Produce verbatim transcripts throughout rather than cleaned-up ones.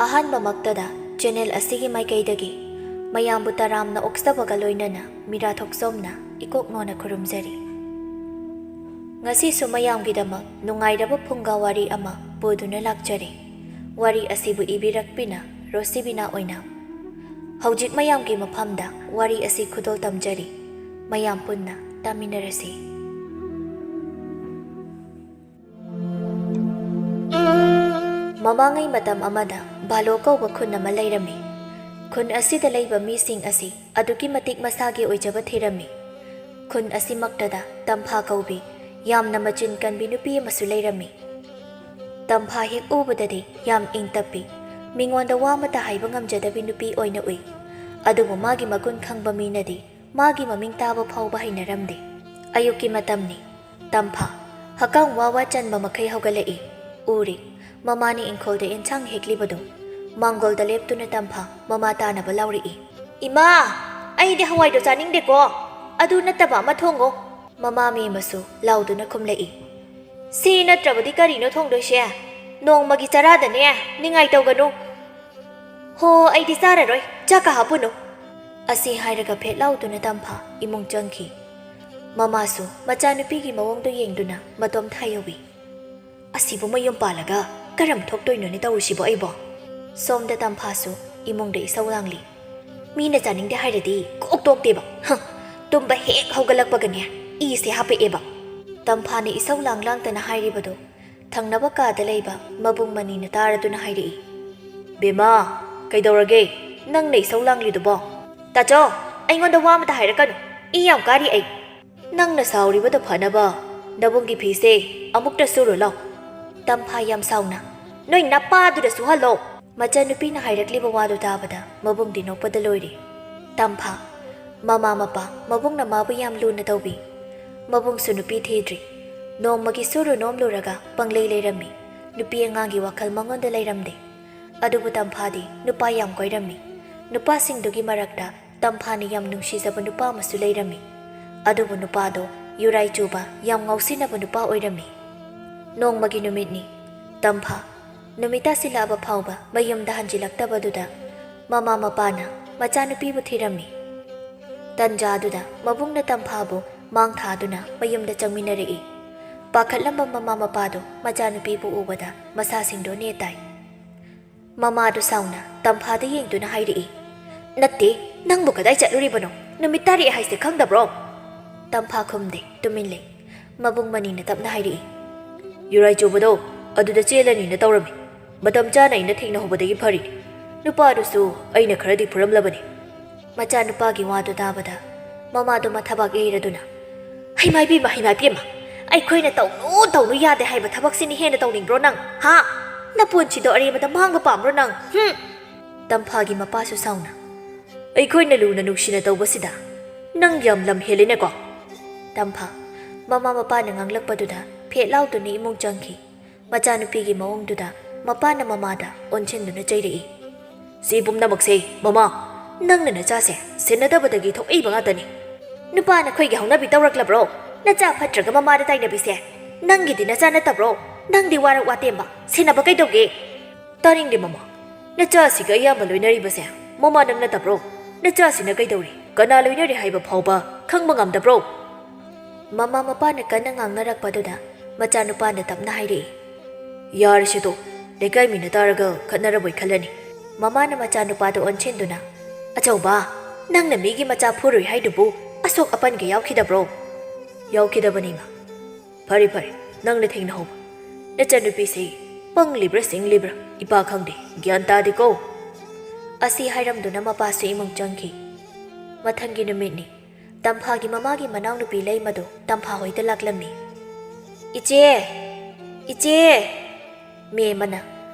ꯑꯍꯥꯟꯕꯃꯛꯇꯗ channel ꯑꯁꯤꯒꯤ ꯃꯥꯏꯀꯩꯗꯒꯤ ꯃꯌꯥꯝꯕꯨ ꯇꯔꯥꯝꯅ ꯑꯣꯛꯆꯕꯒ ꯂꯣꯏꯅꯅ ꯃꯤꯔꯥ ꯊꯣꯛꯆꯣꯝꯅ ꯏꯀꯣꯛ ꯅꯣꯟꯅ ꯈꯨꯔꯨꯝꯖꯔꯤ꯫ ꯉꯁꯤꯁꯨ ꯃꯌꯥꯝꯒꯤꯗꯃꯛ ꯅꯨꯡꯉꯥꯏꯔꯕ ꯐꯨꯡꯒꯥ ꯋꯥꯔꯤ ꯑꯃ ꯄꯨꯗꯨꯅ ꯂꯥꯛꯆꯔꯤ꯫ ꯋꯥꯔꯤ ꯑꯁꯤꯕꯨ ꯏꯕꯤꯔꯛꯄꯤꯅ ꯔꯣꯁꯤꯕꯤꯅꯥ ꯑꯣꯏꯅ꯫ ꯍꯧꯖꯤꯛ ꯃꯌꯥꯝꯒꯤ ꯃꯐꯝꯗ ꯋꯥꯔꯤ ꯑꯁꯤ ꯈꯨꯗꯣꯜ ꯇꯝꯖꯔꯤ꯫ ꯃꯌꯥꯝ ꯄꯨꯟꯅ ꯇꯥꯃꯤꯟꯅꯔꯁꯤ꯫ ꯃꯃꯥꯡꯉꯩ ꯃꯇꯝ ꯑꯃꯗ ꯚꯥꯂꯣ ꯀꯧꯕ ꯈꯨꯟ ꯑꯃ ꯂꯩꯔꯝꯃꯤ꯫ ꯈꯨꯟ ꯑꯁꯤꯗ ꯂꯩꯕ ꯃꯤꯁꯤꯡ ꯑꯁꯤ ꯑꯗꯨꯛꯀꯤ ꯃꯇꯤꯛ ꯃꯁꯥꯒꯤ ꯑꯣꯏꯖꯕ ꯊꯤꯔꯝꯃꯤ꯫ ꯈꯨꯟ ꯑꯁꯤꯃꯛꯇꯗ ꯇꯝꯐꯥ ꯀꯧꯕꯤ ꯌꯥꯝꯅ ꯃꯆꯤꯟ ꯀꯟꯕꯤ ꯅꯨꯄꯤ ꯑꯃꯁꯨ ꯂꯩꯔꯝꯃꯤ꯫ ꯇꯝꯐꯥ ꯍꯦꯛ ꯎꯕꯗꯗꯤ ꯌꯥꯝ ꯏꯪ ꯇꯞꯄꯤ, ꯃꯤꯉꯣꯟꯗ ꯋꯥ ꯑꯃꯠꯇ ꯍꯥꯏꯕ ꯉꯝꯖꯗꯕꯤ ꯅꯨꯄꯤ ꯑꯣꯏꯅ ꯎꯏ꯫ ꯑꯗꯨꯕꯨ ꯃꯥꯒꯤ ꯃꯒꯨꯟ ꯈꯪꯕ ꯃꯤꯅꯗꯤ ꯃꯥꯒꯤ ꯃꯃꯤꯡ ꯇꯥꯕ ꯐꯥꯎꯕ ꯍꯩꯅꯔꯝꯗꯦ꯫ ꯑꯌꯨꯛꯀꯤ ꯃꯇꯝꯅꯤ꯫ ꯇꯝꯐꯥ ꯍꯀꯥꯝ ꯋꯥ ꯋꯥ ꯆꯟꯕ ꯃꯈꯩ ꯍꯧꯒꯠꯂꯛꯏ꯫ ꯎꯔꯤ, ꯃꯃꯥꯅ ꯏꯪꯈꯣꯜꯗ ꯑꯦꯟꯁꯥꯡ ꯍꯦꯛꯂꯤꯕꯗꯨ꯫ ꯃꯥꯡꯒꯣꯜꯗ ꯂꯦꯞꯇꯨꯅ ꯇꯝꯐꯥ ꯃꯃꯥ ꯇꯥꯅꯕ ꯂꯥꯎꯔꯛꯏ꯫ "ꯏꯃꯥ, ꯑꯩꯗꯤ ꯍꯋꯥꯏꯗꯣ ꯆꯥꯅꯤꯡꯗꯦꯀꯣ, ꯑꯗꯨ ꯅꯠꯇꯕ ꯑꯃ ꯊꯣꯡꯉꯣ꯫" ꯃꯃꯥ ꯃꯦꯝꯃꯁꯨ ꯂꯥꯎꯗꯨꯅ ꯈꯨꯝꯂꯛꯏ꯫ "ꯁꯤ ꯅꯠꯇ꯭ꯔꯕꯗꯤ ꯀꯔꯤꯅꯣ ꯊꯣꯡꯗꯣꯏꯁꯦ? ꯅꯣꯡꯃꯒꯤ ꯆꯔꯥꯗꯅꯦ ꯅꯤꯡꯉꯥꯏ ꯇꯧꯒꯅꯨ꯫" "ꯍꯣ, ꯑꯩꯗꯤ ꯆꯥꯔꯔꯣꯏ, ꯆꯥꯛꯀ ꯍꯥꯞꯄꯨꯅꯨ꯫" ꯑꯁꯤ ꯍꯥꯏꯔꯒ ꯐꯦꯠ ꯂꯥꯎꯗꯨꯅ ꯇꯝꯐꯥ ꯏꯃꯨꯡ ꯆꯪꯈꯤ꯫ ꯃꯃꯥꯁꯨ ꯃꯆꯥꯅꯨꯄꯤꯒꯤ ꯃꯑꯣꯡꯗꯨ ꯌꯦꯡꯗꯨꯅ ꯃꯇꯣꯝ ꯊꯥꯏꯍꯧꯏ꯫ "ꯑꯁꯤꯕꯨ ꯃꯌꯨꯝ ꯄꯥꯜꯂꯒ ꯀꯔꯝ ꯊꯣꯛꯇꯣꯏꯅꯣꯅꯦ ꯇꯧꯔꯤꯁꯤꯕꯣ ꯑꯩꯕꯣ?" ꯁꯣꯝꯗ ꯇꯝꯐꯥꯁꯨ ꯏꯃꯨꯡꯗ ꯏꯁꯧ ꯂꯥꯡꯂꯤ꯫ "ꯃꯤꯅ ꯆꯥꯅꯤꯡꯗꯦ ꯍꯥꯏꯔꯗꯤ ꯀꯣꯛ ꯇꯣꯛꯇꯦꯕ꯫ ꯍ, ꯇꯨꯝꯕ ꯍꯦꯛ ꯍꯧꯒꯠꯂꯛꯄꯒꯅꯦ ꯏꯁꯦ ꯍꯥꯞꯄꯛꯑꯦꯕ꯫" ꯇꯝꯐꯥꯅ ꯏꯁꯧ ꯂꯥꯡ ꯂꯥꯡꯗꯅ ꯍꯥꯏꯔꯤꯕꯗꯨ ꯊꯪꯅꯕ ꯀꯥꯗ ꯂꯩꯕ ꯃꯕꯨꯡ ꯃꯅꯤꯅ ꯇꯥꯔꯗꯨꯅ ꯍꯥꯏꯔꯛꯏ꯫ "ꯕꯦꯝꯃ, ꯀꯩꯗꯧꯔꯒꯦ? ꯅꯪꯅ ꯏꯁꯧ ꯂꯥꯡꯂꯤꯗꯨꯕꯣ?" "ꯇꯥꯆꯧ, ꯑꯩꯉꯣꯟꯗ ꯋꯥ ꯑꯃꯇ ꯍꯥꯏꯔꯛꯀꯅꯨ꯫ ꯏ ꯌꯥꯝ ꯀꯥꯔꯤ ꯑꯩ꯫" "ꯅꯪꯅ ꯁꯥꯎꯔꯤꯕꯗꯣ ꯐꯅꯕ ꯅꯕꯨꯡꯒꯤ ꯐꯤꯁꯦ ꯑꯃꯨꯛꯇ ꯁꯨꯔꯨ ꯂꯥꯎ꯫" ꯇꯝꯐꯥ ꯌꯥꯝ ꯁꯥꯎꯅ, "ꯅꯣꯏ ꯅꯄꯥꯗꯨꯗ ꯁꯨꯍꯜꯂꯣ꯫" ꯃꯆꯟꯅꯨꯄꯤꯅ ꯍꯥꯏꯔꯛꯂꯤꯕ ꯋꯥꯗꯨ ꯇꯥꯕꯗ ꯃꯕꯨꯡꯗꯤ ꯅꯣꯛꯄꯗ ꯂꯣꯏꯔꯦ꯫ ꯇꯝꯐꯥ, ꯃꯃꯥ ꯃꯄꯥ, ꯃꯕꯨꯡꯅ ꯃꯥꯕꯨ ꯌꯥꯝ ꯂꯨꯅ ꯇꯧꯕꯤ꯫ ꯃꯕꯨꯡꯁꯨ ꯅꯨꯄꯤ ꯊꯤꯗ꯭ꯔꯤ꯫ ꯅꯣꯡꯃꯒꯤ ꯁꯨꯔꯨ ꯅꯣꯝꯂꯨꯔꯒ ꯄꯪꯂꯩ ꯂꯩꯔꯝꯃꯤ꯫ ꯅꯨꯄꯤ ꯑꯉꯥꯡꯒꯤ ꯋꯥꯈꯜ ꯃꯉꯣꯟꯗ ꯂꯩꯔꯝꯗꯦ꯫ ꯑꯗꯨꯕꯨ ꯇꯝꯐꯥꯗꯤ ꯅꯨꯄꯥ ꯌꯥꯝ ꯀꯣꯏꯔꯝꯃꯤ꯫ ꯅꯨꯄꯥꯁꯤꯡꯗꯨꯒꯤ ꯃꯔꯛꯇ ꯇꯝꯐꯥꯅ ꯌꯥꯝ ꯅꯨꯡꯁꯤꯖꯕ ꯅꯨꯄꯥ ꯑꯃꯁꯨ ꯂꯩꯔꯝꯃꯤ꯫ ꯑꯗꯨꯕꯨ ꯅꯨꯄꯥꯗꯣ ꯌꯨꯔꯥꯏ ꯆꯨꯕ, ꯌꯥꯝ ꯉꯥꯎꯁꯤꯟꯅꯕ ꯅꯨꯄꯥ ꯑꯣꯏꯔꯝꯃꯤ꯫ ꯅꯣꯡꯃꯒꯤ ꯅꯨꯃꯤꯠꯅꯤ꯫ ꯇꯝꯐꯥ, ꯅꯨꯃꯤꯠ ꯇꯥꯁꯤꯜꯂꯛꯑꯕ ꯐꯥꯎꯕ ꯃꯌꯨꯝꯗ ꯍꯟꯖꯤꯜꯂꯛꯇꯕꯗꯨꯗ ꯃꯃꯥ ꯃꯄꯥꯅ ꯃꯆꯥꯅꯨꯄꯤꯕꯨ ꯊꯤꯔꯝꯃꯤ꯫ ꯇꯟꯖꯥꯗꯨꯗ ꯃꯕꯨꯡꯅ ꯇꯝꯐꯥꯕꯨ ꯃꯥꯡ ꯊꯥꯗꯨꯅ ꯃꯌꯨꯝꯗ ꯆꯪꯃꯤꯟꯅꯔꯛꯏ꯫ ꯄꯥꯈꯠꯂꯝꯕ ꯃꯃꯥ ꯃꯄꯥꯗꯨ ꯃꯆꯥꯅꯨꯄꯤꯕꯨ ꯎꯕꯗ ꯃꯁꯥꯁꯤꯡꯗꯨ ꯅꯦ ꯇꯥꯏ꯫ ꯃꯃꯥꯗꯨ ꯁꯥꯎꯅ ꯇꯝꯐꯥꯗ ꯌꯦꯡꯗꯨꯅ ꯍꯥꯏꯔꯛꯏ, "ꯅꯠꯇꯦ, ꯅꯪꯕꯨ ꯀꯗꯥꯏ ꯆꯠꯂꯨꯔꯤꯕꯅꯣ? ꯅꯨꯃꯤꯠ ꯇꯥꯔꯛꯑꯦ ꯍꯥꯏꯁꯦ ꯈꯪꯗꯕ꯭ꯔꯣ?" ꯇꯝꯐꯥ ꯈꯨꯝꯗꯦ, ꯇꯨꯃꯤꯟ ꯂꯩ꯫ ꯃꯕꯨꯡ ꯃꯅꯤꯅ ꯇꯞꯅ ꯍꯥꯏꯔꯛꯏ, "ꯌꯨꯔꯥꯏ ꯆꯨꯕꯗꯣ ꯑꯗꯨꯗ ꯆꯦꯜꯂꯅꯤꯅ ꯇꯧꯔꯝꯃꯤ꯫ ꯃꯇꯝ ꯆꯥꯅ ꯑꯩꯅ ꯊꯦꯡꯅꯍꯧꯕꯗꯒꯤ ꯐꯔꯤꯅꯤ꯫ ꯅꯨꯄꯥꯗꯨꯁꯨ ꯑꯩꯅ ꯈꯔꯗꯤ ꯐꯨꯔꯝꯂꯕꯅꯤ꯫" ꯃꯆꯥꯅꯨꯄꯥꯒꯤ ꯋꯥꯗꯨ ꯇꯥꯕꯗ ꯃꯃꯥꯗꯨ ꯃꯊꯕꯥꯛ ꯌꯩꯔꯗꯨꯅ, "ꯍꯩꯃꯥꯏ ꯄꯦꯝꯃ, ꯍꯩꯃꯥꯏ ꯄꯦꯝꯃ, ꯑꯩꯈꯣꯏꯅ ꯇꯧꯅꯨ ꯇꯧꯅꯨ ꯌꯥꯗꯦ ꯍꯥꯏꯕ ꯊꯕꯛꯁꯤꯅ ꯍꯦꯟꯅ ꯇꯧꯅꯤꯡꯕ꯭ꯔꯣ ꯅꯪ? ꯍꯥ? ꯅꯄꯨꯟꯁꯤꯗꯣ ꯑꯔꯦꯝꯕꯗ ꯃꯥꯡꯕ ꯄꯥꯝꯕ꯭ꯔꯣ ꯅꯪ? ꯍꯨꯝ!" ꯇꯝꯐꯥꯒꯤ ꯃꯄꯥꯁꯨ ꯁꯥꯎꯅ, "ꯑꯩꯈꯣꯏꯅ ꯂꯨꯅ ꯅꯨꯡꯁꯤꯅ ꯇꯧꯕꯁꯤꯗ ꯅꯪ ꯌꯥꯝ ꯂꯝ ꯍꯦꯜꯂꯤꯅꯦꯀꯣ?" ꯇꯝꯐꯥ ꯃꯃꯥ ꯃꯄꯥꯅ ꯉꯥꯡꯂꯛꯄꯗꯨꯗ ꯐꯦꯠ ꯂꯥꯎꯗꯨꯅ ꯏꯃꯨꯡ ꯆꯪꯈꯤ꯫ ꯃꯆꯥꯅꯨꯄꯤꯒꯤ ꯃꯑꯣꯡꯗꯨꯗ ꯃꯄꯥꯅ ꯃꯃꯥꯗ ꯑꯣꯟꯁꯤꯟꯗꯨꯅ ꯆꯩꯔꯛꯏ, "ꯁꯤ ꯄꯨꯝꯅꯃꯛꯁꯦ, ꯃꯃꯥ, ꯅꯪꯅ ꯅꯆꯥꯁꯦ ꯁꯦꯟꯅꯗꯕꯗꯒꯤ ꯊꯣꯛꯏꯕ ꯉꯥꯛꯇꯅꯤ꯫ ꯅꯨꯄꯥ ꯅꯈꯣꯏꯒꯤ ꯍꯧꯅꯕꯤ ꯇꯧꯔꯛꯂꯕ꯭ꯔꯣ? ꯅꯆꯥ ꯐꯠꯇ꯭ꯔꯒ ꯃꯃꯥꯗ ꯇꯥꯏꯅꯕꯤꯁꯦ? ꯅꯪꯒꯤꯗꯤ ꯅꯆꯥ ꯅꯠꯇꯕ꯭ꯔꯣ? ꯅꯪꯗꯤ ꯋꯥꯔꯛ ꯋꯥꯇꯦꯝꯕ, ꯁꯦꯟꯅꯕ ꯀꯩꯗꯧꯒꯦ?" "ꯇꯥꯅꯤꯡꯗꯦ ꯃꯃꯥ, ꯅꯆꯥꯁꯤꯒ ꯑꯌꯥꯝꯕ ꯂꯣꯏꯅꯔꯤꯕꯁꯦ ꯃꯃꯥ ꯅꯪ ꯅꯠꯇꯕ꯭ꯔꯣ? ꯅꯆꯥꯁꯤꯅ ꯀꯩꯗꯧꯔꯤ, ꯀꯅꯥ ꯂꯣꯏꯅꯔꯤ ꯍꯥꯏꯕ ꯐꯥꯎꯕ ꯈꯪꯕ ꯉꯝꯗꯕ꯭ꯔꯣ?" ꯃꯃꯥ ꯃꯄꯥꯅ ꯀꯟꯅ ꯉꯥꯡꯅꯔꯛꯄꯗꯨꯗ ꯃꯆꯥꯅꯨꯄꯥꯅ ꯇꯞꯅ ꯍꯥꯏꯔꯛꯏ, "ꯌꯥꯔꯁꯤꯗꯣ, ꯂꯩꯀꯥꯏ ꯃꯤꯅ ꯇꯥꯔꯒ ꯈꯠꯅꯔꯕꯣꯏ ꯈꯜꯂꯅꯤ꯫" ꯃꯃꯥꯅ ꯃꯆꯥꯅꯨꯄꯥꯗꯨ ꯑꯣꯟꯁꯤꯟꯗꯨꯅ, "ꯑꯆꯧꯕ, ꯅꯪꯅ ꯃꯤꯒꯤ ꯃꯆꯥ ꯐꯨꯔꯨꯏ ꯍꯥꯏꯗꯨꯕꯨ ꯑꯁꯣꯛ ꯑꯄꯟꯒ ꯌꯥꯎꯈꯤꯗꯕ꯭ꯔꯣ?" "ꯌꯥꯎꯈꯤꯗꯕꯅꯤ ꯏꯃꯥ꯫" "ꯐꯔꯦ ꯐꯔꯦ, ꯅꯪꯅ ꯊꯦꯡꯅꯍꯧꯕ꯫ ꯅꯆꯟꯅꯨꯄꯤꯁꯤ ꯄꯪꯂꯤꯕ꯭ꯔꯥ ꯁꯤꯡꯂꯤꯕ꯭ꯔꯥ ꯏꯄꯥ ꯈꯪꯗꯦ, ꯒ꯭ꯌꯥꯟ ꯇꯥꯗꯦꯀꯣ꯫" ꯑꯁꯤ ꯍꯥꯏꯔꯝꯗꯨꯅ ꯃꯄꯥꯁꯨ ꯏꯃꯨꯡ ꯆꯪꯈꯤ꯫ ꯃꯊꯪꯒꯤ ꯅꯨꯃꯤꯠꯅꯤ꯫ ꯇꯝꯐꯥꯒꯤ ꯃꯃꯥꯒꯤ ꯃꯅꯥꯎꯅꯨꯄꯤ ꯂꯩꯃꯗꯨ ꯇꯝꯐꯥ ꯍꯣꯏꯗ ꯂꯥꯛꯂꯝꯃꯤ꯫ "ꯏꯆꯦ! ꯏꯆꯦ!" ꯃꯤ ꯑꯃꯅ,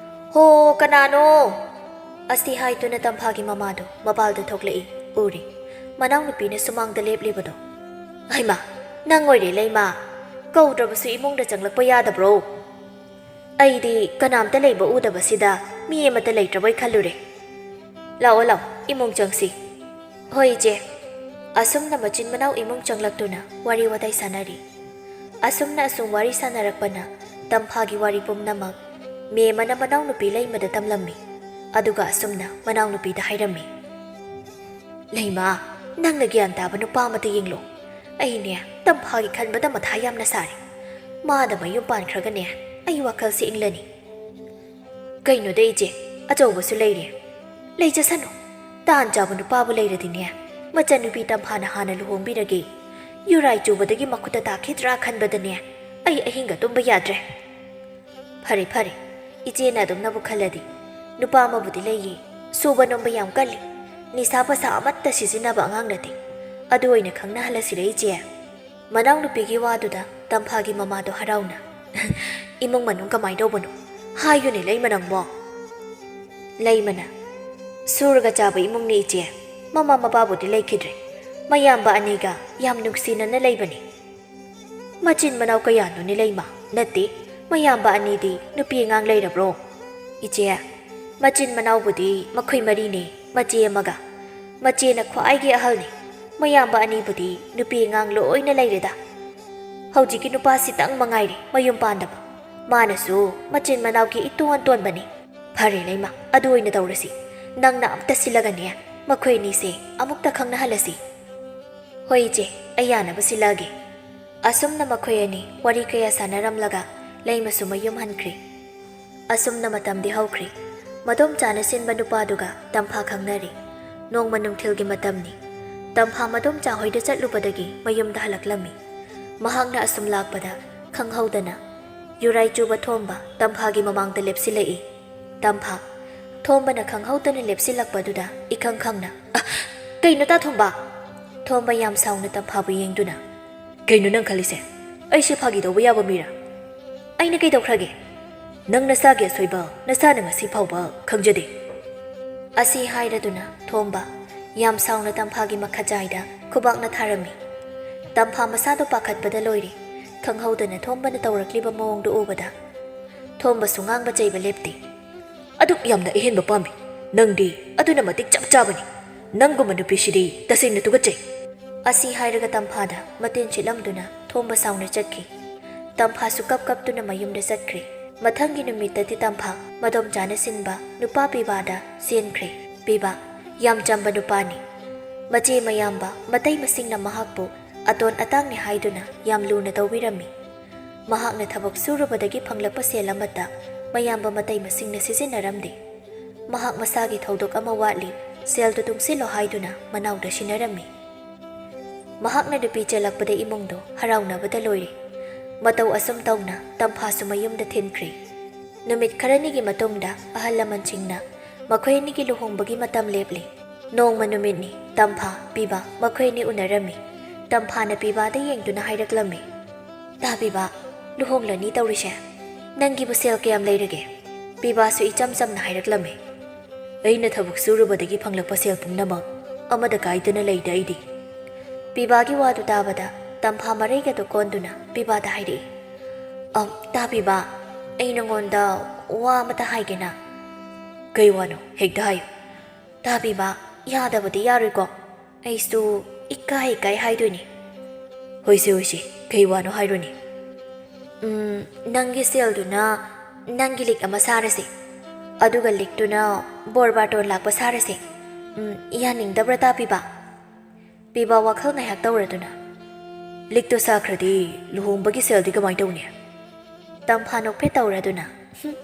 "ꯍꯣ, ꯀꯅꯥꯅꯣ?" ꯑꯁꯤ ꯍꯥꯏꯗꯨꯅ ꯇꯝꯐꯥꯒꯤ ꯃꯃꯥꯗꯨ ꯃꯄꯥꯜꯗ ꯊꯣꯛꯂꯛꯏ꯫ ꯎꯔꯤ꯫ ꯃꯅꯥꯎꯅꯨꯄꯤꯅ ꯁꯨꯃꯥꯡꯗ ꯂꯦꯞꯂꯤꯕꯗꯣ꯫ "ꯍꯩꯃꯥ, ꯅꯪ ꯑꯣꯏꯔꯦ ꯂꯩꯃ꯫ ꯀꯧꯗ꯭ꯔꯕꯁꯨ ꯏꯃꯨꯡꯗ ꯆꯪꯂꯛꯄ ꯌꯥꯗꯕ꯭ꯔꯣ?" "ꯑꯩꯗꯤ ꯀꯅꯥꯝꯇ ꯂꯩꯕ ꯎꯗꯕꯁꯤꯗ ꯃꯤ ꯑꯃꯠꯇ ꯂꯩꯇ꯭ꯔꯕꯣꯏ ꯈꯜꯂꯨꯔꯦ꯫ ꯂꯥꯛꯑꯣ, ꯂꯥꯛꯑꯣ, ꯏꯃꯨꯡ ꯆꯪꯁꯤ꯫" "ꯍꯣꯏ, ꯏꯆꯦ꯫" ꯑꯁꯨꯝꯅ ꯃꯆꯤꯟ ꯃꯅꯥꯎ ꯏꯃꯨꯡ ꯆꯪꯂꯛꯇꯨꯅ ꯋꯥꯔꯤ ꯋꯥꯇꯥꯏ ꯁꯥꯟꯅꯔꯤ꯫ ꯑꯁꯨꯝꯅ ꯑꯁꯨꯝ ꯋꯥꯔꯤ ꯁꯥꯟꯅꯔꯛꯄꯅ ꯇꯝꯐꯥꯒꯤ ꯋꯥꯔꯤ ꯄꯨꯝꯅꯃꯛ ꯃꯦꯝꯃꯅ ꯃꯅꯥꯎꯅꯨꯄꯤ ꯂꯩꯃꯗ ꯇꯝꯂꯝꯃꯤ꯫ ꯑꯗꯨꯒ ꯑꯁꯨꯝꯅ ꯃꯅꯥꯎꯅꯨꯄꯤꯗ ꯍꯥꯏꯔꯝꯃꯤ, "ꯂꯩꯃ, ꯅꯪꯅ ꯒ꯭ꯌꯥꯟ ꯇꯥꯕ ꯅꯨꯄꯥ ꯑꯃꯗ ꯌꯦꯡꯂꯣ꯫ ꯑꯩꯅꯦ, ꯇꯝꯐꯥꯒꯤ ꯈꯟꯕꯗ ꯃꯊꯥ ꯌꯥꯝꯅ ꯁꯥꯔꯦ꯫ ꯃꯥꯗ ꯃꯌꯨꯝ ꯄꯥꯟꯈ꯭ꯔꯒꯅꯦ, ꯑꯩ ꯋꯥꯈꯜꯁꯦ ꯏꯪꯂꯅꯤ꯫" "ꯀꯩꯅꯣꯗ ꯏꯆꯦ, ꯑꯆꯧꯕꯁꯨ ꯂꯩꯔꯦ꯫ ꯂꯩꯖꯁꯅꯨ꯫ ꯇꯥꯟ ꯆꯥꯕ ꯅꯨꯄꯥꯕꯨ ꯂꯩꯔꯗꯤꯅꯦ, ꯃꯆꯟꯅꯨꯄꯤ ꯇꯝꯐꯥꯅ ꯍꯥꯟꯅ ꯂꯨꯍꯣꯡꯕꯤꯔꯒꯦ꯫ ꯌꯨꯔꯥꯏ ꯆꯨꯕꯗꯒꯤ ꯃꯈꯨꯠꯇ ꯇꯥꯈꯤꯗ꯭ꯔꯥ ꯈꯟꯕꯗꯅꯦ, ꯑꯩ ꯑꯍꯤꯡꯒ ꯇꯨꯝꯕ ꯌꯥꯗ꯭ꯔꯦ꯫" "ꯐꯔꯦ ꯐꯔꯦ, ꯏꯆꯦꯅ ꯑꯗꯨꯝꯅꯕꯨ ꯈꯜꯂꯗꯤ꯫ ꯅꯨꯄꯥ ꯑꯃꯕꯨꯗꯤ ꯂꯩꯌꯦ, ꯁꯨꯕ ꯅꯣꯝꯕ ꯌꯥꯝ ꯀꯜꯂꯤ꯫ ꯅꯤꯁꯥ ꯄꯁꯥ ꯑꯃꯠꯇ ꯁꯤꯖꯤꯟꯅꯕ ꯑꯉꯥꯡ ꯅꯠꯇꯦ꯫ ꯑꯗꯨ ꯑꯣꯏꯅ ꯈꯪꯅꯍꯜꯂꯁꯤꯔ ꯏꯆꯦ?" ꯃꯅꯥꯎꯅꯨꯄꯤꯒꯤ ꯋꯥꯗꯨꯗ ꯇꯝꯐꯥꯒꯤ ꯃꯃꯥꯗꯣ ꯍꯔꯥꯎꯅ, "ꯏꯃꯨꯡ ꯃꯅꯨꯡ ꯀꯃꯥꯏ ꯇꯧꯕꯅꯣ? ꯍꯥꯏꯌꯨꯅꯦ ꯂꯩꯃ ꯅꯪꯕꯣ꯫" ꯂꯩꯃꯅ, "ꯁꯨꯔꯒ ꯆꯥꯕ ꯏꯃꯨꯡꯅꯤ ꯏꯆꯦ꯫ ꯃꯃꯥ ꯃꯄꯥꯕꯨꯗꯤ ꯂꯩꯈꯤꯗ꯭ꯔꯦ꯫ ꯃꯌꯥꯝꯕ ꯑꯅꯤꯒ ꯌꯥꯝ ꯅꯨꯡꯁꯤꯅꯅ ꯂꯩꯕꯅꯤ꯫" "ꯃꯆꯤꯟ ꯃꯅꯥꯎ ꯀꯌꯥꯅꯣꯅꯦ ꯂꯩꯃ?" "ꯅꯠꯇꯦ, ꯃꯌꯥꯝꯕ ꯑꯅꯤꯗꯤ ꯅꯨꯄꯤ ꯑꯉꯥꯡ ꯂꯩꯔꯕ꯭ꯔꯣ?" "ꯏꯆꯦ, ꯃꯆꯤꯟ ꯃꯅꯥꯎꯕꯨꯗꯤ ꯃꯈꯣꯏ ꯃꯔꯤꯅꯦ, ꯃꯆꯦ ꯑꯃꯒ꯫ ꯃꯆꯦꯅ ꯈ꯭ꯋꯥꯏꯒꯤ ꯑꯍꯜꯅꯤ꯫ ꯃꯌꯥꯝꯕ ꯑꯅꯤꯕꯨꯗꯤ ꯅꯨꯄꯤ ꯑꯉꯥꯡ ꯂꯣꯏꯅ ꯂꯩꯔꯦꯗ꯫ ꯍꯧꯖꯤꯛꯀꯤ ꯅꯨꯄꯥꯁꯤꯇꯪ ꯃꯉꯥꯏꯔꯦ ꯃꯌꯨꯝ ꯄꯥꯟꯗꯕ꯫ ꯃꯥꯅꯁꯨ ꯃꯆꯤꯟ ꯃꯅꯥꯎꯒꯤ ꯏꯇꯣꯟ ꯇꯣꯟꯕꯅꯤ꯫" "ꯐꯔꯦ ꯂꯩꯃ, ꯑꯗꯨ ꯑꯣꯏꯅ ꯇꯧꯔꯁꯤ꯫ ꯅꯪꯅ ꯑꯝꯇ ꯁꯤꯜꯂꯒꯅꯦ, ꯃꯈꯣꯏ ꯑꯅꯤꯁꯦ ꯑꯃꯨꯛꯇ ꯈꯪꯅꯍꯜꯂꯁꯤ꯫" "ꯍꯣꯏ ꯏꯆꯦ, ꯑꯩ ꯌꯥꯅꯕ ꯁꯤꯜꯂꯛꯑꯒꯦ꯫" ꯑꯁꯨꯝꯅ ꯃꯈꯣꯏ ꯑꯅꯤ ꯋꯥꯔꯤ ꯀꯌꯥ ꯁꯥꯟꯅꯔꯝꯂꯒ ꯂꯩꯃꯁꯨ ꯃꯌꯨꯝ ꯍꯟꯈ꯭ꯔꯦ꯫ ꯑꯁꯨꯝꯅ ꯃꯇꯝꯗꯤ ꯍꯧꯈ꯭ꯔꯦ꯫ ꯃꯗꯣꯝꯆꯥꯅ ꯁꯤꯟꯕ ꯅꯨꯄꯥꯗꯨꯒ ꯇꯝꯐꯥ ꯈꯪꯅꯔꯦ꯫ ꯅꯣꯡꯃ ꯅꯨꯡꯊꯤꯜꯒꯤ ꯃꯇꯝꯅꯤ꯫ ꯇꯝꯐꯥ ꯃꯗꯣꯝꯆꯥ ꯍꯣꯏꯗ ꯆꯠꯂꯨꯕꯗꯒꯤ ꯃꯌꯨꯝꯗ ꯍꯜꯂꯛꯂꯝꯃꯤ꯫ ꯃꯍꯥꯛꯅ ꯑꯁꯨꯝ ꯂꯥꯛꯄꯗ ꯈꯪꯍꯧꯗꯅ ꯌꯨꯔꯥꯏ ꯆꯨꯕ ꯊꯣꯝꯕ ꯇꯝꯐꯥꯒꯤ ꯃꯃꯥꯡꯗ ꯂꯦꯞꯁꯤꯜꯂꯛꯏ꯫ ꯇꯝꯐꯥ꯫ ꯊꯣꯝꯕꯅ ꯈꯪꯍꯧꯗꯅ ꯂꯦꯞꯁꯤꯜꯂꯛꯄꯗꯨꯗ ꯏꯈꯪ ꯈꯪꯅ, "ꯑ, ꯀꯩꯅꯣ ꯇꯥ ꯊꯣꯝꯕ?" ꯊꯣꯝꯕ ꯌꯥꯝ ꯁꯥꯎꯅ ꯇꯝꯐꯥꯕꯨ ꯌꯦꯡꯗꯨꯅ, "ꯀꯩꯅꯣ ꯅꯪ ꯈꯜꯂꯤꯁꯦ? ꯑꯩꯁꯦ ꯐꯥꯒꯤ ꯇꯧꯕ ꯌꯥꯕ ꯃꯤꯔꯥ? ꯑꯩꯅ ꯀꯩꯗꯧꯈ꯭ꯔꯒꯦ?" "ꯅꯪ ꯅꯁꯥꯒꯤ ꯑꯁꯣꯏꯕ ꯅꯁꯥꯅ ꯉꯁꯤ ꯐꯥꯎꯕ ꯈꯪꯖꯗꯦ꯫" ꯑꯁꯤ ꯍꯥꯏꯔꯗꯨꯅ ꯊꯣꯝꯕ ꯌꯥꯝ ꯁꯥꯎꯅ ꯇꯝꯐꯥꯒꯤ ꯃꯈꯖꯥꯏꯗ ꯈꯨꯕꯥꯛꯅ ꯊꯥꯔꯝꯃꯤ꯫ ꯇꯝꯐꯥ ꯃꯁꯥꯗꯣ ꯄꯥꯈꯠꯄꯗ ꯂꯣꯏꯔꯦ꯫ ꯈꯪꯍꯧꯗꯅ ꯊꯣꯝꯕꯅ ꯇꯧꯔꯛꯂꯤꯕ ꯃꯑꯣꯡꯗꯨ ꯎꯕꯗ ꯊꯣꯝꯕꯁꯨ ꯉꯥꯡꯕ ꯆꯩꯕ ꯂꯦꯞꯇꯦ꯫ "ꯑꯗꯨꯛ ꯌꯥꯝꯅ ꯑꯍꯦꯟꯕ ꯄꯥꯝꯃꯤ꯫ ꯅꯪꯗꯤ ꯑꯗꯨꯅ ꯃꯇꯤꯛ ꯆꯞ ꯆꯥꯕꯅꯤ꯫ ꯅꯪꯒꯨꯝꯕ ꯅꯨꯄꯤꯁꯤꯗꯤ ꯇꯁꯦꯡꯅ ꯇꯨꯀꯠꯆꯩ꯫" ꯑꯁꯤ ꯍꯥꯏꯔꯒ ꯇꯝꯐꯥꯗ ꯃꯇꯤꯟ ꯁꯤꯠꯂꯝꯗꯨꯅ ꯊꯣꯝꯕ ꯁꯥꯎꯅ ꯆꯠꯈꯤ꯫ ꯇꯝꯐꯥꯁꯨ ꯀꯞ ꯀꯞꯇꯨꯅ ꯃꯌꯨꯝꯗ ꯆꯠꯈ꯭ꯔꯦ꯫ ꯃꯊꯪꯒꯤ ꯅꯨꯃꯤꯠꯇꯗꯤ ꯇꯝꯐꯥ ꯃꯗꯣꯝꯆꯥꯅ ꯁꯤꯟꯕ ꯅꯨꯄꯥ ꯄꯤꯕꯥꯗ ꯆꯦꯟꯈ꯭ꯔꯦ꯫ ꯄꯤꯕꯥ ꯌꯥꯝ ꯆꯝꯕ ꯅꯨꯄꯥꯅꯤ꯫ ꯃꯆꯦ ꯃꯌꯥꯝꯕ ꯃꯇꯩ ꯃꯁꯤꯡꯅ ꯃꯍꯥꯛꯄꯨ ꯑꯇꯣꯟ ꯑꯇꯥꯡꯅꯤ ꯍꯥꯏꯗꯨꯅ ꯌꯥꯝ ꯂꯨꯅ ꯇꯧꯕꯤꯔꯝꯃꯤ꯫ ꯃꯍꯥꯛꯅ ꯊꯕꯛ ꯁꯨꯔꯨꯕꯗꯒꯤ ꯐꯪꯂꯛꯄ ꯁꯦꯜ ꯑꯃꯠꯇ ꯃꯌꯥꯝꯕ ꯃꯇꯩ ꯃꯁꯤꯡꯅ ꯁꯤꯖꯤꯟꯅꯔꯝꯗꯦ꯫ ꯃꯍꯥꯛ ꯃꯁꯥꯒꯤ ꯊꯧꯗꯣꯛ ꯑꯃ ꯋꯥꯠꯂꯤ, ꯁꯦꯜꯗꯨ ꯇꯨꯡꯁꯤꯜꯂꯣ ꯍꯥꯏꯗꯨꯅ ꯃꯅꯥꯎꯗ ꯁꯤꯟꯅꯔꯝꯃꯤ꯫ ꯃꯍꯥꯛꯅ ꯅꯨꯄꯤ ꯆꯦꯜꯂꯛꯄꯗ ꯏꯃꯨꯡꯗꯣ ꯍꯔꯥꯎꯅꯕꯗ ꯂꯣꯏꯔꯦ꯫ ꯃꯇꯧ ꯑꯁꯨꯝ ꯇꯧꯅ ꯇꯝꯐꯥꯁꯨ ꯃꯌꯨꯝꯗ ꯊꯤꯟꯈ꯭ꯔꯦ꯫ ꯅꯨꯃꯤꯠ ꯈꯔꯅꯤꯒꯤ ꯃꯇꯨꯡꯗ ꯑꯍꯜ ꯂꯃꯟꯁꯤꯡꯅ ꯃꯈꯣꯏ ꯑꯅꯤꯒꯤ ꯂꯨꯍꯣꯡꯕꯒꯤ ꯃꯇꯝ ꯂꯦꯞꯂꯦ꯫ ꯅꯣꯡꯃ ꯅꯨꯃꯤꯠꯅꯤ, ꯇꯝꯐꯥ, ꯄꯤꯕꯥ ꯃꯈꯣꯏ ꯑꯅꯤ ꯎꯅꯔꯝꯃꯤ꯫ ꯇꯝꯐꯥꯅ ꯄꯤꯕꯥꯗ ꯌꯦꯡꯗꯨꯅ ꯍꯥꯏꯔꯛꯂꯝꯃꯤ, "ꯇꯥ ꯄꯤꯕꯥ, ꯂꯨꯍꯣꯡꯂꯅꯤ ꯇꯧꯔꯤꯁꯦ꯫ ꯅꯪꯒꯤꯕꯨ ꯁꯦꯜ ꯀꯌꯥꯝ ꯂꯩꯔꯒꯦ?" ꯄꯤꯕꯥꯁꯨ ꯏꯆꯝ ꯆꯝꯅ ꯍꯥꯏꯔꯛꯂꯝꯃꯤ, "ꯑꯩꯅ ꯊꯕꯛ ꯁꯨꯔꯨꯕꯗꯒꯤ ꯐꯪꯂꯛꯄ ꯁꯦꯜ ꯄꯨꯝꯅꯃꯛ ꯑꯃꯗ ꯀꯥꯏꯗꯅ ꯂꯩꯗ ꯑꯩꯗꯤ꯫" ꯄꯤꯕꯥꯒꯤ ꯋꯥꯗꯨ ꯇꯥꯕꯗ ꯇꯝꯐꯥ ꯃꯔꯩꯒꯗꯨ ꯀꯣꯟꯗꯨꯅ ꯄꯤꯕꯥꯗ ꯍꯥꯏꯔꯛꯏ, "ꯑꯝ, ꯇꯥ ꯄꯤꯕꯥ, ꯑꯩ ꯅꯉꯣꯟꯗ ꯋꯥ ꯑꯃꯇ ꯍꯥꯏꯒꯦꯅ꯫" "ꯀꯩ ꯋꯥꯅꯣ? ꯍꯦꯛꯇ ꯍꯥꯏꯌꯨ꯫" "ꯇꯥ ꯄꯤꯕꯥ, ꯌꯥꯗꯕꯗꯤ ꯌꯥꯔꯣꯏꯀꯣ? ꯑꯩꯁꯨ ꯏꯀꯥꯏ ꯏꯀꯥꯏ ꯍꯥꯏꯗꯣꯏꯅꯤ꯫" "ꯍꯣꯏꯁꯦ, ꯍꯣꯏꯁꯦ, ꯀꯩ ꯋꯥꯅꯣ ꯍꯥꯏꯔꯣꯅꯦ꯫" "ꯎꯝ, ꯅꯪꯒꯤ ꯁꯦꯜꯗꯨꯅ ꯅꯪꯒꯤ ꯂꯤꯛ ꯑꯃ ꯁꯥꯔꯁꯦ꯫ ꯑꯗꯨꯒ ꯂꯤꯛꯇꯨꯅ ꯕꯣꯔ ꯕꯥꯔꯇꯣꯟ ꯂꯥꯛꯄ ꯁꯥꯔꯁꯦ꯫ ꯎꯝ, ꯌꯥꯅꯤꯡꯗꯕ꯭ꯔꯥ, ꯇꯥ ꯄꯤꯕꯥ?" ꯄꯤꯕꯥ ꯋꯥꯈꯜ ꯉꯥꯏꯍꯥꯛ ꯇꯧꯔꯗꯨꯅ, "ꯂꯤꯛꯇꯣ ꯁꯥꯈ꯭ꯔꯗꯤ ꯂꯨꯍꯣꯡꯕꯒꯤ ꯁꯦꯜꯗꯤ ꯀꯃꯥꯏ ꯇꯧꯅꯤ?" ꯇꯝꯐꯥ ꯅꯣꯛꯐꯦꯠ ꯇꯧꯔꯗꯨꯅ, "ꯍꯨꯝ,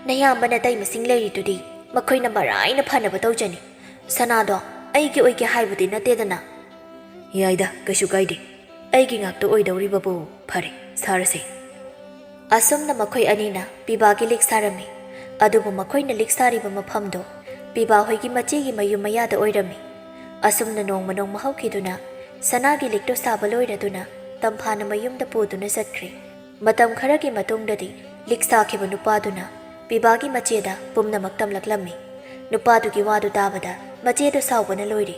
ꯅꯌꯥꯝꯕ ꯅꯇꯩ ꯃꯁꯤꯡ ꯂꯩꯔꯤꯗꯨꯗꯤ ꯃꯈꯣꯏꯅ ꯃꯔꯥꯏꯅ ꯐꯅꯕ ꯇꯧꯖꯅꯤ꯫ ꯁꯅꯥꯗꯣ ꯑꯩꯒꯤ ꯑꯣꯏꯒꯦ ꯍꯥꯏꯕꯗꯤ ꯅꯠꯇꯦꯗꯅ꯫" "ꯌꯥꯏꯗ, ꯀꯩꯁꯨ ꯀꯥꯏꯗꯦ꯫ ꯑꯩꯒꯤ ꯉꯥꯛꯇ ꯑꯣꯏꯗꯧꯔꯤꯕꯕꯨ ꯐꯔꯦ, ꯁꯥꯔꯁꯦ꯫" ꯑꯁꯨꯝꯅ ꯃꯈꯣꯏ ꯑꯅꯤꯅ ꯄꯤꯕꯥꯒꯤ ꯂꯤꯛ ꯁꯥꯔꯝꯃꯤ꯫ ꯑꯗꯨꯕꯨ ꯃꯈꯣꯏꯅ ꯂꯤꯛ ꯁꯥꯔꯤꯕ ꯃꯐꯝꯗꯣ ꯄꯤꯕꯥ ꯍꯣꯏꯒꯤ ꯃꯆꯦꯒꯤ ꯃꯌꯨꯝ ꯃꯌꯥꯗ ꯑꯣꯏꯔꯝꯃꯤ꯫ ꯑꯁꯨꯝꯅ ꯅꯣꯡꯃ ꯅꯣꯡꯃ ꯍꯧꯈꯤꯗꯨꯅ ꯁꯅꯥꯒꯤ ꯂꯤꯛꯇꯨ ꯁꯥꯕ ꯂꯣꯏꯔꯗꯨꯅ ꯇꯝꯐꯥꯅ ꯃꯌꯨꯝꯗ ꯄꯨꯗꯨꯅ ꯆꯠꯈ꯭ꯔꯦ꯫ ꯃꯇꯝ ꯈꯔꯒꯤ ꯃꯇꯨꯡꯗꯗꯤ ꯂꯤꯛ ꯁꯥꯈꯤꯕ ꯅꯨꯄꯥꯗꯨꯅ ꯄꯤꯕꯥꯒꯤ ꯃꯆꯦꯗ ꯄꯨꯝꯅꯃꯛ ꯇꯝꯂꯛꯂꯝꯃꯤ꯫ ꯅꯨꯄꯥꯗꯨꯒꯤ ꯋꯥꯗꯨ ꯇꯥꯕꯗ ꯃꯆꯦꯗꯨ ꯁꯥꯎꯕꯅ ꯂꯣꯏꯔꯦ꯫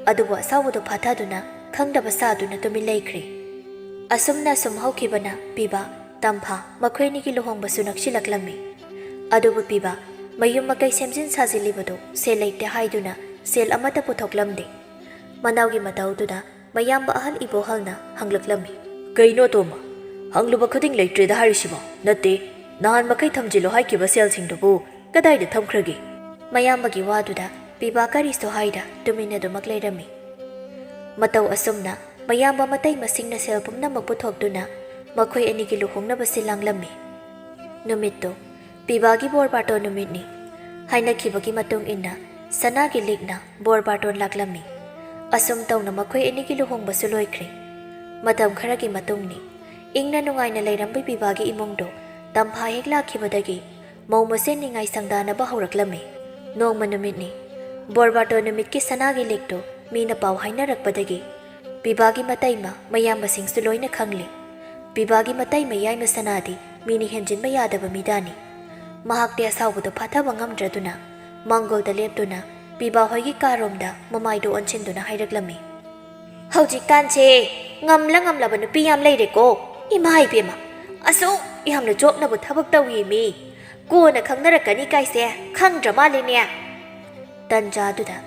ꯑꯗꯨꯕꯨ ꯑꯁꯥꯎꯕꯗꯨ ꯐꯥꯊꯗꯨꯅ ꯈꯪꯗꯕ ꯁꯥꯗꯨꯅ ꯇꯨꯃꯤꯟ ꯂꯩꯈ꯭ꯔꯦ꯫ ꯑꯁꯨꯝꯅ ꯑꯁꯨꯝ ꯍꯧꯈꯤꯕꯅ ꯄꯤꯕꯥ, ꯇꯝꯐꯥ ꯃꯈꯣꯏ ꯑꯅꯤꯒꯤ ꯂꯨꯍꯣꯡꯕꯁꯨ ꯅꯛꯁꯤꯜꯂꯛꯂꯝꯃꯤ꯫ ꯑꯗꯨꯕꯨ ꯄꯤꯕꯥ ꯃꯌꯨꯝ ꯃꯀꯩ ꯁꯦꯝꯖꯤꯟ ꯁꯥꯖꯤꯜꯂꯤꯕꯗꯨ ꯁꯦꯜ ꯂꯩꯇꯦ ꯍꯥꯏꯗꯨꯅ ꯁꯦꯜ ꯑꯃꯠꯇ ꯄꯨꯊꯣꯛꯂꯝꯗꯦ꯫ ꯃꯅꯥꯎꯒꯤ ꯃꯇꯧꯗꯨꯗ ꯃꯌꯥꯝꯕ ꯑꯍꯜ ꯏꯕꯣꯍꯜꯅ ꯍꯪꯂꯛꯂꯝꯃꯤ, "ꯀꯩꯅꯣ ꯇꯣꯝꯕ, ꯍꯪꯂꯨꯕ ꯈꯨꯗꯤꯡ ꯂꯩꯇ꯭ꯔꯦꯗ ꯍꯥꯏꯔꯤꯁꯤꯕꯣ? ꯅꯠꯇꯦ, "ꯅꯍꯥꯟ ꯃꯈꯩ ꯊꯝꯖꯤꯜꯂꯣ ꯍꯥꯏꯈꯤꯕ ꯁꯦꯜꯁꯤꯡꯗꯨꯕꯨ ꯀꯗꯥꯏꯗ ꯊꯝꯈ꯭ꯔꯒꯦ?" ꯃꯌꯥꯝꯕꯒꯤ ꯋꯥꯗꯨꯗ ꯄꯤꯕꯥ ꯀꯔꯤꯁꯨ ꯍꯥꯏꯗ ꯇꯨꯃꯤꯟꯅ ꯑꯗꯨꯃꯛ ꯂꯩꯔꯝꯃꯤ꯫ ꯃꯇꯧ ꯑꯁꯨꯝꯅ ꯃꯌꯥꯝꯕ ꯃꯇꯩ ꯃꯁꯤꯡꯅ ꯁꯦꯜ ꯄꯨꯝꯅꯃꯛ ꯄꯨꯊꯣꯛꯇꯨꯅ ꯃꯈꯣꯏ ꯑꯅꯤꯒꯤ ꯂꯨꯍꯣꯡꯅꯕ ꯁꯤꯜ ꯂꯥꯡꯂꯝꯃꯤ꯫ ꯅꯨꯃꯤꯠꯇꯨ ꯄꯤꯕꯥꯒꯤ ꯕꯣꯔ ꯕꯥꯔꯇꯣꯟ ꯅꯨꯃꯤꯠꯅꯤ꯫ ꯍꯥꯏꯅꯈꯤꯕꯒꯤ ꯃꯇꯨꯡ ꯏꯟꯅ ꯁꯅꯥꯒꯤ ꯂꯤꯛꯅ ꯕꯣꯔ ꯕꯥꯔꯇꯣꯟ ꯂꯥꯛꯂꯝꯃꯤ꯫ ꯑꯁꯨꯝ ꯇꯧꯅ ꯃꯈꯣꯏ ꯑꯅꯤꯒꯤ ꯂꯨꯍꯣꯡꯕꯁꯨ ꯂꯣꯏꯈ꯭ꯔꯦ꯫ ꯃꯇꯝ ꯈꯔꯒꯤ ꯃꯇꯨꯡꯅꯤ꯫ ꯏꯪꯅ ꯅꯨꯡꯉꯥꯏꯅ ꯂꯩꯔꯝꯕ ꯄꯤꯕꯥꯒꯤ ꯏꯃꯨꯡꯗꯨ ꯇꯝꯐꯥ ꯍꯦꯛ ꯂꯥꯛꯈꯤꯕꯗꯒꯤ ꯃꯧ ꯃꯁꯦꯟ ꯅꯤꯡꯉꯥꯏ ꯁꯪꯗꯥꯅꯕ ꯍꯧꯔꯛꯂꯝꯃꯤ꯫ ꯅꯣꯡꯃ ꯅꯨꯃꯤꯠꯅꯤ꯫ ꯕꯣꯔ ꯕꯥꯔꯇꯣꯟ ꯅꯨꯃꯤꯠꯀꯤ ꯁꯅꯥꯒꯤ ꯂꯤꯛꯇꯨ ꯃꯤꯅ ꯄꯥꯎ ꯍꯥꯏꯅꯔꯛꯄꯗꯒꯤ ꯄꯤꯕꯥꯒꯤ ꯃꯇꯩꯃ ꯃꯌꯥꯝꯕꯁꯤꯡꯁꯨ ꯂꯣꯏꯅ ꯈꯪꯂꯤ꯫ ꯄꯤꯕꯥꯒꯤ ꯃꯇꯩꯃ ꯌꯥꯏꯃ ꯁꯅꯥꯗꯤ ꯃꯤꯅ ꯍꯦꯟꯖꯤꯟꯕ ꯌꯥꯗꯕ ꯃꯤꯗꯥꯅꯤ꯫ ꯃꯍꯥꯛꯇꯤ ꯑꯁꯥꯎꯕꯗꯨ ꯐꯥꯊꯕ ꯉꯝꯗ꯭ꯔꯗꯨꯅ ꯃꯥꯡꯒꯣꯜꯗ ꯂꯦꯞꯇꯨꯅ ꯄꯤꯕꯥ ꯍꯣꯏꯒꯤ ꯀꯥꯔꯣꯝꯗ ꯃꯃꯥꯏꯗꯨ ꯑꯣꯟꯁꯤꯟꯗꯨꯅ ꯍꯥꯏꯔꯛꯂꯝꯃꯤ꯫ "ꯍꯧꯖꯤꯛꯀꯥꯟꯁꯦ ꯉꯝꯂ ꯉꯝꯂꯕ ꯅꯨꯄꯤ ꯌꯥꯝ ꯂꯩꯔꯦꯀꯣ꯫ ꯏꯃꯥ ꯏꯕꯦꯝꯃ, ꯑꯁꯨꯛ ꯌꯥꯝꯅ ꯆꯣꯞꯅꯕ ꯊꯕꯛ ꯇꯧꯏ ꯃꯤ꯫ ꯀꯣꯟꯅ ꯈꯪꯅꯔꯛꯀꯅꯤ ꯀꯥꯏꯁꯦ ꯈꯪꯗ꯭ꯔ ꯃꯥꯜꯂꯦꯅꯦ?" ꯇꯟꯖꯥꯗꯨꯗ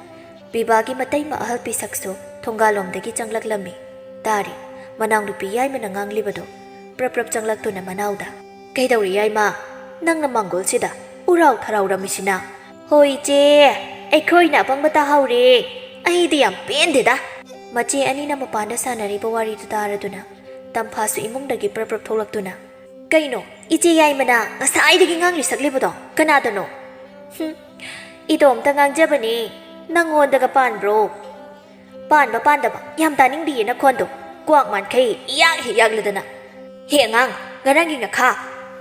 ꯄꯤꯕꯥꯒꯤ ꯃꯇꯩꯃ ꯑꯍꯜ ꯄꯤꯁꯛꯁꯨ ꯊꯣꯡꯒꯥꯜꯂꯣꯝꯗꯒꯤ ꯆꯪꯂꯛꯂꯝꯃꯤ꯫ ꯇꯥꯔꯤ, ꯃꯅꯥꯎꯅꯨꯄꯤ ꯌꯥꯏꯃꯅ ꯉꯥꯡꯂꯤꯕꯗꯨ꯫ ꯄ꯭ꯔꯞ ꯄ꯭ꯔꯞ ꯆꯪꯂꯛꯇꯨꯅ ꯃꯅꯥꯎꯗ, "ꯀꯩꯗꯧꯔꯤ ꯌꯥꯏꯃ? ꯅꯪꯅ ꯃꯥꯡꯒꯣꯜꯁꯤꯗ ꯎꯔꯥꯎ ꯊꯔꯥꯎꯔꯝꯃꯤꯁꯤꯅ?" "ꯍꯣꯏ ꯏꯆꯦ, ꯑꯩꯈꯣꯏꯅ ꯑꯄꯪꯕ ꯇꯥꯍꯧꯔꯦ꯫ ꯑꯩꯗꯤ ꯌꯥꯝ ꯄꯦꯟꯗꯦꯗ꯫" ꯃꯆꯦ ꯑꯅꯤꯅ ꯃꯄꯥꯟꯗ ꯁꯥꯟꯅꯔꯤꯕ ꯋꯥꯔꯤꯗꯨ ꯇꯥꯔꯗꯨꯅ ꯇꯝꯐꯥꯁꯨ ꯏꯃꯨꯡꯗꯒꯤ ꯄ꯭ꯔꯞ ꯄ꯭ꯔꯞ ꯊꯣꯛꯂꯛꯇꯨꯅ, "ꯀꯩꯅꯣ, ꯏꯆꯦ ꯌꯥꯏꯃꯅ ꯉꯁꯥꯏꯗꯒꯤ ꯉꯥꯡꯂꯤ ꯁꯛꯂꯤꯕꯗꯣ ꯀꯅꯥꯗꯅꯣ?" "ꯍꯨꯝ, ꯏꯇꯣꯝꯇ ꯉꯥꯡꯖꯕꯅꯦ꯫ ꯅꯪꯉꯣꯟꯗꯒ ꯄꯥꯟꯕ꯭ꯔꯣ?" "ꯄꯥꯟꯕ ꯄꯥꯟꯗꯕ ꯌꯥꯝ ꯇꯥꯅꯤꯡꯗꯤꯌꯦ ꯅꯈꯣꯟꯗꯣ꯫ ꯀ꯭ꯋꯥꯛ ꯃꯥꯟꯈꯩ ꯏꯌꯥꯛ ꯍꯦꯛ ꯌꯥꯛꯂꯗꯅ꯫ ꯍꯦ ꯑꯉꯥꯡ, ꯉꯔꯥꯡꯒꯤ ꯉꯥꯈꯥ,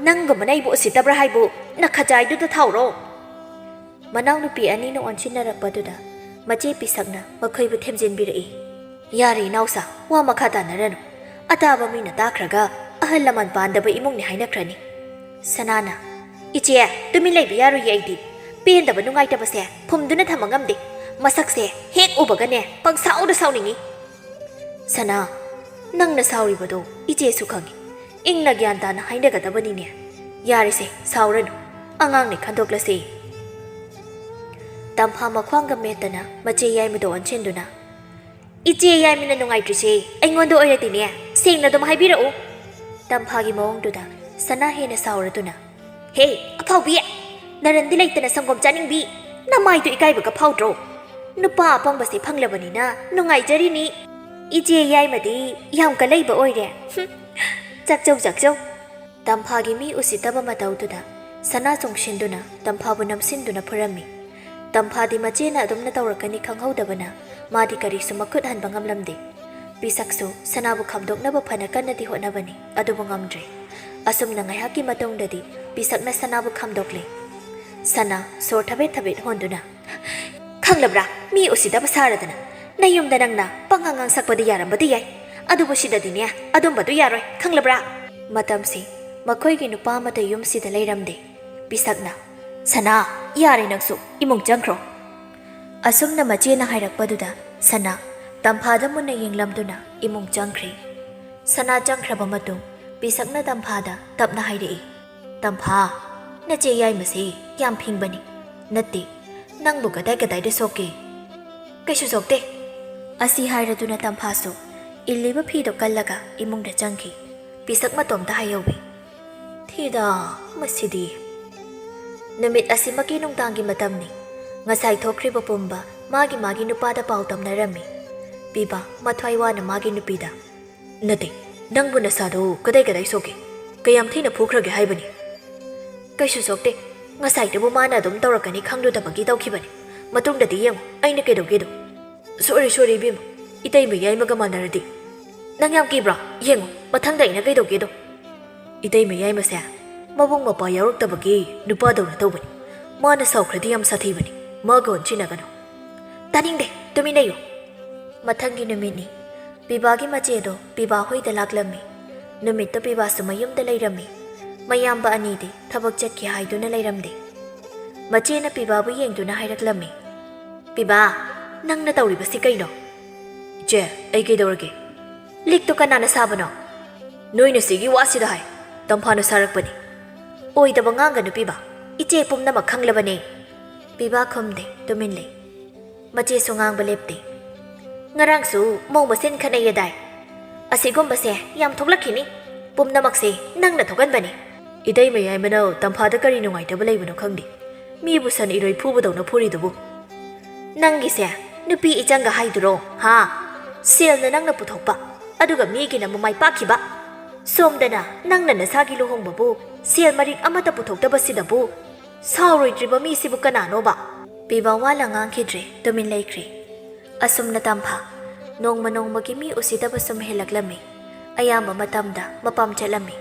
ꯅꯪꯒꯨꯝꯕꯅ ꯑꯩꯕꯨ ꯎꯁꯤꯠꯇꯕ꯭ꯔꯥ ꯍꯥꯏꯕꯨ ꯅꯈꯖꯥꯏꯗꯨꯗ ꯊꯥꯎꯔꯣ?" ꯃꯅꯥꯎꯅꯨꯄꯤ ꯑꯅꯤꯅ ꯑꯣꯟꯁꯤꯟꯅꯔꯛꯄꯗꯨꯗ ꯃꯆꯦ ꯄꯤꯁꯛꯅ ꯃꯈꯣꯏꯕꯨ ꯊꯦꯝꯖꯤꯟꯕꯤꯔꯛꯏ꯫ "ꯌꯥꯔꯦ ꯏꯅꯥꯎꯁꯥ, ꯋꯥ ꯃꯈꯥ ꯇꯥꯅꯔꯅꯨ꯫ ꯑꯇꯥꯕ ꯃꯤꯅ ꯇꯥꯈ꯭ꯔꯒ ꯑꯍꯜ ꯂꯃꯟ ꯄꯥꯟꯗꯕ ꯏꯃꯨꯡꯅꯤ ꯍꯥꯏꯅꯈ꯭ꯔꯅꯤ꯫ ꯁꯅꯥꯅ, ꯏꯆꯦ, ꯇꯨꯃꯤꯟ ꯂꯩꯕ ꯌꯥꯔꯣꯏꯌꯦ ꯑꯩꯗꯤ꯫ ꯄꯦꯟꯗꯕ ꯅꯨꯡꯉꯥꯏꯇꯕꯁꯦ ꯐꯨꯝꯗꯨꯅ ꯊꯝꯕ ꯉꯝꯗꯦ꯫ ꯃꯁꯛꯁꯦ ꯍꯦꯛ ꯎꯕꯒꯅꯦ ꯄꯪꯁꯥꯎꯗ ꯁꯥꯎꯅꯤꯡꯉꯤ꯫" "ꯁꯅꯥ, ꯅꯪꯅ ꯁꯥꯎꯔꯤꯕꯗꯣ ꯏꯆꯦꯁꯨ ꯈꯪꯉꯤ꯫ ꯏꯪꯅ ꯒ꯭ꯌꯥꯟ ꯇꯥꯅ ꯍꯥꯏꯅꯒꯗꯕꯅꯤꯅꯦ꯫ ꯌꯥꯔꯦꯁꯦ, ꯁꯥꯎꯔꯅꯨ꯫ ꯑꯉꯥꯡꯅꯤ ꯈꯟꯗꯣꯛꯂꯁꯦ꯫" ꯇꯝꯐꯥ ꯃꯈ꯭ꯋꯥꯡꯒ ꯃꯦꯠꯇꯅ ꯃꯆꯦ ꯌꯥꯏꯃꯗ ꯑꯣꯟꯁꯤꯟꯗꯨꯅ, "ꯏꯆꯦ ꯌꯥꯏꯃꯅ ꯅꯨꯡꯉꯥꯏꯇ꯭ꯔꯤꯁꯦ ꯑꯩꯉꯣꯟꯗ ꯑꯣꯏꯔꯗꯤꯅꯦ, ꯁꯦꯡꯅ ꯑꯗꯨꯝ ꯍꯥꯏꯕꯤꯔꯛꯎ꯫" ꯇꯝꯐꯥꯒꯤ ꯃꯑꯣꯡꯗꯨꯗ ꯁꯅꯥ ꯍꯦꯟꯅ ꯁꯥꯎꯔꯗꯨꯅ, "ꯍꯦ, ꯑꯐꯥꯎꯕꯤ! ꯅꯔꯟꯗꯤ ꯂꯩꯇꯅ ꯁꯪꯒꯣꯝ ꯆꯥꯅꯤꯡꯕꯤ! ꯅꯃꯥꯏꯗꯨ ꯏꯀꯥꯏꯕꯒ ꯐꯥꯎꯗ꯭ꯔꯣ? ꯅꯨꯄꯥ ꯑꯄꯪꯕꯁꯦ ꯐꯪꯂꯕꯅꯤꯅ ꯅꯨꯡꯉꯥꯏꯖꯔꯤꯅꯤ꯫ ꯏꯆꯦ ꯌꯥꯏꯃꯗꯤ ꯌꯥꯝ ꯀꯂꯩꯕ ꯑꯣꯏꯔꯦ꯫ ꯍꯨꯝ, ꯆꯥꯛꯆꯧ, ꯆꯥꯛꯆꯧ!" ꯇꯝꯐꯥꯒꯤ ꯃꯤ ꯎꯁꯤꯠꯇꯕ ꯃꯇꯧꯗꯨꯗ ꯁꯅꯥ ꯆꯣꯡꯁꯤꯟꯗꯨꯅ ꯇꯝꯐꯥꯕꯨ ꯅꯝꯁꯤꯟꯗꯨꯅ ꯐꯨꯔꯝꯃꯤ꯫ ꯇꯝꯐꯥꯗꯤ ꯃꯆꯦꯅ ꯑꯗꯨꯝꯅ ꯇꯧꯔꯛꯀꯅꯤ ꯈꯪꯍꯧꯗꯕꯅ ꯃꯥꯗꯤ ꯀꯔꯤꯁꯨ ꯃꯈꯨꯠ ꯍꯟꯕ ꯉꯝꯂꯝꯗꯦ꯫ ꯄꯤꯁꯛꯁꯨ ꯁꯅꯥꯕꯨ ꯈꯥꯝꯗꯣꯛꯅꯕ ꯐꯅ ꯀꯟꯅꯗꯤ ꯍꯣꯠꯅꯕꯅꯤ, ꯑꯗꯨꯕꯨ ꯉꯝꯗ꯭ꯔꯦ꯫ ꯑꯁꯨꯝꯅ ꯉꯥꯏꯍꯥꯛꯀꯤ ꯃꯇꯨꯡꯗꯗꯤ ꯄꯤꯁꯛꯅ ꯁꯅꯥꯕꯨ ꯈꯥꯝꯗꯣꯛꯂꯦ꯫ ꯁꯅꯥ ꯁꯣꯔ ꯊꯕꯦꯠ ꯊꯕꯦꯠ ꯍꯣꯟꯗꯨꯅ, "ꯈꯪꯂꯕ꯭ꯔꯥ? ꯃꯤ ꯎꯁꯤꯠꯇꯕ ꯁꯥꯔꯗꯅ꯫ ꯅꯌꯨꯝꯗ ꯅꯪꯅ ꯄꯪꯉꯥꯡ ꯉꯥꯡꯁꯛꯄꯗꯤ ꯌꯥꯔꯝꯕꯗꯤ ꯌꯥꯏ, ꯑꯗꯨꯕꯨ ꯁꯤꯗꯗꯤꯅꯦ, ꯑꯗꯨꯝꯕꯗꯨ ꯌꯥꯔꯣꯏ, ꯈꯪꯂꯕ꯭ꯔꯥ?" ꯃꯇꯝꯁꯤ ꯃꯈꯣꯏꯒꯤ ꯅꯨꯄꯥ ꯑꯃꯠꯇ ꯌꯨꯝꯁꯤꯗ ꯂꯩꯔꯝꯗꯦ꯫ ꯄꯤꯁꯛꯅ, "ꯁꯅꯥ, ꯌꯥꯔꯦ ꯅꯪꯁꯨ, ꯏꯃꯨꯡ ꯆꯪꯈ꯭ꯔꯣ!" ꯑꯁꯨꯝꯅ ꯃꯆꯦꯅ ꯍꯥꯏꯔꯛꯄꯗꯨꯗ ꯁꯅꯥ ꯇꯝꯐꯥꯗ ꯃꯨꯟꯅ ꯌꯦꯡꯂꯝꯗꯨꯅ ꯏꯃꯨꯡ ꯆꯪꯈ꯭ꯔꯦ꯫ ꯁꯅꯥ ꯆꯪꯈ꯭ꯔꯕ ꯃꯇꯨꯡ ꯄꯤꯁꯛꯅ ꯇꯝꯐꯥꯗ ꯇꯞꯅ ꯍꯥꯏꯔꯛꯏ, "ꯇꯝꯐꯥ, ꯅꯆꯦ ꯌꯥꯏꯃꯁꯦ ꯌꯥꯝ ꯐꯤꯡꯕꯅꯤ꯫ ꯅꯠꯇꯦ, ꯅꯪꯕꯨ ꯀꯗꯥꯏ ꯀꯗꯥꯏꯗ ꯁꯣꯛꯀꯦ?" "ꯀꯩꯁꯨ ꯁꯣꯛꯇꯦ," ꯑꯁꯤ ꯍꯥꯏꯔꯗꯨꯅ ꯇꯝꯐꯥꯁꯨ ꯏꯜꯂꯤꯕ ꯐꯤꯗꯣ ꯀꯜꯂꯒ ꯏꯃꯨꯡꯗ ꯆꯪꯈꯤ꯫ ꯄꯤꯁꯛ ꯃꯇꯣꯝꯇ ꯍꯥꯏꯍꯧꯏ, "ꯊꯤꯗ, ꯃꯁꯤꯗꯤ!" ꯅꯨꯃꯤꯠ ꯑꯁꯤꯃꯛꯀꯤ ꯅꯨꯡꯗꯥꯡꯒꯤ ꯃꯇꯝꯅꯤ꯫ ꯉꯁꯥꯏ ꯊꯣꯛꯈ꯭ꯔꯤꯕ ꯄꯨꯝꯕ ꯃꯥꯒꯤ ꯃꯥꯒꯤ ꯅꯨꯄꯥꯗ ꯄꯥꯎ ꯇꯝꯅꯔꯝꯃꯤ꯫ ꯄꯤꯕ ꯃꯊ꯭ꯋꯥꯏ ꯋꯥꯅ ꯃꯥꯒꯤ ꯅꯨꯄꯤꯗ, "ꯅꯠꯇꯦ, ꯅꯪꯕꯨ ꯅꯁꯥꯗꯣ ꯀꯗꯥꯏ ꯀꯗꯥꯏ ꯁꯣꯛꯀꯦ? ꯀꯌꯥꯝ ꯊꯤꯅ ꯐꯨꯈ꯭ꯔꯒꯦ ꯍꯥꯏꯕꯅꯤ?" "ꯀꯩꯁꯨ ꯁꯣꯛꯇꯦ꯫ ꯉꯁꯥꯏꯗꯨꯕꯨ ꯃꯥꯅ ꯑꯗꯨꯝ ꯇꯧꯔꯛꯀꯅꯤ ꯈꯪꯂꯨꯗꯕꯒꯤ ꯇꯧꯈꯤꯕꯅꯤ꯫ ꯃꯇꯨꯡꯗꯗꯤ ꯌꯦꯡꯉꯨ, ꯑꯩꯅ ꯀꯩꯗꯧꯒꯦꯗꯣ꯫" "Sorry, sorry, ꯏꯕꯦꯝꯃ꯫ ꯏꯇꯩꯃ ꯌꯥꯏꯃꯒ ꯃꯥꯟꯅꯔꯗꯤ꯫ ꯅꯪ ꯌꯥꯝ ꯀꯤꯕ꯭ꯔꯣ? ꯌꯦꯡꯉꯨ, ꯃꯊꯪꯗ ꯑꯩꯅ ꯀꯩꯗꯧꯒꯦꯗꯣ꯫" "ꯏꯇꯩꯃ ꯌꯥꯏꯃꯁꯦ ꯃꯕꯨꯡ ꯃꯄ꯭ꯋꯥ ꯌꯥꯎꯔꯛꯇꯕꯒꯤ ꯅꯨꯄꯥꯗꯧꯅ ꯇꯧꯕꯅꯤ꯫ ꯃꯥꯅ ꯁꯥꯎꯈ꯭ꯔꯗꯤ ꯌꯥꯝ ꯁꯥꯊꯤꯕꯅꯤ꯫ ꯃꯥꯒ ꯑꯣꯟꯁꯤꯟꯅꯒꯅꯨ꯫" "ꯇꯥꯅꯤꯡꯗꯦ, ꯇꯨꯃꯤꯟ ꯂꯩꯌꯨ꯫" ꯃꯊꯪꯒꯤ ꯅꯨꯃꯤꯠꯅꯤ꯫ ꯄꯤꯕꯥꯒꯤ ꯃꯆꯦꯗꯣ ꯄꯤꯕꯥ ꯍꯣꯏꯗ ꯂꯥꯛꯂꯝꯃꯤ꯫ ꯅꯨꯃꯤꯠꯇꯣ ꯄꯤꯕꯥꯁꯨ ꯃꯌꯨꯝꯗ ꯂꯩꯔꯝꯃꯤ꯫ ꯃꯌꯥꯝꯕ ꯑꯅꯤꯗꯤ ꯊꯕꯛ ꯆꯠꯈꯤ ꯍꯥꯏꯗꯨꯅ ꯂꯩꯔꯝꯗꯦ꯫ ꯃꯆꯦꯅ ꯄꯤꯕꯥꯕꯨ ꯌꯦꯡꯗꯨꯅ ꯍꯥꯏꯔꯛꯂꯝꯃꯤ, "ꯄꯤꯕꯥ, ꯅꯪꯅ ꯇꯧꯔꯤꯕꯁꯤ ꯀꯩꯅꯣ?" "ꯏꯆꯦ, ꯑꯩ ꯀꯩꯗꯧꯔꯒꯦ?" "ꯂꯤꯛꯇꯣ ꯀꯅꯥꯅ ꯁꯥꯕꯅꯣ?" "ꯅꯣꯏꯅ ꯁꯤꯒꯤ ꯋꯥꯁꯤꯗ ꯍꯥꯏ꯫ ꯇꯝꯐꯥꯅ ꯁꯥꯔꯛꯄꯅꯤ꯫" "ꯑꯣꯏꯗꯕ ꯉꯥꯡꯒꯅꯨ ꯄꯤꯕꯥ, ꯏꯆꯦ ꯄꯨꯝꯅꯃꯛ ꯈꯪꯂꯕꯅꯦ꯫" ꯄꯤꯕꯥ ꯈꯨꯝꯗꯦ, ꯇꯨꯃꯤꯟ ꯂꯩ꯫ ꯃꯆꯦꯁꯨ ꯉꯥꯡꯕ ꯂꯦꯞꯇꯦ꯫ "ꯉꯔꯥꯡꯁꯨ ꯃꯧ ꯃꯁꯦꯟ ꯈꯠꯅꯩꯌꯦꯗꯥꯏ? ꯑꯁꯤꯒꯨꯝꯕꯁꯦ ꯌꯥꯝ ꯊꯣꯛꯂꯛꯈꯤꯅꯤ꯫ ꯄꯨꯝꯅꯃꯛꯁꯦ ꯅꯪꯅ ꯊꯣꯛꯍꯟꯕꯅꯤ꯫ ꯏꯇꯩꯃ ꯌꯥꯏꯃꯅ ꯇꯝꯐꯥꯗ ꯀꯔꯤ ꯅꯨꯡꯉꯥꯏꯇꯕ ꯂꯩꯕꯅꯣ ꯈꯪꯗꯦ꯫ ꯃꯤꯕꯨ ꯁꯟ ꯏꯔꯣꯏ ꯐꯨꯕꯗꯧꯅ ꯐꯨꯔꯤꯗꯨꯕꯨ꯫ ꯅꯪꯒꯤꯁꯦ ꯅꯨꯄꯤ ꯏꯆꯪꯒ ꯍꯥꯏꯗꯨꯔꯣ, ꯍꯥ? ꯁꯦꯜꯅ ꯅꯪꯅ ꯄꯨꯊꯣꯛꯄ, ꯑꯗꯨꯒ ꯃꯤꯒꯤꯅ ꯃꯃꯥꯏ ꯄꯥꯛꯈꯤꯕ꯫ ꯁꯣꯝꯗꯅ ꯅꯪꯅ ꯅꯁꯥꯒꯤ ꯂꯨꯍꯣꯡꯕꯕꯨ ꯁꯦꯜ ꯃꯔꯤꯛ ꯑꯃꯠꯇ ꯄꯨꯊꯣꯛꯇꯕꯁꯤꯗꯕꯨ ꯁꯥꯎꯔꯣꯏꯗ꯭ꯔꯤꯕ ꯃꯤꯁꯤꯕꯨ ꯀꯅꯥꯅꯣꯕ? ꯄꯤꯕꯥ ꯋꯥ ꯂꯥꯡ ꯉꯥꯡꯈꯤꯗ꯭ꯔꯦ, ꯇꯨꯃꯤꯟ ꯂꯩꯈ꯭ꯔꯦ꯫ ꯑꯁꯨꯝꯅ ꯇꯝꯐꯥ ꯅꯣꯡꯃ ꯅꯣꯡꯃꯒꯤ ꯃꯤ ꯎꯁꯤꯠꯇꯕ ꯁꯨꯝ ꯍꯦꯜꯂꯛꯂꯝꯃꯤ꯫ ꯑꯌꯥꯝꯕ ꯃꯇꯝꯗ ꯃꯄꯥꯝ ꯆꯠꯂꯝꯃꯤ꯫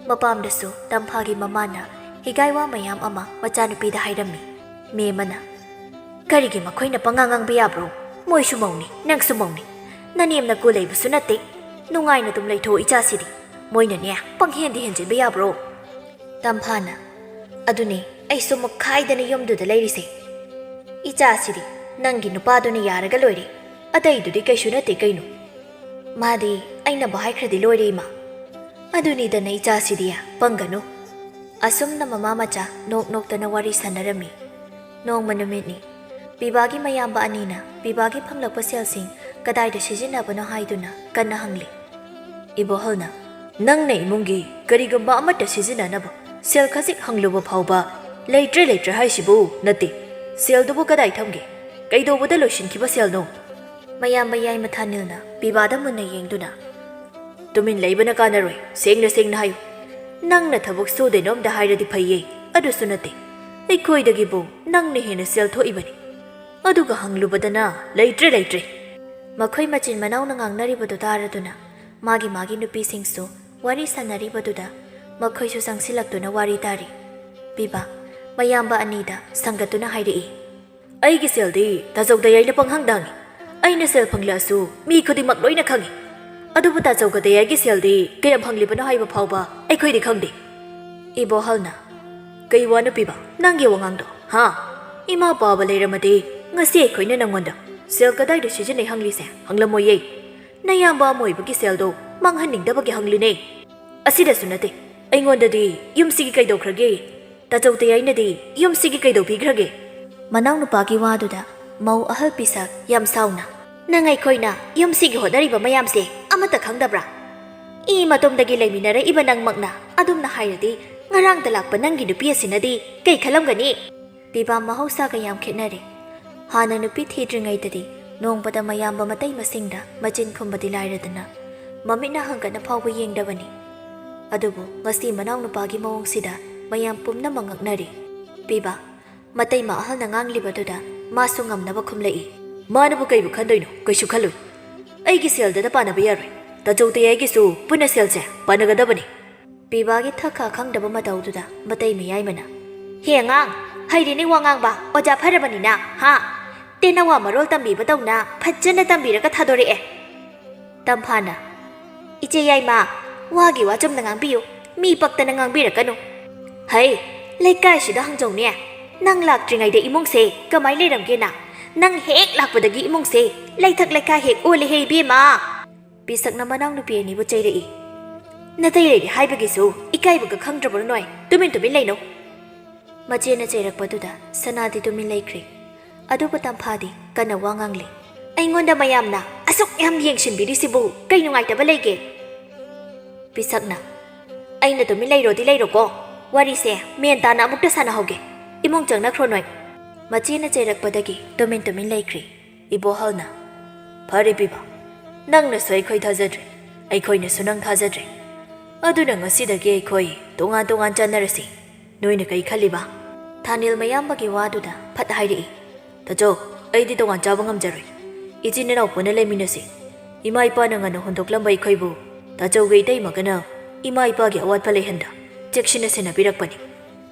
ꯃꯄꯥꯝꯗꯁꯨ ꯇꯝꯐꯥꯒꯤ ꯃꯃꯥꯅ ꯍꯤꯒꯥꯏ ꯋꯥ ꯃꯌꯥꯝ ꯑꯃ ꯃꯆꯥꯅꯨꯄꯤꯗ ꯍꯥꯏꯔꯝꯃꯤ꯫ ꯃꯦꯝꯃꯅ, "ꯀꯔꯤꯒꯤ ꯃꯈꯣꯏꯅ ꯄꯉꯥꯡ ꯉꯥꯡꯕ ꯌꯥꯕ꯭ꯔꯣ? ꯃꯣꯏꯁꯨ ꯃꯧꯅꯤ, ꯅꯪꯁꯨ ꯃꯧꯅꯤ꯫ ꯅꯅꯦꯝ ꯅꯀꯨ ꯂꯩꯕꯁꯨ ꯅꯠꯇꯦ꯫ ꯅꯨꯡꯉꯥꯏꯅ ꯑꯗꯨꯝ ꯂꯩꯊꯣꯛꯑꯣ ꯏꯆꯥꯁꯤꯗꯤ꯫ ꯃꯣꯏꯅꯅꯦ ꯄꯪꯍꯦꯟꯗꯤ ꯍꯦꯟꯖꯤꯟꯕ ꯌꯥꯕ꯭ꯔꯣ?" ꯇꯝꯐꯥꯅ, "ꯑꯗꯨꯅꯦ, ꯑꯩꯁꯨ ꯃꯨꯛꯈꯥꯏꯗꯅ ꯌꯨꯝꯗꯨꯗ ꯂꯩꯔꯤꯁꯦ꯫ ꯏꯆꯥꯁꯤꯗꯤ ꯅꯪꯒꯤ ꯅꯨꯄꯥꯗꯨꯅ ꯌꯥꯔꯒ ꯂꯣꯏꯔꯦ꯫ ꯑꯇꯩꯗꯨꯗꯤ ꯀꯩꯁꯨ ꯅꯠꯇꯦ ꯀꯩꯅꯣ꯫ ꯃꯥꯗꯤ ꯑꯩꯅꯕꯨ ꯍꯥꯏꯈ꯭ꯔꯗꯤ ꯂꯣꯏꯔꯦ ꯏꯃꯥ꯫ ꯑꯗꯨꯅꯤꯗꯅ ꯏꯆꯥꯁꯤꯗꯤ, ꯄꯪꯒꯅꯨ꯫" ꯑꯁꯨꯝꯅ ꯃꯃꯥ ꯃꯆꯥ ꯅꯣꯛ ꯅꯣꯛꯇꯅ ꯋꯥꯔꯤ ꯁꯥꯟꯅꯔꯝꯃꯤ꯫ ꯅꯣꯡꯃ ꯅꯨꯃꯤꯠꯅꯤ꯫ ꯄꯤꯕꯥꯒꯤ ꯃꯌꯥꯝꯕ ꯑꯅꯤꯅ ꯄꯤꯕꯥꯒꯤ ꯐꯪꯂꯛꯄ ꯁꯦꯜꯁꯤꯡ ꯀꯗꯥꯏꯗ ꯁꯤꯖꯤꯟꯅꯕꯅꯣ ꯍꯥꯏꯗꯨꯅ ꯀꯟꯅ ꯍꯪꯂꯤ꯫ ꯏꯕꯣꯍꯜꯅ, "ꯅꯪꯅ ꯏꯃꯨꯡꯒꯤ ꯀꯔꯤꯒꯨꯝꯕ ꯑꯃꯠꯇ ꯁꯤꯖꯤꯟꯅꯅꯕ ꯁꯦꯜ ꯈꯖꯤꯛ ꯍꯪꯂꯨꯕ ꯐꯥꯎꯕ ꯂꯩꯇ꯭ꯔꯦ ꯂꯩꯇ꯭ꯔꯦ ꯍꯥꯏꯁꯤꯕꯨ ꯅꯠꯇꯦ꯫ ꯁꯦꯜꯗꯨꯕꯨ ꯀꯗꯥꯏ ꯊꯝꯒꯦ? ꯀꯩꯗꯧꯕꯗ ꯂꯣꯏꯁꯤꯟꯈꯤꯕ ꯁꯦꯜꯅꯣ?" ꯃꯌꯥꯝꯕ ꯌꯥꯏꯃ ꯊꯥꯅꯤꯜꯅ ꯄꯤꯕꯥꯗ ꯃꯨꯟꯅ ꯌꯦꯡꯗꯨꯅ, "ꯇꯨꯃꯤꯟ ꯂꯩꯕꯅ ꯀꯥꯟꯅꯔꯣꯏ꯫ ꯁꯦꯡꯅ ꯁꯦꯡꯅ ꯍꯥꯏꯌꯨ꯫ ꯅꯪꯅ ꯊꯕꯛ ꯁꯨꯗꯦꯅꯣꯝꯗ ꯍꯥꯏꯔꯗꯤ ꯐꯩꯌꯦ, ꯑꯗꯨꯁꯨ ꯅꯠꯇꯦ꯫ ꯑꯩꯈꯣꯏꯗꯒꯤꯕꯨ ꯅꯪꯅ ꯍꯦꯟꯅ ꯁꯦꯜ ꯊꯣꯛꯏꯕꯅꯤ꯫ ꯑꯗꯨꯒ ꯍꯪꯂꯨꯕꯗꯅ ꯂꯩꯇ꯭ꯔꯦ ꯂꯩꯇ꯭ꯔꯦ꯫" ꯃꯈꯣꯏ ꯃꯆꯤꯟ ꯃꯅꯥꯎꯅ ꯉꯥꯡꯅꯔꯤꯕꯗꯨ ꯇꯥꯔꯗꯨꯅ ꯃꯥꯒꯤ ꯃꯥꯒꯤ ꯅꯨꯄꯤꯁꯤꯡꯁꯨ ꯋꯥꯔꯤ ꯁꯥꯟꯅꯔꯤꯕꯗꯨꯗ ꯃꯈꯣꯏꯁꯨ ꯆꯪꯁꯤꯜꯂꯛꯇꯨꯅ ꯋꯥꯔꯤ ꯇꯥꯔꯤ꯫ ꯄꯤꯕꯥ, ꯃꯌꯥꯝꯕ ꯑꯅꯤꯗ ꯁꯪꯒꯠꯇꯨꯅ ꯍꯥꯏꯔꯛꯏ꯫ "ꯑꯩꯒꯤ ꯁꯦꯜꯗꯤ ꯇꯥꯖꯧ ꯗꯌꯥꯏꯅ ꯄꯪꯍꯪꯗ ꯍꯪꯉꯤ꯫ ꯑꯩꯅ ꯁꯦꯜ ꯐꯪꯂꯛꯑꯁꯨ ꯃꯤ ꯈꯨꯗꯤꯡꯃꯛ ꯂꯣꯏꯅ ꯈꯪꯉꯤ꯫ ꯑꯗꯨꯕꯨ ꯇꯥꯖꯧꯒ ꯗꯌꯥꯏꯒꯤ ꯁꯦꯜꯗꯤ ꯀꯌꯥꯝ ꯐꯪꯂꯤꯕꯅꯣ ꯍꯥꯏꯕ ꯐꯥꯎꯕ ꯑꯩꯈꯣꯏꯗꯤ ꯈꯪꯗꯦ꯫" ꯏꯕꯣꯍꯜꯅ, "ꯀꯩ ꯋꯥꯅꯣ ꯄꯤꯕꯥ ꯅꯪꯒꯤ ꯋꯥꯉꯥꯡꯗꯣ, ꯍꯥ? ꯏꯃꯥ ꯄꯥꯕ ꯂꯩꯔꯝꯃꯗꯤ ꯉꯁꯤ ꯑꯩꯈꯣꯏꯅ ꯅꯪꯉꯣꯟꯗ ꯁꯦꯜ ꯀꯗꯥꯏꯗ ꯁꯤꯖꯤꯟꯅꯩ ꯍꯪꯂꯤꯁꯦ ꯍꯪꯂꯝꯃꯣꯏꯌꯦ꯫ ꯅꯌꯥꯝꯕ ꯑꯃ ꯑꯣꯏꯕꯒꯤ ꯁꯦꯜꯗꯣ ꯃꯥꯡꯍꯟꯅꯤꯡꯗꯕꯒꯤ ꯍꯪꯂꯤꯅꯦ꯫ ꯑꯁꯤꯗꯁꯨ ꯅꯠꯇꯦ, ꯑꯩꯉꯣꯟꯗꯗꯤ ꯌꯨꯝꯁꯤꯒꯤ ꯀꯩꯗꯧꯈ꯭ꯔꯒꯦ? ꯇꯥꯖꯧ ꯗꯌꯥꯏꯅꯗꯤ ꯌꯨꯝꯁꯤꯒꯤ ꯀꯩꯗꯧꯕꯤꯈ꯭ꯔꯒꯦ?" ꯃꯅꯥꯎꯅꯨꯄꯥꯒꯤ ꯋꯥꯗꯨꯗ ꯃꯧ ꯑꯍꯜ ꯄꯤꯁꯛ ꯌꯥꯝ ꯁꯥꯎꯅ, "ꯅꯪ ꯑꯩꯈꯣꯏꯅ ꯌꯨꯝꯁꯤꯒꯤ ꯍꯣꯠꯅꯔꯤꯕ ꯃꯌꯥꯝꯁꯦ ꯑꯃꯠꯇ ꯈꯪꯗꯕ꯭ꯔꯥ?" ꯏ ꯃꯇꯣꯝꯗꯒꯤ ꯂꯩꯃꯤꯟꯅꯔꯛꯏꯕ ꯅꯪꯃꯛꯅ ꯑꯗꯨꯝꯅ ꯍꯥꯏꯔꯗꯤ, ꯉꯔꯥꯡꯗ ꯂꯥꯛꯄ ꯅꯪꯒꯤ ꯅꯨꯄꯤ ꯑꯁꯤꯅꯗꯤ ꯀꯩ ꯈꯜꯂꯝꯒꯅꯤ? ꯄꯤꯕꯥ ꯃꯍꯧꯁꯥꯒ ꯌꯥꯝ ꯈꯦꯠꯅꯔꯦ꯫ ꯍꯥꯟꯅ ꯅꯨꯄꯤ ꯊꯤꯗ꯭ꯔꯤꯉꯩꯗꯗꯤ ꯅꯣꯡꯃꯗ ꯃꯌꯥꯝꯕ ꯃꯇꯩ ꯃꯁꯤꯡꯗ ꯃꯆꯤꯟ ꯈꯨꯝꯕꯗꯤ ꯂꯥꯏꯔꯗꯅ, ꯃꯃꯤꯠꯅ ꯍꯪꯒꯠꯅ ꯐꯥꯎꯕ ꯌꯦꯡꯗꯕꯅꯤ꯫ ꯑꯗꯨꯕꯨ ꯉꯁꯤ ꯃꯅꯥꯎꯅꯨꯄꯥꯒꯤ ꯃꯑꯣꯡꯁꯤꯗ ꯃꯌꯥꯝ ꯄꯨꯝꯅꯃꯛ ꯉꯛꯅꯔꯤ꯫ ꯄꯤꯕꯥ, ꯃꯇꯩꯃ ꯑꯍꯜꯅ ꯉꯥꯡꯂꯤꯕꯗꯨꯗ ꯃꯥꯁꯨ ꯉꯝꯅꯕ ꯈꯨꯝꯂꯛꯏ꯫ ꯃꯥꯅꯕꯨ ꯀꯩꯕꯨ ꯈꯟꯗꯣꯏꯅꯣ? ꯀꯩꯁꯨ ꯈꯜꯂꯣꯏ꯫ ꯑꯩꯒꯤ ꯁꯦꯜꯗꯗ ꯄꯥꯟꯅꯕ ꯌꯥꯔꯣꯏ꯫ ꯇꯥꯆꯧ ꯇꯌꯥꯏꯒꯤꯁꯨ ꯄꯨꯟꯅ ꯁꯦꯜꯁꯦ ꯄꯥꯟꯅꯒꯗꯕꯅꯤ꯫ ꯄꯤꯕꯥꯒꯤ ꯊꯛ ꯈꯥ ꯈꯪꯗꯕ ꯃꯇꯧꯗꯨꯗ ꯃꯇꯩ ꯃꯌꯥꯏꯃꯅ, "ꯍꯦ ꯑꯉꯥꯡ, ꯍꯩꯔꯦꯅꯦ ꯋꯥ ꯉꯥꯡꯕ, ꯑꯣꯖꯥ ꯐꯔꯕꯅꯤꯅ, ꯍꯥ? ꯇꯦꯟꯅ ꯋꯥ ꯃꯔꯣꯜ ꯇꯝꯕꯤꯕ ꯇꯧꯅ ꯐꯖꯅ ꯇꯝꯕꯤꯔꯒ ꯊꯥꯗꯣꯔꯛꯑꯦ꯫" ꯇꯝꯐꯥꯅ, "ꯏꯆꯦ ꯌꯥꯏꯃ, ꯋꯥꯒꯤ ꯋꯥ ꯆꯨꯝꯅ ꯉꯥꯡꯕꯤꯌꯨ, ꯃꯤ ꯄꯛꯇꯅ ꯉꯥꯡꯕꯤꯔꯛꯀꯅꯨ꯫ ꯍꯩ, ꯂꯩꯀꯥꯏꯁꯤꯗ ꯍꯪꯖꯧꯅꯦ, ꯅꯪ ꯂꯥꯛꯇ꯭ꯔꯤꯉꯩꯗ ꯏꯃꯨꯡꯁꯦ ꯀꯃꯥꯏ ꯂꯩꯔꯝꯒꯦꯅ? ꯅꯪ ꯍꯦꯛ ꯂꯥꯛꯄꯗꯒꯤ ꯏꯃꯨꯡꯁꯦ ꯂꯩꯊꯛ ꯂꯩꯀꯥꯏ ꯍꯦꯛ ꯑꯣꯜꯂꯦꯍꯦ ꯏꯕꯦꯝꯃ!" ꯄꯤꯁꯛꯅ ꯃꯅꯥꯎꯅꯨꯄꯤ ꯑꯅꯤꯕꯨ ꯆꯩꯔꯛꯏ꯫ "ꯅꯇꯩ ꯂꯩꯔꯦ ꯍꯥꯏꯕꯒꯤꯁꯨ ꯏꯀꯥꯏꯕꯒ ꯈꯪꯗ꯭ꯔꯕ꯭ꯔꯣ ꯅꯣꯏ? ꯇꯨꯃꯤꯟ ꯇꯨꯃꯤꯟ ꯂꯩꯅꯧ!" ꯃꯆꯦꯅ ꯆꯩꯔꯛꯄꯗꯨꯗ ꯁꯅꯥꯗꯤ ꯇꯨꯃꯤꯟ ꯂꯩꯈ꯭ꯔꯦ꯫ ꯑꯗꯨꯕꯨ ꯇꯝꯐꯥꯗꯤ ꯀꯟꯅ ꯋꯥ ꯉꯥꯡꯂꯤ꯫ "ꯑꯩꯉꯣꯟꯗ ꯃꯌꯥꯝꯅ ꯑꯁꯨꯛ ꯌꯥꯝ ꯌꯦꯡꯁꯤꯟꯕꯤꯔꯤꯁꯤꯕꯨ ꯀꯩ ꯅꯨꯡꯉꯥꯏꯇꯕ ꯂꯩꯒꯦ?" ꯄꯤꯁꯛꯅ, "ꯑꯩꯅ ꯇꯨꯃꯤꯟ ꯂꯩꯔꯣꯗꯤ ꯂꯩꯔꯣꯀꯣ, ꯋꯥꯔꯤꯁꯦ ꯃꯦꯟ ꯇꯥꯅ ꯑꯃꯨꯛꯇ ꯁꯥꯟꯅꯍꯧꯒꯦ꯫ ꯏꯃꯨꯡ ꯆꯪꯅꯈ꯭ꯔꯣ ꯅꯣꯏ꯫" ꯃꯆꯦꯅ ꯆꯩꯔꯛꯄꯗꯒꯤ ꯇꯨꯃꯤꯟ ꯇꯨꯃꯤꯟ ꯂꯩꯈ꯭ꯔꯦ꯫ ꯏꯕꯣꯍꯜꯅ, "ꯐꯔꯦ ꯄꯤꯕ, ꯅꯪꯅꯁꯨ ꯑꯩꯈꯣꯏ ꯊꯥꯖꯗ꯭ꯔꯦ, ꯑꯩꯈꯣꯏꯅꯁꯨ ꯅꯪ ꯊꯥꯖꯗ꯭ꯔꯦ꯫ ꯑꯗꯨꯅ ꯉꯁꯤꯗꯒꯤ ꯑꯩꯈꯣꯏ ꯇꯣꯉꯥꯟ ꯇꯣꯉꯥꯟ ꯆꯠꯅꯔꯁꯤ꯫ ꯅꯣꯏꯅ ꯀꯩ ꯈꯜꯂꯤꯕ?" ꯊꯥꯅꯤꯜ ꯃꯌꯥꯝꯕꯒꯤ ꯋꯥꯗꯨꯗ ꯐꯠ ꯍꯥꯏꯔꯛꯏ, "ꯇꯥꯆꯧ, ꯑꯩꯗꯤ ꯇꯣꯉꯥꯟ ꯆꯥꯕ ꯉꯝꯖꯔꯣꯏ꯫ ꯏꯆꯤꯟ ꯏꯅꯥꯎ ꯄꯨꯟꯅ ꯂꯩꯃꯤꯟꯅꯁꯤ꯫ ꯏꯃꯥ ꯏꯄꯥꯅ ꯉꯟꯅ ꯍꯨꯟꯗꯣꯛꯂꯝꯕ ꯑꯩꯈꯣꯏꯕꯨ ꯇꯥꯆꯧꯒ ꯏꯇꯩꯃꯒꯅ ꯏꯃꯥ ꯏꯄꯥꯒꯤ ꯑꯋꯥꯠꯄ ꯂꯩꯍꯟꯗ ꯆꯦꯛꯁꯤꯟꯅ ꯁꯦꯟꯅꯕꯤꯔꯛꯄꯅꯤ꯫"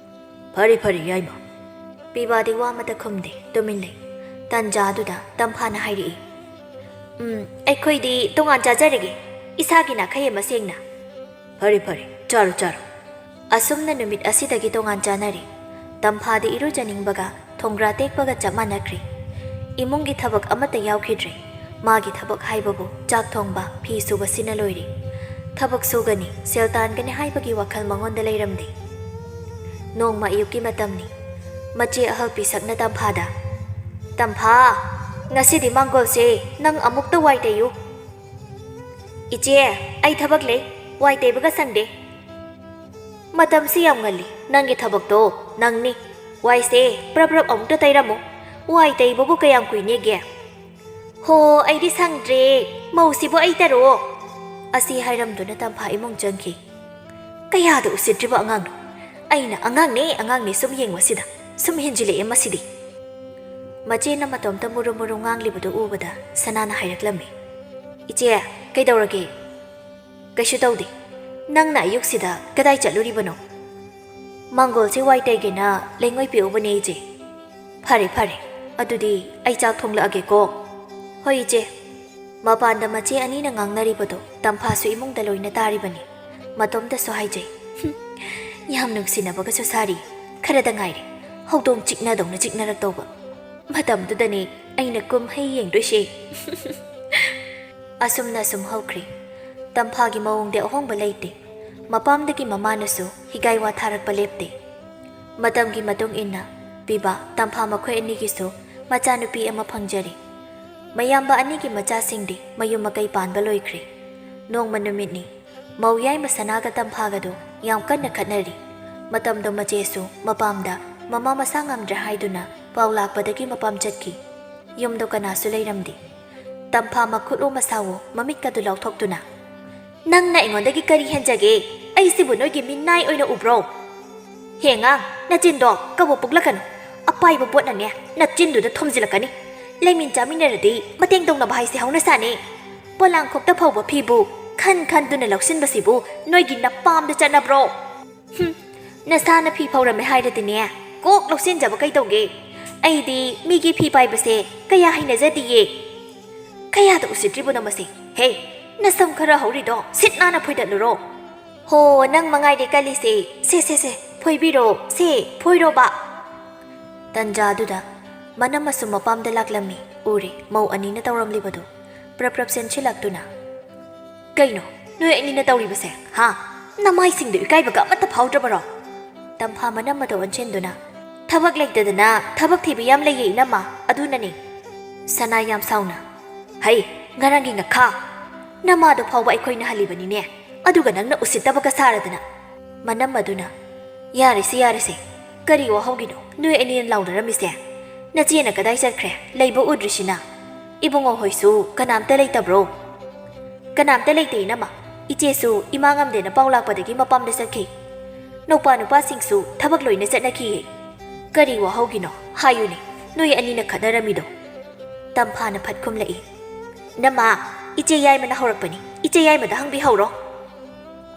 "ꯐꯔꯦ, ꯐꯔꯦ, ꯌꯥꯏꯃ꯫" ꯄꯤꯕꯥꯗꯤ ꯋꯥ ꯑꯃꯠꯇ ꯈꯨꯝꯗꯦ, ꯇꯨꯃꯤꯟ ꯂꯩ꯫ ꯇꯟꯖꯥꯗꯨꯗ ꯇꯝꯐꯥꯅ ꯍꯥꯏꯔꯛꯏ, "ꯎꯝ, ꯑꯩꯈꯣꯏꯗꯤ ꯇꯣꯉꯥꯟ ꯆꯥꯖꯔꯒꯦ, ꯏꯁꯥꯒꯤ ꯅꯥꯈꯩ ꯑꯃ ꯁꯦꯡꯅ꯫" "ꯐꯔꯦ, ꯐꯔꯦ, ꯆꯥꯔꯣ, ꯆꯥꯔꯣ꯫" ꯑꯁꯨꯝꯅ ꯅꯨꯃꯤꯠ ꯑꯁꯤꯗꯒꯤ ꯇꯣꯉꯥꯟ ꯆꯥꯅꯔꯦ꯫ ꯇꯝꯐꯥꯗꯤ ꯏꯔꯨꯖꯅꯤꯡꯕꯒ ꯊꯣꯡꯒ꯭ꯔꯥ ꯇꯦꯛꯄꯒ ꯆꯞ ꯃꯥꯟꯅꯈ꯭ꯔꯦ꯫ ꯏꯃꯨꯡꯒꯤ ꯊꯕꯛ ꯑꯃꯠꯇ ꯌꯥꯎꯈꯤꯗ꯭ꯔꯦ꯫ ꯃꯥꯒꯤ ꯊꯕꯛ ꯍꯥꯏꯕꯕꯨ ꯆꯥꯛ ꯊꯣꯡꯕ, ꯐꯤ ꯁꯨꯕꯁꯤꯅ ꯂꯣꯏꯔꯦ꯫ ꯊꯕꯛ ꯁꯨꯒꯅꯤ, ꯁꯦꯜ ꯇꯥꯟꯒꯅꯤ ꯍꯥꯏꯕꯒꯤ ꯋꯥꯈꯜ ꯃꯉꯣꯟꯗ ꯂꯩꯔꯝꯗꯦ꯫ ꯅꯣꯡꯃ ꯑꯌꯨꯛꯀꯤ ꯃꯇꯝꯅꯤ꯫ ꯃꯆꯦ ꯑꯍꯜ ꯄꯤꯁꯛꯅ ꯇꯝꯐꯥꯗ, "ꯇꯝꯐꯥ, ꯉꯁꯤꯗꯤ ꯃꯥꯡꯒꯣꯜꯁꯦ ꯅꯪ ꯑꯃꯨꯛꯇ ꯋꯥꯏ ꯇꯩꯌꯨ꯫" "ꯏꯆꯦ, ꯑꯩ ꯊꯕꯛ ꯂꯩ, ꯋꯥꯏ ꯇꯩꯕꯒ ꯁꯪꯗꯦ꯫" "ꯃꯇꯝꯁꯤ ꯌꯥꯝ ꯉꯜꯂꯤ, ꯅꯪꯒꯤ ꯊꯕꯛꯇꯣ ꯅꯪꯅꯤ꯫ ꯋꯥꯏꯁꯦ ꯄ꯭ꯔꯞ ꯄ꯭ꯔꯞ ꯑꯃꯨꯛꯇ ꯇꯩꯔꯝꯃꯨ꯫ ꯋꯥꯏ ꯇꯩꯕꯕꯨ ꯀꯌꯥꯝ ꯀꯨꯏꯅꯦꯒꯦ?" "ꯍꯣ, ꯑꯩꯗꯤ ꯁꯪꯗ꯭ꯔꯦ, ꯃꯧꯁꯤꯕꯨ ꯑꯩ ꯇꯔꯣ?" ꯑꯁꯤ ꯍꯥꯏꯔꯝꯗꯨꯅ ꯇꯝꯐꯥ ꯏꯃꯨꯡ ꯆꯪꯈꯤ꯫ "ꯀꯌꯥꯗ ꯎꯁꯤꯠꯇ꯭ꯔꯤꯕ ꯑꯉꯥꯡꯅꯣ? ꯑꯩꯅ ꯑꯉꯥꯡꯅꯦ, ꯑꯉꯥꯡꯅꯦ ꯁꯨꯝ ꯌꯦꯡꯕꯁꯤꯗ ꯁꯨꯝ ꯍꯦꯟꯖꯤꯜꯂꯛꯑꯦ ꯃꯁꯤꯗꯤ꯫" ꯃꯆꯦꯅ ꯃꯇꯣꯝꯇ ꯃꯨꯔꯨ ꯃꯨꯔꯨ ꯉꯥꯡꯂꯤꯕꯗꯨ ꯎꯕꯗ ꯁꯅꯥꯅ ꯍꯥꯏꯔꯛꯂꯝꯃꯤ, "ꯏꯆꯦ, ꯀꯩꯗꯧꯔꯒꯦ?" "ꯀꯩꯁꯨ ꯇꯧꯗꯦ꯫ ꯅꯪꯅ ꯑꯌꯨꯛꯁꯤꯗ ꯀꯗꯥꯏ ꯆꯠꯂꯨꯔꯤꯕꯅꯣ?" "ꯃꯪꯒꯣꯜꯁꯦ ꯋꯥꯏ ꯇꯩꯒꯦꯅ ꯂꯩꯉꯣꯏ ꯄꯦꯛꯎꯕꯅꯦ, ꯏꯆꯦ꯫" "ꯐꯔꯦ, ꯐꯔꯦ꯫ ꯑꯗꯨꯗꯤ ꯑꯩ ꯆꯥꯛ ꯊꯣꯡꯂꯛꯑꯒꯦꯀꯣ꯫" "ꯍꯣꯏ, ꯏꯆꯦ꯫" ꯃꯄꯥꯟꯗ ꯃꯆꯦ ꯑꯅꯤꯅ ꯉꯥꯡꯅꯔꯤꯕꯗꯣ ꯇꯝꯐꯥꯁꯨ ꯏꯃꯨꯡꯗ ꯂꯣꯏꯅ ꯇꯥꯔꯤꯕꯅꯤ꯫ ꯃꯇꯣꯝꯇꯁꯨ ꯍꯥꯏꯖꯩ, "ꯍꯨꯝ, ꯌꯥꯝ ꯅꯨꯡꯁꯤꯅꯕꯒꯁꯨ ꯁꯥꯔꯤ꯫ ꯈꯔꯗ ꯉꯥꯏꯔꯦ ꯍꯧꯗꯣꯡ ꯆꯤꯛꯅꯗꯧꯅ ꯆꯤꯛꯅꯔꯛꯇꯧꯕ꯫ ꯃꯇꯝꯗꯨꯗꯅꯦ ꯑꯩꯅ ꯀꯨꯝꯍꯩ ꯌꯦꯡꯗꯣꯏꯁꯦ꯫" ꯑꯁꯨꯝꯅ ꯑꯁꯨꯝ ꯍꯧꯈ꯭ꯔꯦ꯫ ꯇꯝꯐꯥꯒꯤ ꯃꯑꯣꯡꯗꯤ ꯑꯍꯣꯡꯕ ꯂꯩꯇꯦ꯫ ꯃꯄꯥꯝꯗꯒꯤ ꯃꯃꯥꯅꯁꯨ ꯍꯤꯒꯥꯏ ꯋꯥ ꯊꯥꯔꯛꯄ ꯂꯦꯞꯇꯦ꯫ ꯃꯇꯝꯒꯤ ꯃꯇꯨꯡ ꯏꯟꯅ ꯄꯤꯕ ꯇꯝꯐꯥ ꯃꯈꯣꯏ ꯑꯅꯤꯒꯤꯁꯨ ꯃꯆꯥꯅꯨꯄꯤ ꯑꯃ ꯐꯪꯖꯔꯦ꯫ ꯃꯌꯥꯝꯕ ꯑꯅꯤꯒꯤ ꯃꯆꯥꯁꯤꯡꯗꯤ ꯃꯌꯨꯝ ꯃꯀꯩ ꯄꯥꯟꯕ ꯂꯣꯏꯈ꯭ꯔꯦ꯫ ꯅꯣꯡꯃ ꯅꯨꯃꯤꯠꯅꯤ, ꯃꯧ ꯌꯥꯏꯃ ꯁꯅꯥꯒ ꯇꯝꯐꯥꯒꯗꯨ ꯌꯥꯝ ꯀꯟꯅ ꯈꯠꯅꯔꯤ꯫ ꯃꯇꯝꯗꯣ ꯃꯆꯦꯁꯨ ꯃꯄꯥꯝꯗ ꯃꯃꯥ ꯃꯁꯥ ꯉꯝꯗ꯭ꯔꯦ ꯍꯥꯏꯗꯨꯅ ꯄꯥꯎ ꯂꯥꯛꯄꯗꯒꯤ ꯃꯄꯥꯝ ꯆꯠꯈꯤ꯫ ꯌꯨꯝꯗꯣ ꯀꯅꯥꯁꯨ ꯂꯩꯔꯝꯗꯦ꯫ ꯇꯝꯐꯥ ꯃꯈꯨꯠꯂꯣ ꯃꯁꯥꯋꯣ ꯃꯃꯤꯠꯀꯗꯨ ꯂꯥꯎꯊꯣꯛꯇꯨꯅ, "ꯅꯪꯅ ꯑꯩꯉꯣꯟꯗꯒꯤ ꯀꯔꯤ ꯍꯦꯟꯖꯒꯦ? ꯑꯩꯁꯤꯕꯨ ꯅꯣꯏꯒꯤ ꯃꯤꯅꯥꯏ ꯑꯣꯏꯅ ꯎꯕ꯭ꯔꯣ? ꯍꯦ ꯑꯉꯥꯡ, ꯅꯆꯤꯟꯗꯣ ꯀꯕꯣꯛ ꯄꯨꯛꯂꯛꯀꯅꯨ꯫ ꯑꯄꯥꯏꯕ ꯄꯣꯠꯅꯅꯦ ꯅꯆꯤꯟꯗꯨꯗ ꯊꯣꯝꯖꯤꯜꯂꯛꯀꯅꯤ꯫ ꯂꯩꯃꯤꯟ ꯆꯥꯃꯤꯟꯅꯔꯗꯤ ꯃꯇꯦꯡ ꯇꯧꯅꯕ ꯍꯥꯏꯁꯦ ꯍꯧꯅꯁꯥꯅꯤ꯫ ꯄꯣꯂꯥꯡꯈꯣꯛꯇ ꯐꯧꯕ ꯐꯤꯕꯨ ꯈꯟ ꯈꯟꯗꯨꯅ ꯂꯧꯁꯤꯟꯕꯁꯤꯕꯨ ꯅꯣꯏꯒꯤ ꯅꯄꯥꯝꯗ ꯆꯠꯅꯕ꯭ꯔꯣ? ꯍꯨꯝ, ꯅꯁꯥꯅ ꯐꯤ ꯐꯧꯔꯝꯃꯦ ꯍꯥꯏꯔꯗꯤꯅꯦ, ꯀꯣꯛ ꯂꯧꯁꯤꯟꯖꯕ ꯀꯩꯗꯧꯒꯦ? ꯑꯩꯗꯤ ꯃꯤꯒꯤ ꯐꯤ ꯄꯥꯏꯕꯁꯦ ꯀꯌꯥ ꯍꯩꯅꯖꯗꯤꯌꯦ꯫" "ꯀꯌꯥꯗ ꯎꯁꯤꯠꯇ꯭ꯔꯤꯕꯅꯣ ꯃꯁꯤ? ꯍꯦ, ꯅꯁꯝ ꯈꯔ ꯍꯧꯔꯤꯗꯣ ꯁꯤꯠ ꯅꯥꯟꯅ ꯐꯣꯏꯗꯠꯂꯨꯔꯣ꯫" "ꯍꯣ, ꯅꯪ ꯃꯉꯥꯏꯔꯦ ꯀꯜꯂꯤꯁꯦ꯫ ꯁꯦ, ꯁꯦ, ꯁꯦ, ꯐꯣꯏꯕꯤꯔꯣ, ꯁꯦ, ꯐꯣꯏꯔꯣꯕ꯫" ꯇꯟꯖꯥꯗꯨꯗ ꯃꯅꯝ ꯑꯃꯁꯨ ꯃꯄꯥꯝꯗ ꯂꯥꯛꯂꯝꯃꯤ꯫ ꯎꯔꯦ, ꯃꯧ ꯑꯅꯤꯅ ꯇꯧꯔꯝꯂꯤꯕꯗꯨ꯫ ꯄ꯭ꯔꯞ ꯄ꯭ꯔꯞ ꯆꯦꯟꯁꯤꯜꯂꯛꯇꯨꯅ, "ꯀꯩꯅꯣ ꯅꯣꯏ ꯑꯅꯤꯅ ꯇꯧꯔꯤꯕꯁꯦ, ꯍꯥ? ꯅꯃꯥꯏꯁꯤꯡꯗꯣ ꯏꯀꯥꯏꯕꯒ ꯑꯃꯠꯇ ꯐꯥꯎꯗ꯭ꯔꯕꯔꯣ?" ꯇꯝꯐꯥ ꯃꯅꯝ ꯑꯗꯨ ꯑꯣꯟꯁꯤꯟꯗꯨꯅ, "ꯊꯕꯛ ꯂꯩꯇꯗꯅ ꯊꯕꯛ ꯊꯤꯕ ꯌꯥꯝ ꯂꯩꯌꯦ, ꯏꯅꯝꯃ, ꯑꯗꯨꯅꯅꯦ꯫" ꯁꯅꯥ ꯌꯥꯝ ꯁꯥꯎꯅ, "ꯍꯩ, ꯉꯔꯥꯡꯒꯤ ꯉꯥꯈꯥ!" "ꯅꯃꯥꯗꯣ ꯐꯥꯎꯕ ꯑꯩꯈꯣꯏꯅ ꯍꯜꯂꯤꯕꯅꯤꯅꯦ, ꯑꯗꯨꯒ ꯅꯪꯅ ꯎꯁꯤꯠꯇꯕꯒ ꯁꯥꯔꯗꯅ!" ꯃꯅꯝ ꯑꯗꯨꯅ, "ꯌꯥꯔꯦꯁꯦ, ꯌꯥꯔꯦꯁꯦ, ꯀꯔꯤ ꯋꯥꯍꯧꯒꯤꯅꯣ ꯅꯣꯏ ꯑꯅꯤꯅ ꯂꯥꯎꯅꯔꯝꯃꯤꯁꯦ? ꯅꯆꯦꯅ ꯀꯗꯥꯏ ꯆꯠꯈ꯭ꯔꯦ? ꯂꯩꯕ ꯎꯗ꯭ꯔꯤꯁꯤꯅ? ꯏꯕꯨꯡꯉꯣ ꯍꯣꯏꯁꯨ ꯀꯅꯥꯝꯇ ꯂꯩꯇꯕ꯭ꯔꯣ?" "ꯀꯅꯥꯝꯇ ꯂꯩꯇꯦ, ꯏꯅꯝꯃ꯫ ꯏꯆꯦꯁꯨ ꯏꯃꯥ ꯉꯝꯗꯦꯅ ꯄꯥꯎ ꯂꯥꯛꯄꯗꯒꯤ ꯃꯄꯥꯝꯗ ꯆꯠꯈꯤ꯫ ꯅꯧꯄꯥ ꯅꯨꯄꯥꯁꯤꯡꯁꯨ ꯊꯕꯛ ꯂꯣꯏꯅ ꯆꯠꯅꯈꯤꯌꯦ꯫ ꯀꯔꯤ ꯋꯥꯍꯧꯒꯤꯅꯣ? ꯍꯥꯏꯌꯨꯅꯦ, ꯅꯣꯏ ꯑꯅꯤꯅ ꯈꯠꯅꯔꯝꯃꯤꯗꯣ?" ꯇꯝꯐꯥꯅ ꯐꯠ ꯈꯨꯝꯂꯛꯏ, "ꯅꯃꯥ, ꯏꯆꯦ ꯌꯥꯏꯃꯅ ꯍꯧꯔꯛꯄꯅꯤ, ꯏꯆꯦ ꯌꯥꯏꯃꯗ ꯍꯪꯕꯤꯍꯧꯔꯣ꯫"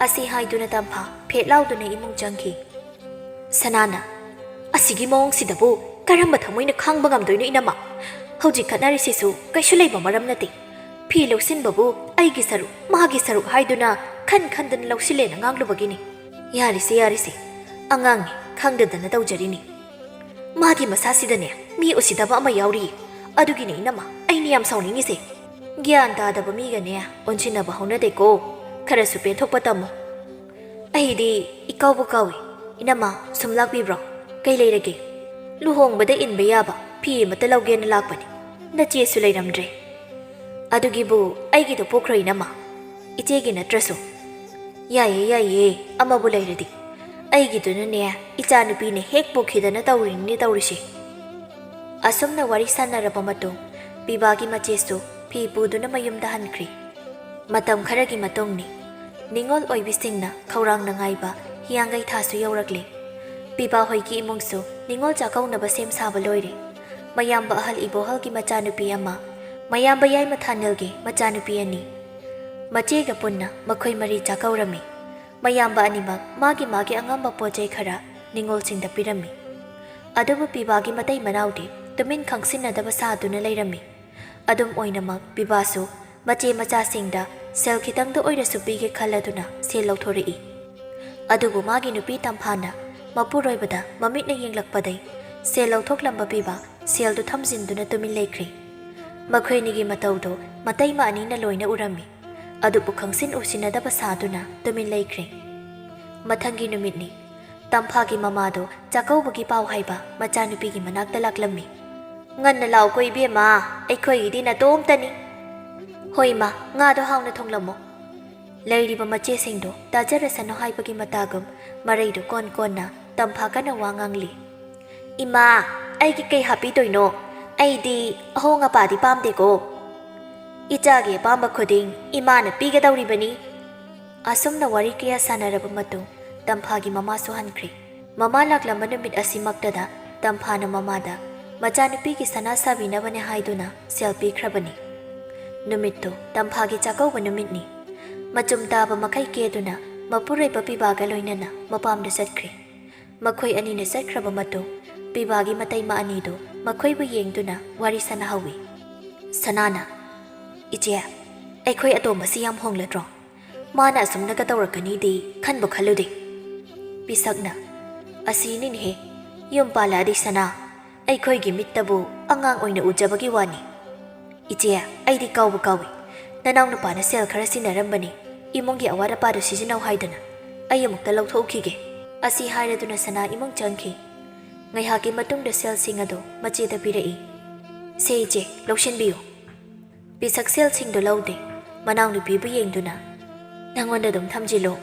ꯑꯁꯤ ꯍꯥꯏꯗꯨꯅ ꯇꯝꯐꯥ ꯐꯦꯠ ꯂꯥꯎꯗꯨꯅ ꯏꯃꯨꯡ ꯆꯪꯈꯤ꯫ ꯁꯅꯥꯅ, "ꯑꯁꯤꯒꯤ ꯃꯑꯣꯡꯁꯤꯗꯕꯨ ꯀꯔꯝꯕ ꯊꯃꯣꯏꯅ ꯈꯥꯡꯕ ꯉꯝꯗꯣꯏꯅꯣ, ꯏꯅꯝꯃ? ꯍꯧꯖꯤꯛ ꯈꯠꯅꯔꯤꯁꯤꯁꯨ ꯀꯩꯁꯨ ꯂꯩꯕ ꯃꯔꯝ ꯅꯠꯇꯦ꯫ ꯐꯤ ꯂꯧꯁꯤꯟꯕꯕꯨ ꯑꯩꯒꯤ ꯁꯔꯨꯛ, ꯃꯥꯒꯤ ꯁꯔꯨꯛ ꯍꯥꯏꯗꯨꯅ ꯈꯟ ꯈꯟꯗꯅ ꯂꯧꯁꯤꯜꯂꯦꯅ ꯉꯥꯡꯂꯨꯕꯒꯤꯅꯤ꯫ ꯌꯥꯔꯤꯁꯦ, ꯌꯥꯔꯤꯁꯦ, ꯑꯉꯥꯡꯅꯤ, ꯈꯪꯗꯗꯅ ꯇꯧꯖꯔꯤꯅꯤ꯫ ꯃꯥꯒꯤ ꯃꯁꯥꯁꯤꯗꯅꯦ ꯃꯤ ꯎꯁꯤꯠꯇꯕ ꯑꯃ ꯌꯥꯎꯔꯤ꯫ ꯑꯗꯨꯒꯤꯅꯦ, ꯏꯅꯝꯃ, ꯑꯩꯅ ꯌꯥꯝ ꯁꯥꯎꯅꯤꯡꯉꯤꯁꯦ꯫ ꯒ꯭ꯌꯥꯟ ꯇꯥꯗꯕ ꯃꯤꯒꯅꯦ ꯑꯣꯟꯁꯤꯟꯅꯕ ꯍꯧꯅꯗꯦꯀꯣ꯫ ꯈꯔꯁꯨ ꯄꯦꯟꯊꯣꯛꯄ ꯇꯝꯃꯨ꯫" "ꯑꯩꯗꯤ ꯏꯀꯥꯎꯕꯨ ꯀꯥꯎꯏ꯫ ꯏꯅꯝꯃ, ꯁꯨꯝ ꯂꯥꯛꯄꯤꯕ꯭ꯔꯣ? ꯀꯩ ꯂꯩꯔꯒꯦ?" "ꯂꯨꯍꯣꯡꯕꯗ ꯏꯟꯕ ꯌꯥꯕ ꯐꯤ ꯑꯃꯠꯇ ꯂꯧꯒꯦꯅ ꯂꯥꯛꯄꯅꯤ꯫ ꯅꯆꯦꯁꯨ ꯂꯩꯔꯝꯗ꯭ꯔꯦ꯫" "ꯑꯗꯨꯒꯤꯕꯨ ꯑꯩꯒꯤꯗꯣ ꯄꯨꯈ꯭ꯔꯣ, ꯏꯅꯝꯃ, ꯏꯆꯦꯒꯤ ꯅꯠꯇ꯭ꯔꯁꯨ꯫" "ꯌꯥꯏꯌꯦ, ꯌꯥꯏꯌꯦ, ꯑꯃꯕꯨ ꯂꯩꯔꯗꯤ꯫ ꯑꯩꯒꯤꯗꯨꯅꯅꯦ, ꯏꯆꯥꯅꯨꯄꯤꯅ ꯍꯦꯛ ꯄꯨꯈꯤꯗꯅ ꯇꯧꯔꯤꯅꯤꯅꯦ ꯇꯧꯔꯤꯁꯦ꯫" ꯑꯁꯨꯝꯅ ꯋꯥꯔꯤ ꯁꯥꯟꯅꯔꯕ ꯃꯇꯨꯡ, ꯄꯤꯕꯥꯒꯤ ꯃꯆꯦꯁꯨ ꯐꯤ ꯄꯨꯗꯨꯅ ꯃꯌꯨꯝꯗ ꯍꯟꯈ꯭ꯔꯦ꯫ ꯃꯇꯝ ꯈꯔꯒꯤ ꯃꯇꯨꯡꯅꯤ꯫ ꯅꯤꯉꯣꯜ ꯑꯣꯏꯕꯤꯁꯤꯡꯅ ꯈꯧꯔꯥꯡꯅ ꯉꯥꯏꯕ ꯍꯤꯌꯥꯡꯒꯩ ꯊꯥꯁꯨ ꯌꯧꯔꯛꯂꯦ꯫ ꯄꯤꯕꯥ ꯍꯣꯏꯒꯤ ꯏꯃꯨꯡꯁꯨ ꯅꯤꯉꯣꯜ ꯆꯥꯛꯀꯧꯅꯕ ꯁꯦꯝ ꯁꯥꯕ ꯂꯣꯏꯔꯦ꯫ ꯃꯌꯥꯝꯕ ꯑꯍꯜ ꯏꯕꯣꯍꯜꯒꯤ ꯃꯆꯥꯅꯨꯄꯤ ꯑꯃ, ꯃꯌꯥꯝꯕ ꯌꯥꯏꯃ ꯊꯥꯅꯤꯜꯒꯤ ꯃꯆꯥꯅꯨꯄꯤ ꯑꯅꯤ, ꯃꯆꯦꯒ ꯄꯨꯟꯅ ꯃꯈꯣꯏ ꯃꯔꯤ ꯆꯥꯛꯀꯧꯔꯝꯃꯤ꯫ ꯃꯌꯥꯝꯕ ꯑꯅꯤꯃꯛ ꯃꯥꯒꯤ ꯃꯥꯒꯤ ꯑꯉꯝꯕ ꯄꯣꯠ ꯆꯩ ꯈꯔ ꯅꯤꯉꯣꯜꯁꯤꯡꯗ ꯄꯤꯔꯝꯃꯤ꯫ ꯑꯗꯨꯕꯨ ꯄꯤꯕꯥꯒꯤ ꯃꯇꯩ ꯃꯅꯥꯎꯗꯤ ꯇꯨꯃꯤꯟ ꯈꯪꯁꯤꯟꯅꯗꯕ ꯁꯥꯗꯨꯅ ꯂꯩꯔꯝꯃꯤ꯫ ꯑꯗꯨꯝ ꯑꯣꯏꯅꯃꯛ, ꯄꯤꯕꯥꯁꯨ ꯃꯆꯦ ꯃꯆꯥꯁꯤꯡꯗ ꯁꯦꯜ ꯈꯤꯇꯪꯗ ꯑꯣꯏꯔꯁꯨ ꯄꯤꯒꯦ ꯈꯜꯂꯗꯨꯅ ꯁꯦꯜ ꯂꯧꯊꯣꯔꯛꯏ꯫ ꯑꯗꯨꯕꯨ ꯃꯥꯒꯤ ꯅꯨꯄꯤ ꯇꯝꯐꯥꯅ ꯃꯄꯨꯔꯣꯏꯕꯗ ꯃꯃꯤꯠꯅ ꯌꯦꯡꯂꯛꯄꯗꯩ ꯁꯦꯜ ꯂꯧꯊꯣꯛꯂꯝꯕ ꯄꯤꯕꯥ ꯁꯦꯜꯗꯨ ꯊꯝꯖꯤꯟꯗꯨꯅ ꯇꯨꯃꯤꯟ ꯂꯩꯈ꯭ꯔꯦ꯫ ꯃꯈꯣꯏꯅꯤꯒꯤ ꯃꯇꯧꯗꯨ ꯃꯇꯩꯃ ꯑꯅꯤꯅ ꯂꯣꯏꯅ ꯎꯔꯝꯃꯤ꯫ ꯑꯗꯨꯕꯨ ꯈꯪꯁꯤꯟ ꯎꯁꯤꯟꯅꯗꯕ ꯁꯥꯗꯨꯅ ꯇꯨꯃꯤꯟ ꯂꯩꯈ꯭ꯔꯦ꯫ ꯃꯊꯪꯒꯤ ꯅꯨꯃꯤꯠꯅꯤ꯫ ꯇꯝꯐꯥꯒꯤ ꯃꯃꯥꯗꯣ ꯆꯥꯛꯀꯧꯕꯒꯤ ꯄꯥꯎ ꯍꯥꯏꯕ ꯃꯆꯥꯅꯨꯄꯤꯒꯤ ꯃꯅꯥꯛꯇ ꯂꯥꯛꯂꯝꯃꯤ꯫ "ꯉꯟꯅ ꯂꯥꯛꯎꯀꯣ ꯏꯕꯦꯝꯃ, ꯑꯩꯈꯣꯏꯒꯤꯗꯤ ꯅꯇꯣꯝꯇꯅꯤ꯫" "ꯍꯣꯏ ꯏꯃꯥ, ꯉꯥꯗꯣ ꯍꯥꯎꯅ ꯊꯣꯡꯂꯝꯃꯣ꯫" ꯂꯩꯔꯤꯕ ꯃꯆꯦꯁꯤꯡꯗꯣ ꯇꯥꯖꯔꯁꯅꯨ ꯍꯥꯏꯕꯒꯤ ꯃꯇꯥꯒꯨꯝ ꯃꯔꯩꯗꯣ ꯀꯣꯟ ꯀꯣꯟꯅ ꯇꯝꯐꯥ ꯀꯟꯅ ꯋꯥ ꯉꯥꯡꯂꯤ꯫ "ꯏꯃꯥ, ꯑꯩꯒꯤ ꯀꯩ ꯍꯥꯞꯄꯤꯗꯣꯏꯅꯣ? ꯑꯩꯗꯤ ꯑꯍꯣꯡ ꯑꯄꯥꯗꯤ ꯄꯥꯝꯗꯦꯀꯣ꯫ ꯏꯆꯥꯒꯤ ꯑꯄꯥꯝꯕ ꯈꯨꯗꯤꯡ ꯏꯃꯥꯅ ꯄꯤꯒꯗꯧꯔꯤꯕꯅꯤ꯫" ꯑꯁꯨꯝꯅ ꯋꯥꯔꯤ ꯀꯌꯥ ꯁꯥꯟꯅꯔꯕ ꯃꯇꯨꯡ ꯇꯝꯐꯥꯒꯤ ꯃꯃꯥꯁꯨ ꯍꯟꯈ꯭ꯔꯦ꯫ ꯃꯃꯥ ꯂꯥꯛꯂꯝꯕ ꯅꯨꯃꯤꯠ ꯑꯁꯤꯃꯛꯇꯗ ꯇꯝꯐꯥꯅ ꯃꯃꯥꯗ ꯃꯆꯥꯅꯨꯄꯤꯒꯤ ꯁꯅꯥ ꯁꯥꯕꯤꯅꯕꯅꯦ ꯍꯥꯏꯗꯨꯅ ꯁꯦꯜ ꯄꯤꯈ꯭ꯔꯕꯅꯤ꯫ ꯅꯨꯃꯤꯠꯇꯨ ꯇꯝꯐꯥꯒꯤ ꯆꯥꯛꯀꯧꯕ ꯅꯨꯃꯤꯠꯅꯤ꯫ ꯃꯆꯨꯝ ꯇꯥꯕ ꯃꯈꯩ ꯀꯦꯗꯨꯅ ꯃꯄꯨꯔꯣꯏꯕ ꯄꯤꯕꯥꯒ ꯂꯣꯏꯅꯅ ꯃꯄꯥꯝꯗ ꯆꯠꯈ꯭ꯔꯦ꯫ ꯃꯈꯣꯏ ꯑꯅꯤꯅ ꯆꯠꯈ꯭ꯔꯕ ꯃꯇꯨꯡ ꯄꯤꯕꯥꯒꯤ ꯃꯇꯩꯃ ꯑꯅꯤꯗꯨ ꯃꯈꯣꯏꯕꯨ ꯌꯦꯡꯗꯨꯅ ꯋꯥꯔꯤ ꯁꯥꯟꯅꯍꯧꯏ꯫ ꯁꯅꯥꯅ, "ꯏꯆꯦ, ꯑꯩꯈꯣꯏ ꯑꯇꯣꯝꯕꯁꯤ ꯌꯥꯝ ꯍꯣꯡꯂꯗ꯭ꯔꯣ? ꯃꯥꯅ ꯑꯁꯨꯝꯅꯒ ꯇꯧꯔꯛꯀꯅꯤꯗꯤ ꯈꯟꯕꯨ ꯈꯜꯂꯨꯗꯦ꯫" ꯄꯤꯁꯛꯅ, "ꯑꯁꯤꯅꯤꯅꯦꯍꯦ, ꯌꯨꯝ ꯄꯥꯜꯂꯛꯑꯗꯤ ꯁꯅꯥ, ꯑꯩꯈꯣꯏꯒꯤ ꯃꯤꯠꯇꯕꯨ ꯑꯉꯥꯡ ꯑꯣꯏꯅ ꯎꯖꯕꯒꯤ ꯋꯥꯅꯤ꯫" "ꯏꯆꯦ, ꯑꯩꯗꯤ ꯀꯥꯎꯕ ꯀꯥꯎꯏ꯫ ꯅꯅꯥꯎ ꯅꯨꯄꯥꯅ ꯁꯦꯜ ꯈꯔ ꯁꯤꯟꯅꯔꯝꯕꯅꯤ, ꯏꯃꯨꯡꯒꯤ ꯑꯋꯥꯠ ꯑꯄꯥꯗꯨ ꯁꯤꯖꯤꯟꯅꯧ ꯍꯥꯏꯗꯅ꯫ ꯑꯩ ꯑꯃꯨꯛꯇ ꯂꯧꯊꯣꯛꯎꯈꯤꯒꯦ꯫" ꯑꯁꯤ ꯍꯥꯏꯔꯗꯨꯅ ꯁꯅꯥ ꯏꯃꯨꯡ ꯆꯪꯈꯤ꯫ ꯉꯥꯏꯍꯥꯛꯀꯤ ꯃꯇꯨꯡꯗ ꯁꯦꯜꯁꯤꯡ ꯑꯗꯨ ꯃꯆꯦꯗ ꯄꯤꯔꯛꯏ꯫ "ꯁꯦ ꯏꯆꯦ, ꯂꯧꯁꯤꯟꯕꯤꯌꯨ꯫" ꯄꯤꯁꯛ ꯁꯦꯜꯁꯤꯡꯗꯨ ꯂꯧꯗꯦ, ꯃꯅꯥꯎꯅꯨꯄꯤꯕꯨ ꯌꯦꯡꯗꯨꯅ, "ꯅꯪꯉꯣꯟꯗ ꯑꯗꯨꯝ ꯊꯝꯖꯤꯜꯂꯨ꯫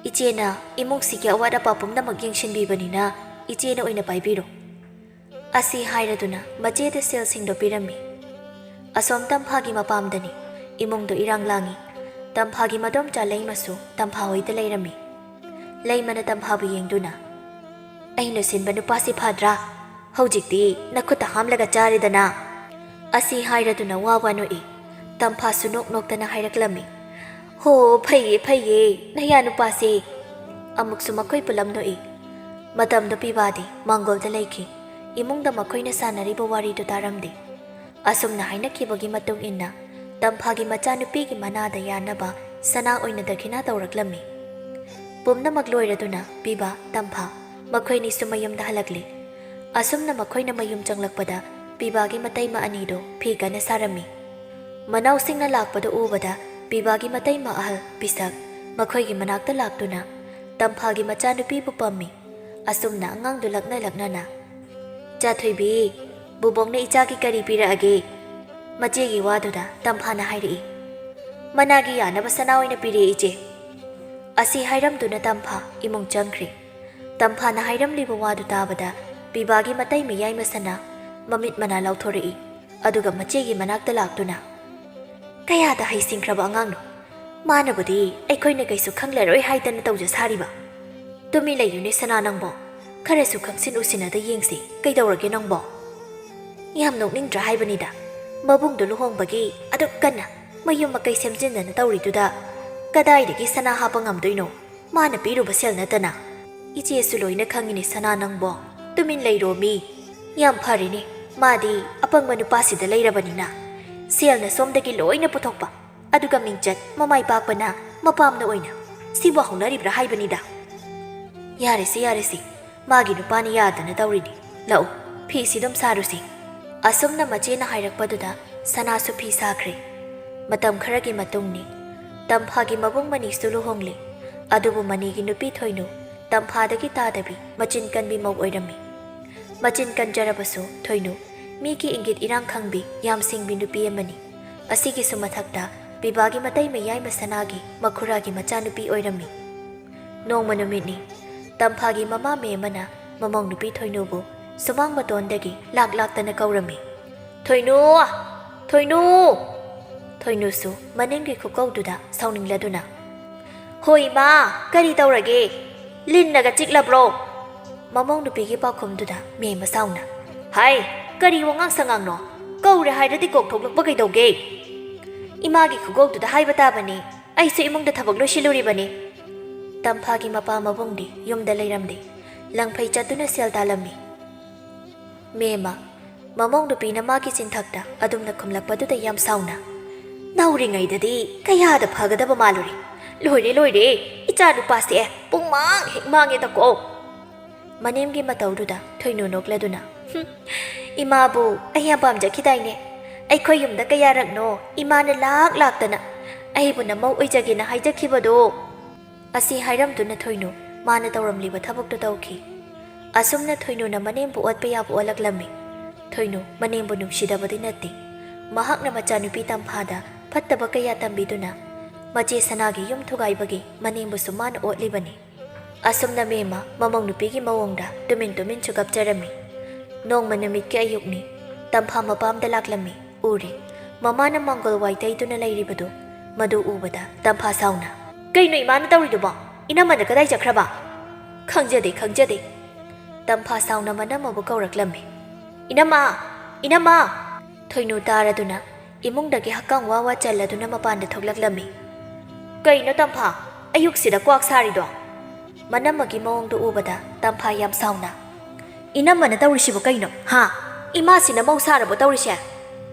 ꯏꯆꯦꯅ ꯏꯃꯨꯡꯁꯤꯒꯤ ꯑꯋꯥꯠ ꯑꯄꯥ ꯄꯨꯝꯅꯃꯛ ꯌꯦꯡꯁꯤꯟꯕꯤꯕꯅꯤꯅ ꯏꯆꯦꯅ ꯑꯣꯏꯅ ꯄꯥꯏꯕꯤꯔꯣ꯫" ꯑꯁꯤ ꯍꯥꯏꯔꯗꯨꯅ ꯃꯆꯦꯗ ꯁꯦꯜꯁꯤꯡꯗꯣ ꯄꯤꯔꯝꯃꯤ꯫ ꯑꯁꯣꯝ ꯇꯝꯐꯥꯒꯤ ꯃꯄꯥꯝꯗꯅꯤ꯫ ꯏꯃꯨꯡꯗꯣ ꯏꯔꯥꯡ ꯂꯥꯡꯏ꯫ ꯇꯝꯐꯥꯒꯤ ꯃꯗꯣꯝꯆꯥ ꯂꯩꯃꯁꯨ ꯇꯝꯐꯥ ꯍꯣꯏꯗ ꯂꯩꯔꯝꯃꯤ꯫ ꯂꯩꯃꯅ ꯇꯝꯐꯥꯕꯨ ꯌꯦꯡꯗꯨꯅ, "ꯑꯩꯅ ꯁꯤꯟꯕ ꯅꯨꯄꯥꯁꯤ ꯐꯗ꯭ꯔꯥ? ꯍꯧꯖꯤꯛꯇꯤ ꯅꯈꯨꯠꯇ ꯍꯥꯝꯂꯒ ꯆꯥꯔꯦꯗꯅ꯫" ꯑꯁꯤ ꯍꯥꯏꯔꯗꯨꯅ ꯋꯥ ꯋꯥ ꯅꯣꯛꯏ꯫ ꯇꯝꯐꯥꯁꯨ ꯅꯣꯛ ꯅꯣꯛꯇꯅ ꯍꯥꯏꯔꯛꯂꯝꯃꯤ, "ꯍꯣ, ꯐꯩꯌꯦ, ꯐꯩꯌꯦ, ꯅꯌꯥ ꯅꯨꯄꯥꯁꯦ꯫" ꯑꯃꯨꯛꯁꯨ ꯃꯈꯣꯏ ꯄꯨꯂꯞ ꯅꯣꯛꯏ꯫ ꯃꯇꯝꯗꯨ ꯄꯤꯕꯥꯗꯤ ꯃꯥꯡꯒꯣꯜꯗ ꯂꯩꯈꯤ꯫ ꯏꯃꯨꯡꯗ ꯃꯈꯣꯏꯅ ꯁꯥꯟꯅꯔꯤꯕ ꯋꯥꯔꯤꯗꯨ ꯇꯥꯔꯝꯗꯦ꯫ ꯑꯁꯨꯝꯅ ꯍꯥꯏꯅꯈꯤꯕꯒꯤ ꯃꯇꯨꯡ ꯏꯟꯅ ꯇꯝꯐꯥꯒꯤ ꯃꯆꯥꯅꯨꯄꯤꯒꯤ ꯃꯅꯥꯗ ꯌꯥꯅꯕ ꯁꯅꯥ ꯑꯣꯏꯅ ꯗꯈꯤꯅꯥ ꯇꯧꯔꯛꯂꯝꯃꯤ꯫ ꯄꯨꯝꯅꯃꯛ ꯂꯣꯏꯔꯗꯨꯅ ꯄꯤꯕꯥ, ꯇꯝꯐꯥ ꯃꯈꯣꯏꯅꯤꯁꯨ ꯃꯌꯨꯝꯗ ꯍꯜꯂꯛꯂꯤ꯫ ꯑꯁꯨꯝꯅ ꯃꯈꯣꯏꯅ ꯃꯌꯨꯝ ꯆꯪꯂꯛꯄꯗ ꯄꯤꯕꯥꯒꯤ ꯃꯇꯩꯃ ꯑꯅꯤꯗꯨ ꯐꯤ ꯀꯟꯅ ꯁꯥꯔꯝꯃꯤ꯫ ꯃꯅꯥꯎꯁꯤꯡꯅ ꯂꯥꯛꯄꯗꯨ ꯎꯕꯗ ꯄꯤꯕꯥꯒꯤ ꯃꯇꯩꯃ ꯑꯍꯜ ꯄꯤꯁꯛ ꯃꯈꯣꯏꯒꯤ ꯃꯅꯥꯛꯇ ꯂꯥꯛꯇꯨꯅ ꯇꯝꯐꯥꯒꯤ ꯃꯆꯥꯅꯨꯄꯤꯕꯨ ꯄꯝꯃꯤ꯫ ꯑꯁꯨꯝꯅ ꯑꯉꯥꯡꯗꯨ ꯂꯛꯅ ꯂꯛꯅꯅ, "ꯆꯥꯊꯣꯏꯕꯤ, ꯕꯨꯕꯣꯛꯅ ꯏꯆꯥꯒꯤ ꯀꯔꯤ ꯄꯤꯔꯛꯑꯒꯦ?" ꯃꯆꯦꯒꯤ ꯋꯥꯗꯨꯗ ꯇꯝꯐꯥꯅ ꯍꯥꯏꯔꯛꯏ, "ꯃꯅꯥꯒꯤ ꯌꯥꯅꯕ ꯁꯅꯥ ꯑꯣꯏꯅ ꯄꯤꯔꯦ, ꯏꯆꯦ"꯫ ꯑꯁꯤ ꯍꯥꯏꯔꯝꯗꯨꯅ ꯇꯝꯐꯥ ꯏꯃꯨꯡ ꯆꯪꯈ꯭ꯔꯦ꯫ ꯇꯝꯐꯥꯅ ꯍꯥꯏꯔꯝꯂꯤꯕ ꯋꯥꯗꯨ ꯇꯥꯕꯗ ꯄꯤꯕꯥꯒꯤ ꯃꯇꯩ ꯃꯌꯥꯏ ꯃꯁꯅꯥ ꯃꯃꯤꯠ ꯃꯅꯥ ꯂꯥꯎꯊꯣꯔꯛꯏ꯫ ꯑꯗꯨꯒ ꯃꯆꯦꯒꯤ ꯃꯅꯥꯛꯇ ꯂꯥꯛꯇꯨꯅ, "ꯀꯌꯥꯗ ꯍꯩꯁꯤꯡꯈ꯭ꯔꯕ ꯑꯉꯥꯡꯅꯣ! ꯃꯥꯅꯕꯨꯗꯤ ꯑꯩꯈꯣꯏꯅ ꯀꯩꯁꯨ ꯈꯪꯂꯔꯣꯏ ꯍꯥꯏꯗꯅ ꯇꯧꯖ ꯁꯥꯔꯤꯕ꯫ ꯇꯨꯃꯤꯟ ꯂꯩꯌꯨꯅꯦ ꯁꯅꯥ ꯅꯪꯕꯣ, ꯈꯔꯁꯨ ꯈꯪꯁꯤꯟ ꯎꯁꯤꯟꯅꯗ ꯌꯦꯡꯁꯤ, ꯀꯩꯗꯧꯔꯒꯦ ꯅꯪꯕꯣ?" ꯌꯥꯝ ꯅꯣꯛꯅꯤꯡꯗ꯭ꯔꯥ ꯍꯥꯏꯕꯅꯤꯗ, ꯃꯕꯨꯡꯗꯣ ꯂꯨꯍꯣꯡꯕꯒꯤ ꯑꯗꯨꯛ ꯀꯟꯅ ꯃꯌꯨꯝ ꯃꯀꯩ ꯁꯦꯝꯖꯤꯟꯗꯅ ꯇꯧꯔꯤꯗꯨꯗ ꯀꯗꯥꯏꯗꯒꯤ ꯁꯅꯥ ꯍꯥꯞꯄ ꯉꯝꯗꯣꯏꯅꯣ? ꯃꯥꯅ ꯄꯤꯔꯨꯕ ꯁꯦꯜ ꯅꯠꯇꯅ꯫ ꯏꯆꯦꯁꯨ ꯂꯣꯏꯅ ꯈꯪꯉꯤꯅꯦ ꯁꯅꯥ ꯅꯪꯕꯣ꯫ ꯇꯨꯃꯤꯟ ꯂꯩꯔꯣ ꯃꯤ꯫ ꯌꯥꯝ ꯐꯔꯦꯅꯦ, ꯃꯥꯗꯤ ꯑꯄꯪꯕ ꯅꯨꯄꯥꯁꯤꯗ ꯂꯩꯔꯕꯅꯤꯅ꯫ ꯁꯦꯜꯅ ꯁꯣꯝꯗꯒꯤ ꯂꯣꯏꯅ ꯄꯨꯊꯣꯛꯄ, ꯑꯗꯨꯒ ꯃꯤꯡꯆꯠ ꯃꯃꯥꯏ ꯄꯥꯛꯄꯅ ꯃꯄꯥꯝꯅ ꯑꯣꯏꯅ꯫ ꯁꯤꯕꯨ ꯍꯧꯅꯔꯤꯕ꯭ꯔꯥ ꯍꯥꯏꯕꯅꯤꯗ꯫ ꯌꯥꯔꯦꯁꯦ, ꯌꯥꯔꯦꯁꯦ, ꯃꯥꯒꯤ ꯅꯨꯄꯥꯅ ꯌꯥꯗꯅ ꯇꯧꯔꯤꯅꯤ꯫ ꯂꯥꯛꯎ, ꯐꯤꯁꯤ ꯑꯗꯨꯝ ꯁꯥꯔꯨꯁꯤ꯫ ꯑꯁꯨꯝꯅ ꯃꯆꯦꯅ ꯍꯥꯏꯔꯛꯄꯗꯨꯗ ꯁꯅꯥꯁꯨ ꯐꯤ ꯁꯥꯈ꯭ꯔꯦ꯫ ꯃꯇꯝ ꯈꯔꯒꯤ ꯃꯇꯨꯡꯅꯤ꯫ ꯇꯝꯐꯥꯒꯤ ꯃꯕꯨꯡ ꯃꯅꯤꯁꯨ ꯂꯨꯍꯣꯡꯂꯦ꯫ ꯑꯗꯨꯕꯨ ꯃꯅꯤꯒꯤ ꯅꯨꯄꯤ ꯊꯣꯏꯅꯨ ꯇꯝꯐꯥꯗꯒꯤ ꯇꯥꯗꯕꯤ ꯃꯆꯤꯟ ꯀꯟꯕꯤ ꯃꯧ ꯑꯣꯏꯔꯝꯃꯤ꯫ ꯃꯆꯤꯟ ꯀꯟꯖꯔꯕꯁꯨ ꯊꯣꯏꯅꯨ ꯃꯤꯒꯤ ꯏꯪꯒꯤꯠ ꯏꯔꯥꯡ ꯈꯪꯕꯤ ꯌꯥꯝ ꯁꯤꯡꯕꯤ ꯅꯨꯄꯤ ꯑꯃꯅꯤ꯫ ꯑꯁꯤꯒꯤꯁꯨ ꯃꯊꯛꯇ ꯄꯤꯕꯥꯒꯤ ꯃꯇꯩ ꯃꯌꯥꯏ ꯃꯁꯅꯥꯒꯤ ꯃꯈꯨꯔꯥꯒꯤ ꯃꯆꯥꯅꯨꯄꯤ ꯑꯣꯏꯔꯝꯃꯤ꯫ ꯅꯣꯡꯃ ꯅꯨꯃꯤꯠꯅꯤ꯫ ꯇꯝꯐꯥꯒꯤ ꯃꯃꯥ ꯃꯦꯝꯃꯅ ꯃꯃꯧ ꯅꯨꯄꯤ ꯊꯣꯏꯅꯨꯕꯨ ꯁꯨꯃꯥꯡ ꯃꯇꯣꯟꯗꯒꯤ ꯂꯥꯛ ꯂꯥꯛꯇꯅ ꯀꯧꯔꯝꯃꯤ꯫ "ꯊꯣꯏꯅꯨ! ꯊꯣꯏꯅꯨ!" ꯊꯣꯏꯅꯨꯁꯨ ꯃꯅꯤꯡꯒꯤ ꯈꯨꯀꯧꯗꯨꯗ ꯁꯥꯎꯅꯤꯡꯂꯗꯨꯅ, "ꯍꯣꯏ ꯏꯃꯥ, ꯀꯔꯤ ꯇꯧꯔꯒꯦ? ꯂꯤꯟꯅꯒ ꯆꯤꯛꯂꯕ꯭ꯔꯣ?" ꯃꯃꯧ ꯅꯨꯄꯤꯒꯤ ꯄꯥꯎꯈꯨꯝꯗꯨꯗ ꯃꯦꯝꯃ ꯁꯥꯎꯅ, "ꯍꯥꯏ, ꯀꯔꯤ ꯋꯥꯉꯥꯡ ꯁꯉꯥꯡꯅꯣ? ꯀꯧꯔꯦ ꯍꯥꯏꯔꯗꯤ ꯀꯣꯛ ꯊꯣꯛꯂꯛꯄ ꯀꯩꯗꯧꯒꯦ? ꯏꯃꯥꯒꯤ ꯈꯨꯀꯧꯗꯨꯗ ꯍꯥꯏꯕ ꯇꯥꯕꯅꯤ꯫ ꯑꯩꯁꯨ ꯏꯃꯨꯡꯗ ꯊꯕꯛ ꯂꯣꯏꯁꯤꯜꯂꯨꯔꯤꯕꯅꯤ"꯫ ꯇꯝꯐꯥꯒꯤ ꯃꯄꯥ ꯃꯕꯨꯡꯗꯤ ꯌꯨꯝꯗ ꯂꯩꯔꯝꯗꯦ꯫ ꯂꯪꯐꯩ ꯆꯠꯇꯨꯅ ꯁꯦꯜ ꯇꯥꯜꯂꯝꯃꯤ꯫ ꯃꯦꯝꯃ, ꯃꯃꯧ ꯅꯨꯄꯤꯅ ꯃꯥꯒꯤ ꯆꯤꯟꯊꯛꯇ ꯑꯗꯨꯝꯅ ꯈꯨꯝꯂꯛꯄꯗꯨꯗ ꯌꯥꯝ ꯁꯥꯎꯅ, "ꯅꯧꯔꯤꯉꯩꯗꯗꯤ ꯀꯌꯥꯗ ꯐꯒꯗꯕ ꯃꯥꯜꯂꯨꯔꯦ꯫ ꯂꯣꯏꯔꯦ, ꯂꯣꯏꯔꯦ, ꯏꯆꯥ ꯅꯨꯄꯥꯁꯦ ꯄꯨꯡꯃꯥꯡ ꯍꯦꯛ ꯃꯥꯡꯉꯦꯗꯀꯣ"꯫ ꯃꯅꯦꯝꯒꯤ ꯃꯇꯧꯗꯨꯗ ꯊꯣꯏꯅꯨ ꯅꯣꯛꯂꯗꯨꯅ, "ꯍꯨꯝ, ꯏꯃꯥꯕꯨ ꯑꯩ ꯌꯥꯝ ꯄꯥꯝꯖꯈꯤꯗꯥꯏꯅꯦ? ꯑꯩꯈꯣꯏ ꯌꯨꯝꯗ ꯀꯌꯥꯔꯛꯅꯣ ꯏꯃꯥꯅ ꯂꯥꯛ ꯂꯥꯛꯇꯅ ꯑꯩꯕꯨ ꯅꯃꯧ ꯑꯣꯏꯖꯒꯦꯅ ꯍꯥꯏꯖꯈꯤꯕꯗꯣ?" ꯑꯁꯤ ꯍꯥꯏꯔꯝꯗꯨꯅ ꯊꯣꯏꯅꯨ ꯃꯥꯅ ꯇꯧꯔꯝꯂꯤꯕ ꯊꯕꯛꯇꯨ ꯇꯧꯈꯤ꯫ ꯑꯁꯨꯝꯅ ꯊꯣꯏꯅꯨꯅ ꯃꯅꯦꯝꯕꯨ ꯑꯣꯠꯄ ꯌꯥꯕ ꯑꯣꯠꯂꯛꯂꯝꯃꯤ꯫ ꯊꯣꯏꯅꯨ ꯃꯅꯦꯝꯕꯨ ꯅꯨꯡꯁꯤꯗꯕꯗꯤ ꯅꯠꯇꯦ꯫ ꯃꯍꯥꯛꯅ ꯃꯆꯥꯅꯨꯄꯤ ꯇꯝꯐꯥꯗ ꯐꯠꯇꯕ ꯀꯌꯥ ꯇꯝꯕꯤꯗꯨꯅ ꯃꯆꯦ ꯁꯅꯥꯒꯤ ꯌꯨꯝ ꯊꯨꯒꯥꯏꯕꯒꯤ ꯃꯅꯦꯝꯕꯨꯁꯨ ꯃꯥꯅ ꯑꯣꯠꯂꯤꯕꯅꯤ꯫ ꯑꯁꯨꯝꯅ ꯃꯦꯝꯃ ꯃꯃꯧ ꯅꯨꯄꯤꯒꯤ ꯃꯑꯣꯡꯗ ꯇꯨꯃꯤꯟ ꯇꯨꯃꯤꯟꯁꯨ ꯀꯞꯆꯔꯝꯃꯤ꯫ ꯅꯣꯡꯃ ꯅꯨꯃꯤꯠꯀꯤ ꯑꯌꯨꯛꯅꯤ꯫ ꯇꯝꯐꯥ ꯃꯄꯥꯝꯗ ꯂꯥꯛꯂꯝꯃꯤ꯫ ꯎꯔꯦ꯫ ꯃꯃꯥꯅ ꯃꯥꯡꯒꯣꯜ ꯋꯥꯏ ꯇꯩꯗꯨꯅ ꯂꯩꯔꯤꯕꯗꯨ꯫ ꯃꯗꯨ ꯎꯕꯗ ꯇꯝꯐꯥ ꯁꯥꯎꯅ, "ꯀꯩꯅꯣ ꯏꯃꯥꯅ ꯇꯧꯔꯤꯗꯨꯕꯣ? ꯏꯅꯝꯃꯅ ꯀꯗꯥꯏ ꯆꯠꯈ꯭ꯔꯕ?" "ꯈꯪꯖꯗꯦ, ꯈꯪꯖꯗꯦ꯫" ꯇꯝꯐꯥ ꯁꯥꯎꯅ ꯃꯅꯝꯃꯕꯨ ꯀꯧꯔꯛꯂꯝꯃꯤ꯫ "ꯏꯅꯝꯃ! ꯏꯅꯝꯃ!" ꯊꯣꯏꯅꯨ ꯇꯥꯔꯗꯨꯅ ꯏꯃꯨꯡꯗꯒꯤ ꯍꯛꯀꯥꯝ ꯋꯥ ꯋꯥ ꯆꯜꯂꯗꯨꯅ ꯃꯄꯥꯟꯗ ꯊꯣꯛꯂꯛꯂꯝꯃꯤ꯫ "ꯀꯩꯅꯣ ꯇꯝꯐꯥ, ꯑꯌꯨꯛꯁꯤꯗ ꯀ꯭ꯋꯥꯛ ꯁꯥꯔꯤꯗꯣ?" ꯃꯅꯝꯃꯒꯤ ꯃꯑꯣꯡꯗꯨ ꯎꯕꯗ ꯇꯝꯐꯥ ꯌꯥꯝ ꯁꯥꯎꯅ, "ꯏꯅꯝꯃꯅ ꯇꯧꯔꯤꯁꯤꯕꯨ ꯀꯩꯅꯣ? ꯍꯥ? ꯏꯃꯥꯁꯤꯅ ꯃꯧ ꯁꯥꯔꯕꯣ ꯇꯧꯔꯤꯁꯦ?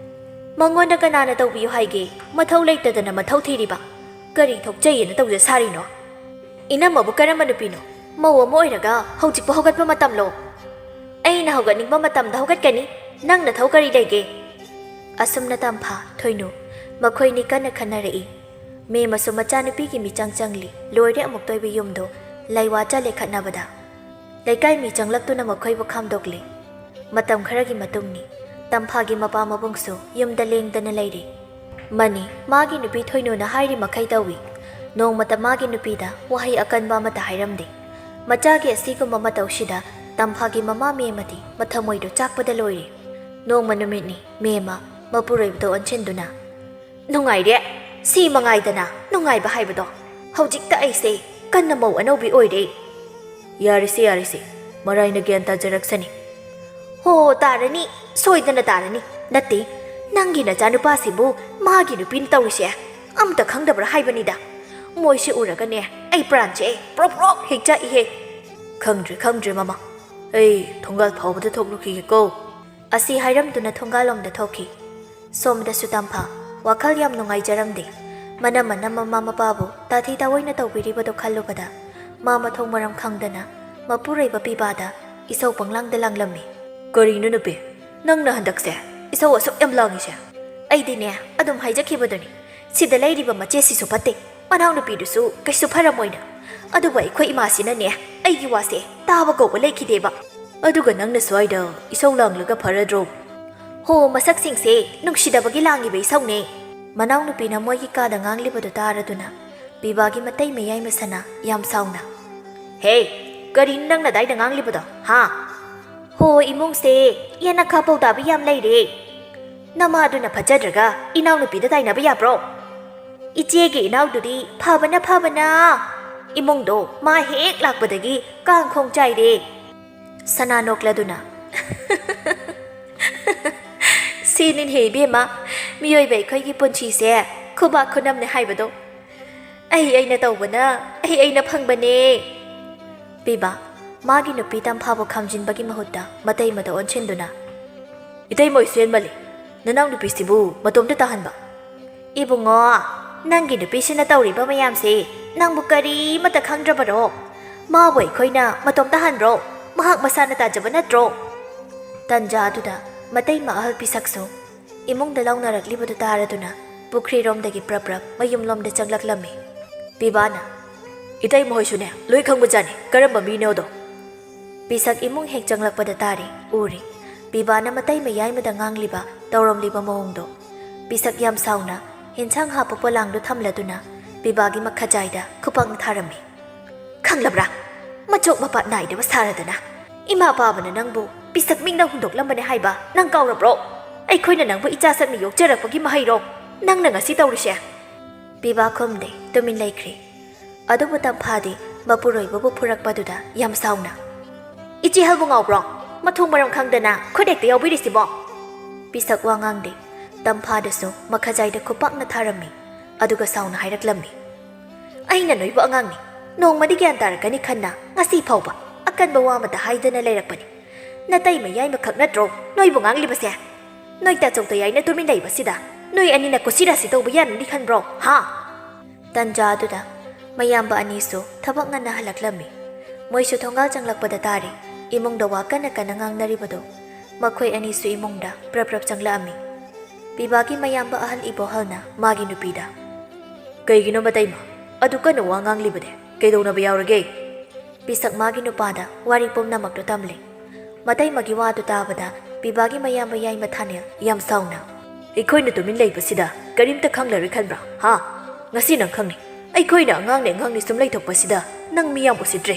ꯃꯉꯣꯟꯗ ꯀꯅꯥꯅ ꯇꯧꯕꯤꯌꯨ ꯍꯥꯏꯒꯦ? ꯃꯊꯧ ꯂꯩꯇꯗꯅ ꯃꯊꯧ ꯊꯤꯔꯤꯕ? ꯀꯔꯤ ꯊꯣꯛꯆꯩꯌꯦꯅ ꯇꯧꯖ ꯁꯥꯔꯤꯅꯣ? ꯏꯅꯝꯃꯕꯨ ꯀꯔꯝꯕ ꯅꯨꯄꯤꯅꯣ? ꯃꯧ ꯑꯃ ꯑꯣꯏꯔꯒ ꯍꯧꯖꯤꯛꯄꯨ ꯍꯧꯒꯠꯄ ꯃꯇꯝꯂꯣ? ꯑꯩꯅ ꯍꯧꯒꯠꯅꯤꯡꯕ ꯃꯇꯝꯗ ꯍꯧꯒꯠꯀꯅꯤ꯫ ꯅꯪ ꯅꯊꯧ ꯀꯔꯤ ꯂꯩꯒꯦ?" ꯑꯁꯨꯝꯅ ꯇꯝꯐꯥ, ꯊꯣꯏꯅꯨ ꯃꯈꯣꯏꯅꯤ ꯀꯟꯅ ꯈꯟꯅꯔꯛꯏ꯫ ꯃꯦꯝꯃꯁꯨ ꯃꯆꯥꯅꯨꯄꯤꯒꯤ ꯃꯤꯆꯪ ꯆꯪꯂꯤ꯫ ꯂꯣꯏꯔꯦ ꯑꯃꯨꯛꯇꯣꯏꯕ ꯌꯨꯝꯗꯣ ꯂꯩꯋꯥ ꯆꯠꯂꯦ ꯈꯠꯅꯕꯗ꯫ ꯂꯩꯀꯥꯏ ꯃꯤ ꯆꯪꯂꯛꯇꯨꯅ ꯃꯈꯣꯏꯕꯨ ꯈꯥꯝꯗꯣꯛꯂꯤ꯫ ꯃꯇꯝ ꯈꯔꯒꯤ ꯃꯇꯨꯡꯅꯤ꯫ ꯇꯝꯐꯥꯒꯤ ꯃꯄꯥ ꯃꯕꯨꯡꯁꯨ ꯌꯨꯝꯗ ꯂꯦꯡꯗꯅ ꯂꯩꯔꯤ꯫ ꯃꯅꯤ, ꯃꯥꯒꯤ ꯅꯨꯄꯤ ꯊꯣꯏꯅꯨꯅ ꯍꯥꯏꯔꯤ ꯃꯈꯩ ꯇꯧꯏ꯫ ꯅꯣꯡꯃꯇ ꯃꯥꯒꯤ ꯅꯨꯄꯤꯗ ꯋꯥꯍꯩ ꯑꯀꯟꯕ ꯑꯃꯠꯇ ꯍꯥꯏꯔꯝꯗꯦ꯫ ꯃꯆꯥꯒꯤ ꯑꯁꯤꯒꯨꯝꯕ ꯃꯇꯧꯁꯤꯗ ꯇꯝꯐꯥꯒꯤ ꯃꯃꯥ ꯃꯦꯝꯃꯗꯤ ꯃꯊꯃꯣꯏꯗꯣ ꯆꯥꯛꯄꯗ ꯂꯣꯏꯔꯦ꯫ ꯅꯣꯡꯃ ꯅꯨꯃꯤꯠꯅꯤ, ꯃꯦꯝꯃ ꯃꯄꯨꯔꯣꯏꯕꯗ ꯑꯣꯟꯁꯤꯟꯗꯨꯅ, "ꯅꯨꯡꯉꯥꯏꯔꯦ꯫ ꯁꯤ ꯃꯉꯥꯏꯗꯅ ꯅꯨꯡꯉꯥꯏꯕ ꯍꯥꯏꯕꯗꯣ꯫ ꯍꯧꯖꯤꯛꯇ ꯑꯩꯁꯦ ꯀꯟꯅ ꯃꯧ ꯑꯅꯧꯕꯤ ꯑꯣꯏꯔꯦ꯫" "ꯌꯥꯔꯦꯁꯦ, ꯌꯥꯔꯦꯁꯦ꯫ ꯃꯔꯥꯏꯅ ꯒ꯭ꯌꯥꯟ ꯇꯥꯖꯔꯛꯁꯅꯤ꯫" "ꯍꯣ, ꯇꯥꯔꯅꯤ꯫ ꯁꯣꯏꯗꯅ ꯇꯥꯔꯅꯤ꯫ ꯅꯠꯇꯦ, ꯅꯪꯒꯤ ꯅꯆꯥꯅꯨꯄꯥꯁꯤꯕꯨ ꯃꯥꯒꯤ ꯅꯨꯄꯤꯅ ꯇꯧꯔꯤꯁꯦ ꯑꯝꯇ ꯈꯪꯗꯕ꯭ꯔꯥ ꯍꯥꯏꯕꯅꯤꯗ꯫ ꯃꯣꯏꯁꯦ ꯎꯔꯒꯅꯦ ꯑꯩ ꯄ꯭ꯔꯥꯟꯁꯦ ꯄ꯭ꯔꯣꯛ ꯄ꯭ꯔꯣꯛ ꯍꯦꯛ ꯆꯥꯛꯏꯍꯦ꯫" "ꯈꯪꯗ꯭ꯔꯦ, ꯈꯪꯗ꯭ꯔꯦ, ꯃꯃꯥ꯫ ꯑꯩ ꯊꯣꯡꯒꯥꯜ ꯐꯥꯎꯕꯗ ꯊꯣꯛꯂꯨꯈꯤꯒꯦꯀꯣ꯫" ꯑꯁꯤ ꯍꯥꯏꯔꯝꯗꯨꯅ ꯊꯣꯡꯒꯥꯜꯂꯣꯝꯗ ꯊꯣꯛꯈꯤ꯫ ꯁꯣꯝꯗꯁꯨ ꯇꯝꯐꯥ ꯋꯥꯈꯜ ꯌꯥꯝ ꯅꯨꯡꯉꯥꯏꯖꯔꯝꯗꯦ꯫ ꯃꯅꯝꯃꯅ ꯃꯃꯥ ꯃꯄꯥꯕꯨ ꯇꯥꯊꯤ ꯇꯥꯑꯣꯏꯅ ꯇꯧꯕꯤꯔꯤꯕꯗꯨ ꯈꯜꯂꯨꯕꯗ ꯃꯥ ꯃꯊꯣꯡ ꯃꯔꯝ ꯈꯪꯗꯅ ꯃꯄꯨꯔꯣꯏꯕ ꯄꯤꯕꯥꯗ ꯏꯁꯧ ꯄꯪꯂꯥꯡꯗ ꯂꯥꯡꯂꯝꯃꯤ꯫ "ꯀꯔꯤꯅꯣ ꯅꯨꯄꯤ, ꯅꯪꯅ ꯍꯟꯗꯛꯁꯦ ꯏꯁꯧ ꯑꯁꯨꯛ ꯌꯥꯝ ꯂꯥꯡꯉꯤꯁꯦ?" "ꯑꯩꯗꯤꯅꯦ, ꯑꯗꯨꯝ ꯍꯥꯏꯖꯈꯤꯕꯗꯨꯅꯤ, ꯁꯤꯗ ꯂꯩꯔꯤꯕ ꯃꯆꯦꯁꯤꯁꯨ ꯐꯠꯇꯦ, ꯃꯅꯥꯎꯅꯨꯄꯤꯗꯨꯁꯨ ꯀꯩꯁꯨ ꯐꯔꯝꯃꯣꯏꯅ꯫ ꯑꯗꯨꯕꯨ ꯑꯩꯈꯣꯏ ꯏꯃꯥꯁꯤꯅꯅꯦ ꯑꯩꯒꯤ ꯋꯥꯁꯦ ꯇꯥꯕ ꯀꯧꯕ ꯂꯩꯈꯤꯗꯦꯕ꯫ ꯑꯗꯨꯒ ꯅꯪꯅ ꯁ꯭ꯋꯥꯏꯗ ꯏꯁꯧ ꯂꯥꯡꯂꯒ ꯐꯔꯗ꯭ꯔꯣ?" ꯍꯣ, ꯃꯁꯛꯁꯤꯡꯁꯦ ꯅꯨꯡꯁꯤꯗꯕꯒꯤ ꯂꯥꯡꯉꯤꯕ ꯏꯁꯧꯅꯦ꯫ ꯃꯅꯥꯎꯅꯨꯄꯤꯅ ꯃꯣꯏꯒꯤ ꯀꯥꯗ ꯉꯥꯡꯂꯤꯕꯗꯨ ꯇꯥꯔꯗꯨꯅ ꯄꯤꯕꯥꯒꯤ ꯃꯇꯩ ꯃꯌꯥꯏ ꯃꯁꯅ ꯌꯥꯝ ꯁꯥꯎꯅ, "ꯍꯦ, ꯀꯔꯤꯅꯣ ꯅꯪꯅ ꯑꯗꯥꯏꯗ ꯉꯥꯡꯂꯤꯕꯗꯣ, ꯍꯥ?" "ꯍꯣ, ꯏꯃꯨꯡꯁꯦ ꯌꯦꯅꯈꯥ ꯄꯧꯗꯥꯕꯤ ꯌꯥꯝ ꯂꯩꯔꯦ꯫ ꯅꯃꯥꯗꯨꯅ ꯐꯠꯖꯗ꯭ꯔꯒ ꯏꯅꯥꯎꯅꯨꯄꯤꯗ ꯇꯥꯏꯅꯕ ꯌꯥꯕ꯭ꯔꯣ? ꯏꯆꯦꯒꯤ ꯏꯅꯥꯎꯗꯨꯗꯤ ꯐꯕꯅ ꯐꯕꯅ ꯏꯃꯨꯡꯗꯣ ꯃꯥ ꯍꯦꯛ ꯂꯥꯛꯄꯗꯒꯤ ꯀꯥꯡꯈꯣꯡ ꯆꯥꯏꯔꯦ꯫" ꯁꯅꯥ ꯅꯣꯛꯂꯗꯨꯅ, "ꯁꯤꯅꯤꯅꯦꯍꯦ ꯏꯕꯦꯝꯃ, ꯃꯤꯑꯣꯏꯕ ꯑꯩꯈꯣꯏꯒꯤ ꯄꯨꯟꯁꯤꯁꯦ ꯈꯨꯕꯥꯛ ꯈꯨꯅꯝꯅꯦ ꯍꯥꯏꯕꯗꯣ꯫ ꯑꯩ ꯑꯩꯅ ꯇꯧꯕꯅ ꯑꯩ ꯑꯩꯅ ꯐꯪꯕꯅꯦ꯫" ꯄꯤꯕꯥ, ꯃꯥꯒꯤ ꯅꯨꯄꯤ ꯇꯝꯐꯥꯕꯨ ꯈꯥꯝꯖꯤꯟꯕꯒꯤ ꯃꯍꯨꯠꯇ ꯃꯇꯩꯃꯗ ꯑꯣꯟꯁꯤꯟꯗꯨꯅ, "ꯏꯇꯩꯃꯣꯏ ꯁꯦꯟꯃꯜꯂꯤ, ꯅꯅꯥꯎ ꯅꯨꯄꯤꯁꯤꯕꯨ ꯃꯇꯣꯝꯇ ꯇꯥꯍꯟꯕ?" "ꯏꯕꯨꯡꯉꯣ, ꯅꯪꯒꯤ ꯅꯨꯄꯤꯁꯤꯅ ꯇꯧꯔꯤꯕ ꯃꯌꯥꯝꯁꯦ ꯅꯪꯕꯨ ꯀꯔꯤꯃꯠꯇ ꯈꯪꯗ꯭ꯔꯕꯔꯣ? ꯃꯥꯕꯨ ꯑꯩꯈꯣꯏꯅ ꯃꯇꯣꯝꯇ ꯍꯟꯕ꯭ꯔꯣ? ꯃꯍꯥꯛ ꯃꯁꯥꯅ ꯇꯥꯖꯕ ꯅꯠꯇ꯭ꯔꯣ?" ꯇꯟꯖꯥ ꯑꯗꯨꯗ ꯃꯇꯩꯃ ꯑꯍꯜ ꯄꯤꯁꯛꯁꯨ ꯏꯃꯨꯡꯗ ꯂꯥꯎꯅꯔꯛꯂꯤꯕꯗꯨ ꯇꯥꯔꯗꯨꯅ ꯄꯨꯈ꯭ꯔꯤꯔꯣꯝꯗꯒꯤ ꯄ꯭ꯔꯞ ꯄ꯭ꯔꯞ ꯃꯌꯨꯝꯂꯣꯝꯗ ꯆꯪꯂꯛꯂꯝꯃꯤ꯫ ꯄꯤꯕꯥꯅ, "ꯏꯇꯩꯃ ꯍꯣꯏꯁꯨꯅꯦ ꯂꯣꯏ ꯈꯪꯕꯖꯥꯠꯅꯤ ꯀꯔꯝꯕ ꯃꯤꯅꯣꯗꯣ꯫" ꯄꯤꯁꯛ ꯏꯃꯨꯡ ꯍꯦꯛ ꯆꯪꯂꯛꯄꯗ ꯇꯥꯔꯦ, ꯎꯔꯦ꯫ ꯄꯤꯕꯥꯅ ꯃꯇꯩ ꯃꯌꯥꯏꯃꯗ ꯉꯥꯡꯂꯤꯕ, ꯇꯧꯔꯝꯂꯤꯕ ꯃꯑꯣꯡꯗꯣ꯫ ꯄꯤꯁꯛ ꯌꯥꯝ ꯁꯥꯎꯅ ꯍꯦꯟꯁꯥꯡ ꯍꯥꯞꯄ ꯄꯣꯂꯥꯡꯗꯨ ꯊꯝꯂꯗꯨꯅ ꯄꯤꯕꯥꯒꯤ ꯃꯈꯥꯖꯥꯏꯗ ꯈꯨꯄꯥꯛꯅ ꯊꯥꯔꯝꯃꯤ꯫ "ꯈꯪꯂꯕ꯭ꯔꯥ? ꯃꯆꯣꯛ ꯃꯄꯥ ꯅꯥꯏꯗꯕ ꯁꯥꯔꯗꯅ꯫ ꯏꯃꯥ ꯄꯥꯕꯅ ꯅꯪꯕꯨ ꯄꯤꯁꯛ ꯃꯤꯡꯅ ꯍꯨꯟꯗꯣꯛꯂꯝꯕꯅꯦ ꯍꯥꯏꯕ ꯅꯪ ꯀꯥꯎꯔꯕ꯭ꯔꯣ? ꯑꯩꯈꯣꯏꯅ ꯅꯪꯕꯨ ꯏꯆꯥ ꯁꯛꯅ ꯌꯣꯛꯆꯔꯛꯄꯒꯤ ꯃꯍꯩꯔꯣ ꯅꯪꯅ ꯉꯁꯤ ꯇꯧꯔꯤꯁꯦ?" ꯄꯤꯕꯥ ꯈꯨꯝꯗꯦ, ꯇꯨꯃꯤꯟ ꯂꯩꯈ꯭ꯔꯦ꯫ ꯑꯗꯨꯕꯨ ꯇꯝꯐꯥꯗꯤ ꯃꯄꯨꯔꯣꯏꯕꯕꯨ ꯐꯨꯔꯛꯄꯗꯨꯗ ꯌꯥꯝ ꯁꯥꯎꯅ, "ꯏꯆꯦ ꯍꯜꯕꯨ ꯉꯥꯎꯕ꯭ꯔꯣ? ꯃꯊꯣꯡ ꯃꯔꯝ ꯈꯪꯗꯅ ꯈꯨꯠ ꯍꯦꯛꯇ ꯌꯥꯎꯕꯤꯔꯤꯁꯤꯕꯣ?" ꯄꯤꯁꯛ ꯋꯥ ꯉꯥꯡꯗꯦ꯫ ꯇꯝꯐꯥꯗꯁꯨ ꯃꯈꯥꯖꯥꯏꯗ ꯈꯨꯄꯥꯛꯅ ꯊꯥꯔꯝꯃꯤ꯫ ꯑꯗꯨꯒ ꯁꯥꯎꯅ ꯍꯥꯏꯔꯛꯂꯝꯃꯤ, "ꯑꯩꯅ ꯅꯣꯏꯕꯨ ꯑꯉꯥꯡꯅꯤ, ꯅꯣꯡꯃꯗꯤ ꯒ꯭ꯌꯥꯟ ꯇꯥꯔꯛꯀꯅꯤ ꯈꯟꯅ ꯉꯁꯤ ꯐꯥꯎꯕ ꯑꯀꯟꯕ ꯋꯥ ꯑꯃꯇ ꯍꯥꯏꯗꯅ ꯂꯩꯔꯛꯄꯅꯤ꯫ ꯅꯇꯩ ꯃꯌꯥꯏꯃꯈꯛ ꯅꯠꯇ꯭ꯔꯣ ꯅꯣꯏꯕꯨ ꯉꯥꯡꯂꯤꯕꯁꯦ? ꯅꯣꯏ ꯇꯥꯆꯧ ꯇꯌꯥꯏꯅ ꯇꯨꯃꯤꯟ ꯂꯩꯕꯁꯤꯗ ꯅꯣꯏ ꯑꯅꯤꯅ ꯀꯨꯁꯤꯔꯥꯁꯤ ꯇꯧꯕ ꯌꯥꯔꯅꯤ ꯈꯟꯕ꯭ꯔꯣ, ꯍꯥ?" ꯇꯟꯖꯥ ꯑꯗꯨꯗ ꯃꯌꯥꯝꯕ ꯑꯅꯤꯁꯨ ꯊꯕꯛ ꯉꯟꯅ ꯍꯜꯂꯛꯂꯝꯃꯤ꯫ ꯃꯣꯏꯁꯨ ꯊꯣꯡꯒꯥꯜ ꯆꯪꯂꯛꯄꯗ ꯇꯥꯔꯦ ꯏꯃꯨꯡꯗ ꯋꯥ ꯀꯟꯅ ꯀꯟꯅ ꯉꯥꯡꯅꯔꯤꯕꯗꯨ꯫ ꯃꯈꯣꯏ ꯑꯅꯤꯁꯨ ꯏꯃꯨꯡꯗ ꯄ꯭ꯔꯞ ꯄ꯭ꯔꯞ ꯆꯪꯂꯛꯑꯝꯃꯤ꯫ ꯄꯤꯕꯥꯒꯤ ꯃꯌꯥꯝꯕ ꯑꯍꯜ ꯏꯕꯣꯍꯜꯅ ꯃꯥꯒꯤ ꯅꯨꯄꯤꯗ, "ꯀꯩꯒꯤꯅꯣ ꯃꯇꯩꯃ? ꯑꯗꯨ ꯀꯟꯅ ꯋꯥ ꯉꯥꯡꯂꯤꯕꯗꯤ ꯀꯩꯗꯧꯅꯕ ꯌꯥꯎꯔꯒꯦ?" ꯄꯤꯁꯛ ꯃꯥꯒꯤ ꯅꯨꯄꯥꯗ ꯋꯥꯔꯤ ꯄꯨꯝꯅꯃꯛꯇꯨ ꯇꯝꯂꯦ꯫ ꯃꯇꯩꯃꯒꯤ ꯋꯥꯗꯨ ꯇꯥꯕꯗ ꯄꯤꯕꯥꯒꯤ ꯃꯌꯥꯝꯕ ꯌꯥꯏꯃ ꯊꯥꯅꯤꯜ ꯌꯥꯝ ꯁꯥꯎꯅ, "ꯑꯩꯈꯣꯏꯅ ꯇꯨꯃꯤꯟ ꯂꯩꯕꯁꯤꯗ ꯀꯔꯤꯝꯇ ꯈꯪꯂꯔꯣꯏ ꯈꯟꯕ꯭ꯔꯥ? ꯍꯥ? ꯉꯁꯤ ꯅꯪ ꯈꯪꯅꯤ꯫ ꯑꯩꯈꯣꯏꯅ ꯑꯉꯥꯡꯅꯦ ꯑꯉꯥꯡꯅꯦ ꯁꯨꯝ ꯂꯩꯊꯣꯛꯄꯁꯤꯗ ꯅꯪ ꯃꯤ ꯌꯥꯝ ꯎꯁꯤꯠꯇ꯭ꯔꯦ꯫"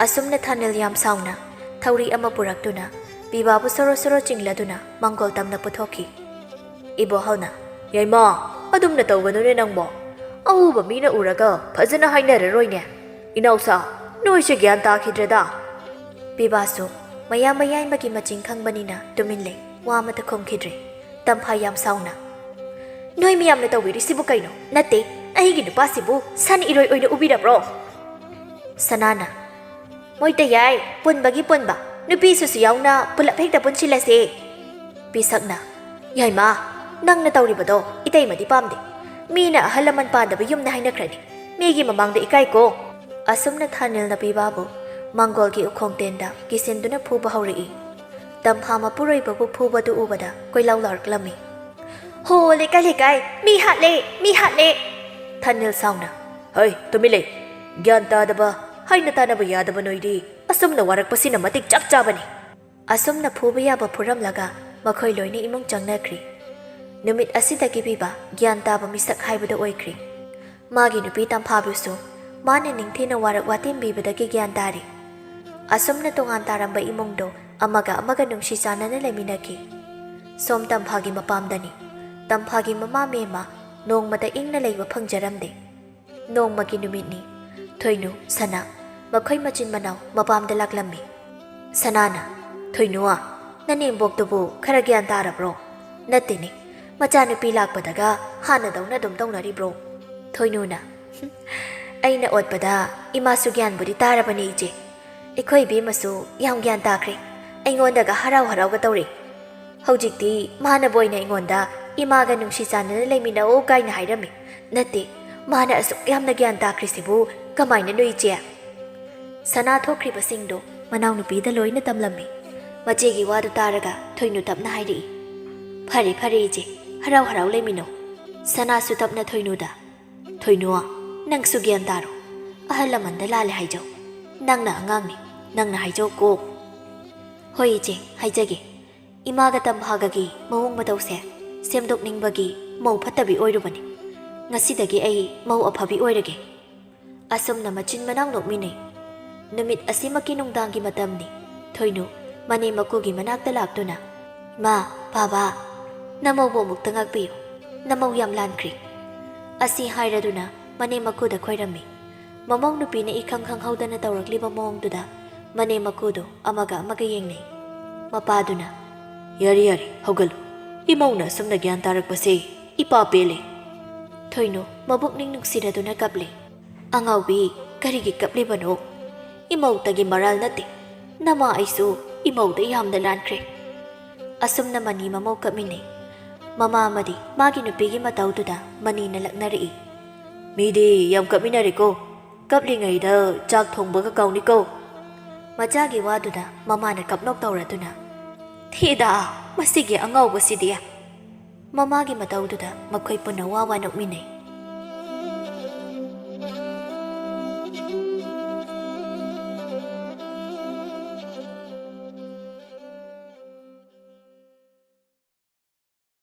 ꯑꯁꯨꯝꯅ ꯊꯥꯅꯤꯜ ꯌꯥꯝ ꯁꯥꯎꯅ ꯊꯧꯔꯤ ꯑꯃ ꯄꯨꯔꯛꯇꯨꯅ ꯄꯤꯕꯥꯕꯨ ꯁꯣꯔꯣ ꯁꯣꯔꯣ ꯆꯤꯡꯂꯗꯨꯅ ꯃꯥꯡꯒꯣꯜ ꯇꯝꯅ ꯄꯨꯊꯣꯛꯈꯤ꯫ ꯏꯕꯣꯍꯜꯅ, "ꯌꯥꯏꯃ, ꯑꯗꯨꯝꯅ ꯇꯧꯒꯅꯨꯅꯦ ꯅꯪꯕꯣ꯫ ꯑꯎꯕ ꯃꯤꯅ ꯎꯔꯒ ꯐꯖꯅ ꯍꯥꯏꯅꯔꯔꯣꯏꯅꯦ꯫ ꯏꯅꯥꯎꯁꯥ, ꯅꯣꯏꯁꯦ ꯒ꯭ꯌꯥꯟ ꯇꯥꯈꯤꯗ꯭ꯔꯦꯗ꯫" ꯄꯤꯕꯥꯁꯨ ꯃꯌꯥꯝꯕ ꯌꯥꯏꯃꯒꯤ ꯃꯆꯤꯡ ꯈꯪꯕꯅꯤꯅ ꯇꯨꯃꯤꯟ ꯂꯩ, ꯋꯥ ꯑꯃꯠꯇ ꯈꯨꯝꯈꯤꯗ꯭ꯔꯦ꯫ ꯇꯝꯐꯥ ꯌꯥꯝ ꯁꯥꯎꯅ, "ꯅꯣꯏ ꯃꯌꯥꯝꯅ ꯇꯧꯕꯤꯔꯤꯁꯤꯕꯨ ꯀꯩꯅꯣ? ꯅꯠꯇꯦ, ꯑꯩꯒꯤ ꯅꯨꯄꯥꯁꯤꯕꯨ ꯁꯟ ꯏꯔꯣꯏ ꯑꯣꯏꯅ ꯎꯕꯤꯔꯕ꯭ꯔꯣ?" ꯁꯅꯥꯅ, "ꯃꯣꯏꯇ ꯌꯥꯏ, ꯄꯨꯟꯕꯒꯤ ꯄꯨꯟꯕ, ꯅꯨꯄꯤꯁꯨꯁꯨ ꯌꯥꯎꯅ ꯄꯨꯂꯞ ꯍꯦꯛꯇ ꯄꯨꯟꯁꯤꯜꯂꯁꯦ꯫" ꯄꯤꯁꯛꯅ, "ꯌꯥꯏꯃ, ꯅꯪꯅ ꯇꯧꯔꯤꯕꯗꯣ ꯏꯇꯩꯃꯗꯤ ꯄꯥꯝꯗꯦ꯫ ꯃꯤꯅ ꯑꯍꯜ ꯂꯃꯟ ꯄꯥꯟꯗꯕ ꯌꯨꯝꯅ ꯍꯥꯏꯅꯈ꯭ꯔꯅꯤ꯫ ꯃꯤꯒꯤ ꯃꯃꯥꯡꯗ ꯏꯀꯥꯏꯀꯣ꯫" ꯑꯁꯨꯝꯅ ꯊꯥꯅꯤꯜꯅ ꯄꯤꯕꯥꯕꯨ ꯃꯥꯡꯒꯣꯜꯒꯤ ꯎꯈꯣꯡ ꯇꯦꯟꯗ ꯀꯤꯁꯤꯟꯗꯨꯅ ꯐꯨꯕ ꯍꯧꯔꯛꯏ꯫ ꯇꯝꯐꯥ ꯃꯄꯨꯔꯣꯏꯕꯕꯨ ꯐꯨꯕꯗꯨ ꯎꯕꯗ ꯀꯣꯏꯂꯥꯎ ꯂꯥꯎꯔꯛꯂꯝꯃꯤ꯫ "ꯍꯣ, ꯂꯩꯀꯥꯏ ꯂꯩꯀꯥꯏ, ꯃꯤ ꯍꯥꯠꯂꯦ, ꯃꯤ ꯍꯥꯠꯂꯦ!" ꯊꯥꯅꯤꯜ ꯁꯥꯎꯅ, "ꯍꯩ, ꯇꯨꯃꯤꯟ ꯂꯩ! ꯒ꯭ꯌꯥꯟ ꯇꯥꯗꯕ, ꯍꯥꯏꯅ ꯇꯥꯅꯕ ꯌꯥꯗꯕ ꯅꯣꯏꯗꯤ ꯑꯁꯨꯝꯅ ꯋꯥꯔꯛꯄꯁꯤꯅ ꯃꯇꯤꯛ ꯆꯞ ꯆꯥꯕꯅꯤ꯫" ꯑꯁꯨꯝꯅ ꯐꯨꯕ ꯌꯥꯕ ꯐꯨꯔꯝꯂꯒ ꯃꯈꯣꯏ ꯂꯣꯏꯅ ꯏꯃꯨꯡ ꯆꯪꯅꯈ꯭ꯔꯤ꯫ ꯅꯨꯃꯤꯠ ꯑꯁꯤꯗꯒꯤ ꯄꯤꯕ ꯒ꯭ꯌꯥꯟ ꯇꯥꯕ ꯃꯤꯁꯛ ꯍꯥꯏꯕꯗꯨ ꯑꯣꯏꯈ꯭ꯔꯤ꯫ ꯃꯥꯒꯤ ꯅꯨꯄꯤ ꯇꯝꯐꯥꯕꯨꯁꯨ ꯃꯥꯅ ꯅꯤꯡꯊꯤꯅ ꯋꯥꯔꯛ ꯋꯥꯇꯦꯝꯕꯤꯕꯗꯒꯤ ꯒ꯭ꯌꯥꯟ ꯇꯥꯔꯤ꯫ ꯑꯁꯨꯝꯅ ꯇꯣꯉꯥꯟ ꯇꯥꯔꯝꯕ ꯏꯃꯨꯡꯗꯣ ꯑꯃꯒ ꯑꯃꯒ ꯅꯨꯡꯁꯤ ꯆꯥꯟꯅꯅ ꯂꯩꯃꯤꯟꯅꯈꯤ꯫ ꯁꯣꯝ ꯇꯝꯐꯥꯒꯤ ꯃꯄꯥꯝꯗꯅꯤ꯫ ꯇꯝꯐꯥꯒꯤ ꯃꯃꯥ ꯃꯦꯝꯃ ꯅꯣꯡꯃꯇ ꯏꯪꯅ ꯂꯩꯕ ꯐꯪꯖꯔꯝꯗꯦ꯫ ꯅꯣꯡꯃꯒꯤ ꯅꯨꯃꯤꯠꯅꯤ꯫ ꯊꯣꯏꯅꯨ, ꯁꯅꯥ, ꯃꯈꯣꯏ ꯃꯆꯤꯟ ꯃꯅꯥꯎ ꯃꯄꯥꯝꯗ ꯂꯥꯛꯂꯝꯃꯤ꯫ ꯁꯅꯥꯅ, "ꯊꯣꯏꯅꯨ, ꯅꯅꯦꯝꯕꯣꯛꯇꯨꯕꯨ ꯈꯔ ꯒ꯭ꯌꯥꯟ ꯇꯥꯔꯕ꯭ꯔꯣ? ꯅꯠꯇꯦꯅꯦ, ꯃꯆꯥꯅꯨꯄꯤ ꯂꯥꯛꯄꯗꯒ ꯍꯥꯟꯅꯗꯧꯅ ꯑꯗꯨꯝ ꯇꯧꯅꯔꯤꯕ꯭ꯔꯣ?" ꯊꯣꯏꯅꯨꯅ, "ꯍꯨꯝ, ꯑꯩꯅ ꯑꯣꯠꯄꯗ ꯏꯃꯥꯁꯨ ꯒ꯭ꯌꯥꯟꯕꯨꯗꯤ ꯇꯥꯔꯕꯅꯦ, ꯏꯆꯦ꯫ ꯑꯩꯈꯣꯏ ꯏꯕꯦꯝꯃꯁꯨ ꯌꯥꯝ ꯒ꯭ꯌꯥꯟ ꯇꯥꯈ꯭ꯔꯦ꯫ ꯑꯩꯉꯣꯟꯗꯒ ꯍꯔꯥꯎ ꯍꯔꯥꯎꯒ ꯇꯧꯔꯦ꯫ ꯍꯧꯖꯤꯛꯇꯤ ꯃꯥꯅꯕꯨ ꯑꯣꯏꯅ ꯑꯩꯉꯣꯟꯗ ꯏꯃꯥꯒ ꯅꯨꯡꯁꯤ ꯆꯥꯟꯅꯅ ꯂꯩꯃꯤꯟꯅꯧ ꯀꯥꯏꯅ ꯍꯥꯏꯔꯝꯃꯤ꯫ ꯅꯠꯇꯦ, ꯃꯥꯅ ꯑꯁꯨꯛ ꯌꯥꯝꯅ ꯒ꯭ꯌꯥꯟ ꯇꯥꯈ꯭ꯔꯤꯁꯤꯕꯨ ꯀꯃꯥꯏꯅꯅꯣ, ꯏꯆꯦ?" ꯁꯅꯥ ꯊꯣꯛꯈ꯭ꯔꯤꯕꯁꯤꯡꯗꯨ ꯃꯅꯥꯎꯅꯨꯄꯤꯗ ꯂꯣꯏꯅ ꯇꯝꯂꯝꯃꯤ꯫ ꯃꯆꯦꯒꯤ ꯋꯥꯗꯨ ꯇꯥꯔꯒ ꯊꯣꯏꯅꯨ ꯇꯞꯅ ꯍꯥꯏꯔꯛꯏ, "ꯐꯔꯦ, ꯐꯔꯦ, ꯏꯆꯦ, ꯍꯔꯥꯎ ꯍꯔꯥꯎ ꯂꯩꯃꯤꯟꯅꯧ꯫" ꯁꯅꯥꯁꯨ ꯇꯞꯅ ꯊꯣꯏꯅꯨꯗ, "ꯊꯣꯏꯅꯨ, ꯅꯪꯁꯨ ꯒ꯭ꯌꯥꯟ ꯇꯥꯔꯣ꯫ ꯑꯍꯜ ꯂꯃꯟꯗ ꯂꯥꯜꯂꯦ ꯍꯥꯏꯖꯧ꯫ ꯅꯪꯅ ꯑꯉꯥꯡꯅꯤ, ꯅꯪꯅ ꯍꯥꯏꯖꯧꯀꯣ꯫" "ꯍꯣꯏ, ꯏꯆꯦ, ꯍꯥꯏꯖꯒꯦ꯫ ꯏꯃꯥꯒ ꯇꯝꯐꯥꯒꯒꯤ ꯃꯑꯣꯡ ꯃꯇꯧꯁꯦ ꯁꯦꯝꯗꯣꯛꯅꯤꯡꯕꯒꯤ ꯃꯧ ꯐꯠꯇꯕꯤ ꯑꯣꯏꯔꯨꯕꯅꯤ꯫ ꯉꯁꯤꯗꯒꯤ ꯑꯩ ꯃꯧ ꯑꯐꯕꯤ ꯑꯣꯏꯔꯒꯦ꯫ ꯑꯁꯨꯝꯅ ꯃꯆꯤꯟ ꯃꯅꯥꯎ ꯅꯣꯛꯃꯤꯟꯅꯩ꯫ ꯅꯨꯃꯤꯠ ꯑꯁꯤꯃꯛꯀꯤ ꯅꯨꯡꯗꯥꯡꯒꯤ ꯃꯇꯝꯅꯤ꯫ ꯊꯣꯏꯅꯨ ꯃꯅꯦꯝ ꯃꯀꯨꯒꯤ ꯃꯅꯥꯛꯇ ꯂꯥꯛꯇꯨꯅ, "ꯏꯃꯥ, ꯕꯥꯕꯥ, ꯅꯃꯧꯕꯨ ꯑꯃꯨꯛꯇ ꯉꯥꯛꯄꯤꯌꯨ꯫ ꯅꯃꯧ ꯌꯥꯝ ꯂꯥꯟꯈ꯭ꯔꯦ꯫ ꯑꯁꯤ ꯍꯥꯏꯔꯗꯨꯅ ꯃꯅꯦꯝ ꯃꯀꯨꯗ ꯈꯣꯏꯔꯝꯃꯤ꯫ ꯃꯃꯧ ꯅꯨꯄꯤꯅ ꯏꯈꯪ ꯈꯪꯍꯧꯗꯅ ꯇꯧꯔꯛꯂꯤꯕ ꯃꯑꯣꯡꯗꯨꯗ ꯃꯅꯦꯝ ꯃꯀꯨꯗꯨ ꯑꯃꯒ ꯑꯃꯒ ꯌꯦꯡꯅꯩ꯫ ꯃꯄꯥꯗꯨꯅ, "ꯌꯥꯔꯦ, ꯌꯥꯔꯦ, ꯍꯧꯒꯠꯂꯨ꯫ ꯏꯃꯧꯅ ꯑꯁꯨꯝꯅ ꯒ꯭ꯌꯥꯟ ꯇꯥꯔꯛꯄꯁꯦ ꯏꯄꯥ ꯄꯦꯜꯂꯦ꯫" ꯊꯣꯏꯅꯨ ꯃꯕꯨꯛꯅꯤꯡ ꯅꯨꯡꯁꯤꯔꯗꯨꯅ ꯀꯞꯂꯤ꯫ "ꯑꯉꯥꯎꯕꯤ, ꯀꯔꯤꯒꯤ ꯀꯞꯂꯤꯕꯅꯣ? ꯏꯃꯧꯇꯒꯤ ꯃꯔꯥꯜ ꯅꯠꯇꯦ꯫ ꯅꯃꯥ ꯑꯩꯁꯨ ꯏꯃꯧꯗ ꯌꯥꯝꯅ ꯂꯥꯟꯈ꯭ꯔꯦ꯫" ꯑꯁꯨꯝꯅ ꯃꯅꯤ ꯃꯃꯧ ꯀꯞꯃꯤꯟꯅꯩ꯫ ꯃꯃꯥ ꯑꯃꯗꯤ ꯃꯥꯒꯤ ꯅꯨꯄꯤꯒꯤ ꯃꯇꯧꯗꯨꯗ ꯃꯅꯤꯅ ꯂꯛꯅꯔꯛꯏ꯫ "ꯃꯤꯗꯤ ꯌꯥꯝ ꯀꯞꯃꯤꯟꯅꯔꯦꯀꯣ꯫ ꯀꯞꯂꯤꯉꯩꯗ ꯆꯥꯛ ꯊꯣꯡꯕꯒ ꯀꯥꯎꯅꯤꯀꯣ꯫" ꯃꯆꯥꯒꯤ ꯋꯥꯗꯨꯗ ꯃꯃꯥꯅ ꯀꯞꯅꯣꯛ ꯇꯧꯔꯗꯨꯅ, "ꯊꯤꯗ, ꯃꯁꯤꯒꯤ ꯑꯉꯥꯎꯕꯁꯤꯗꯤ!" ꯃꯃꯥꯒꯤ ꯃꯇꯧꯗꯨꯗ ꯃꯈꯣꯏ ꯄꯨꯟꯅ ꯋꯥ ꯋꯥ ꯅꯣꯛꯃꯤꯟꯅꯩ꯫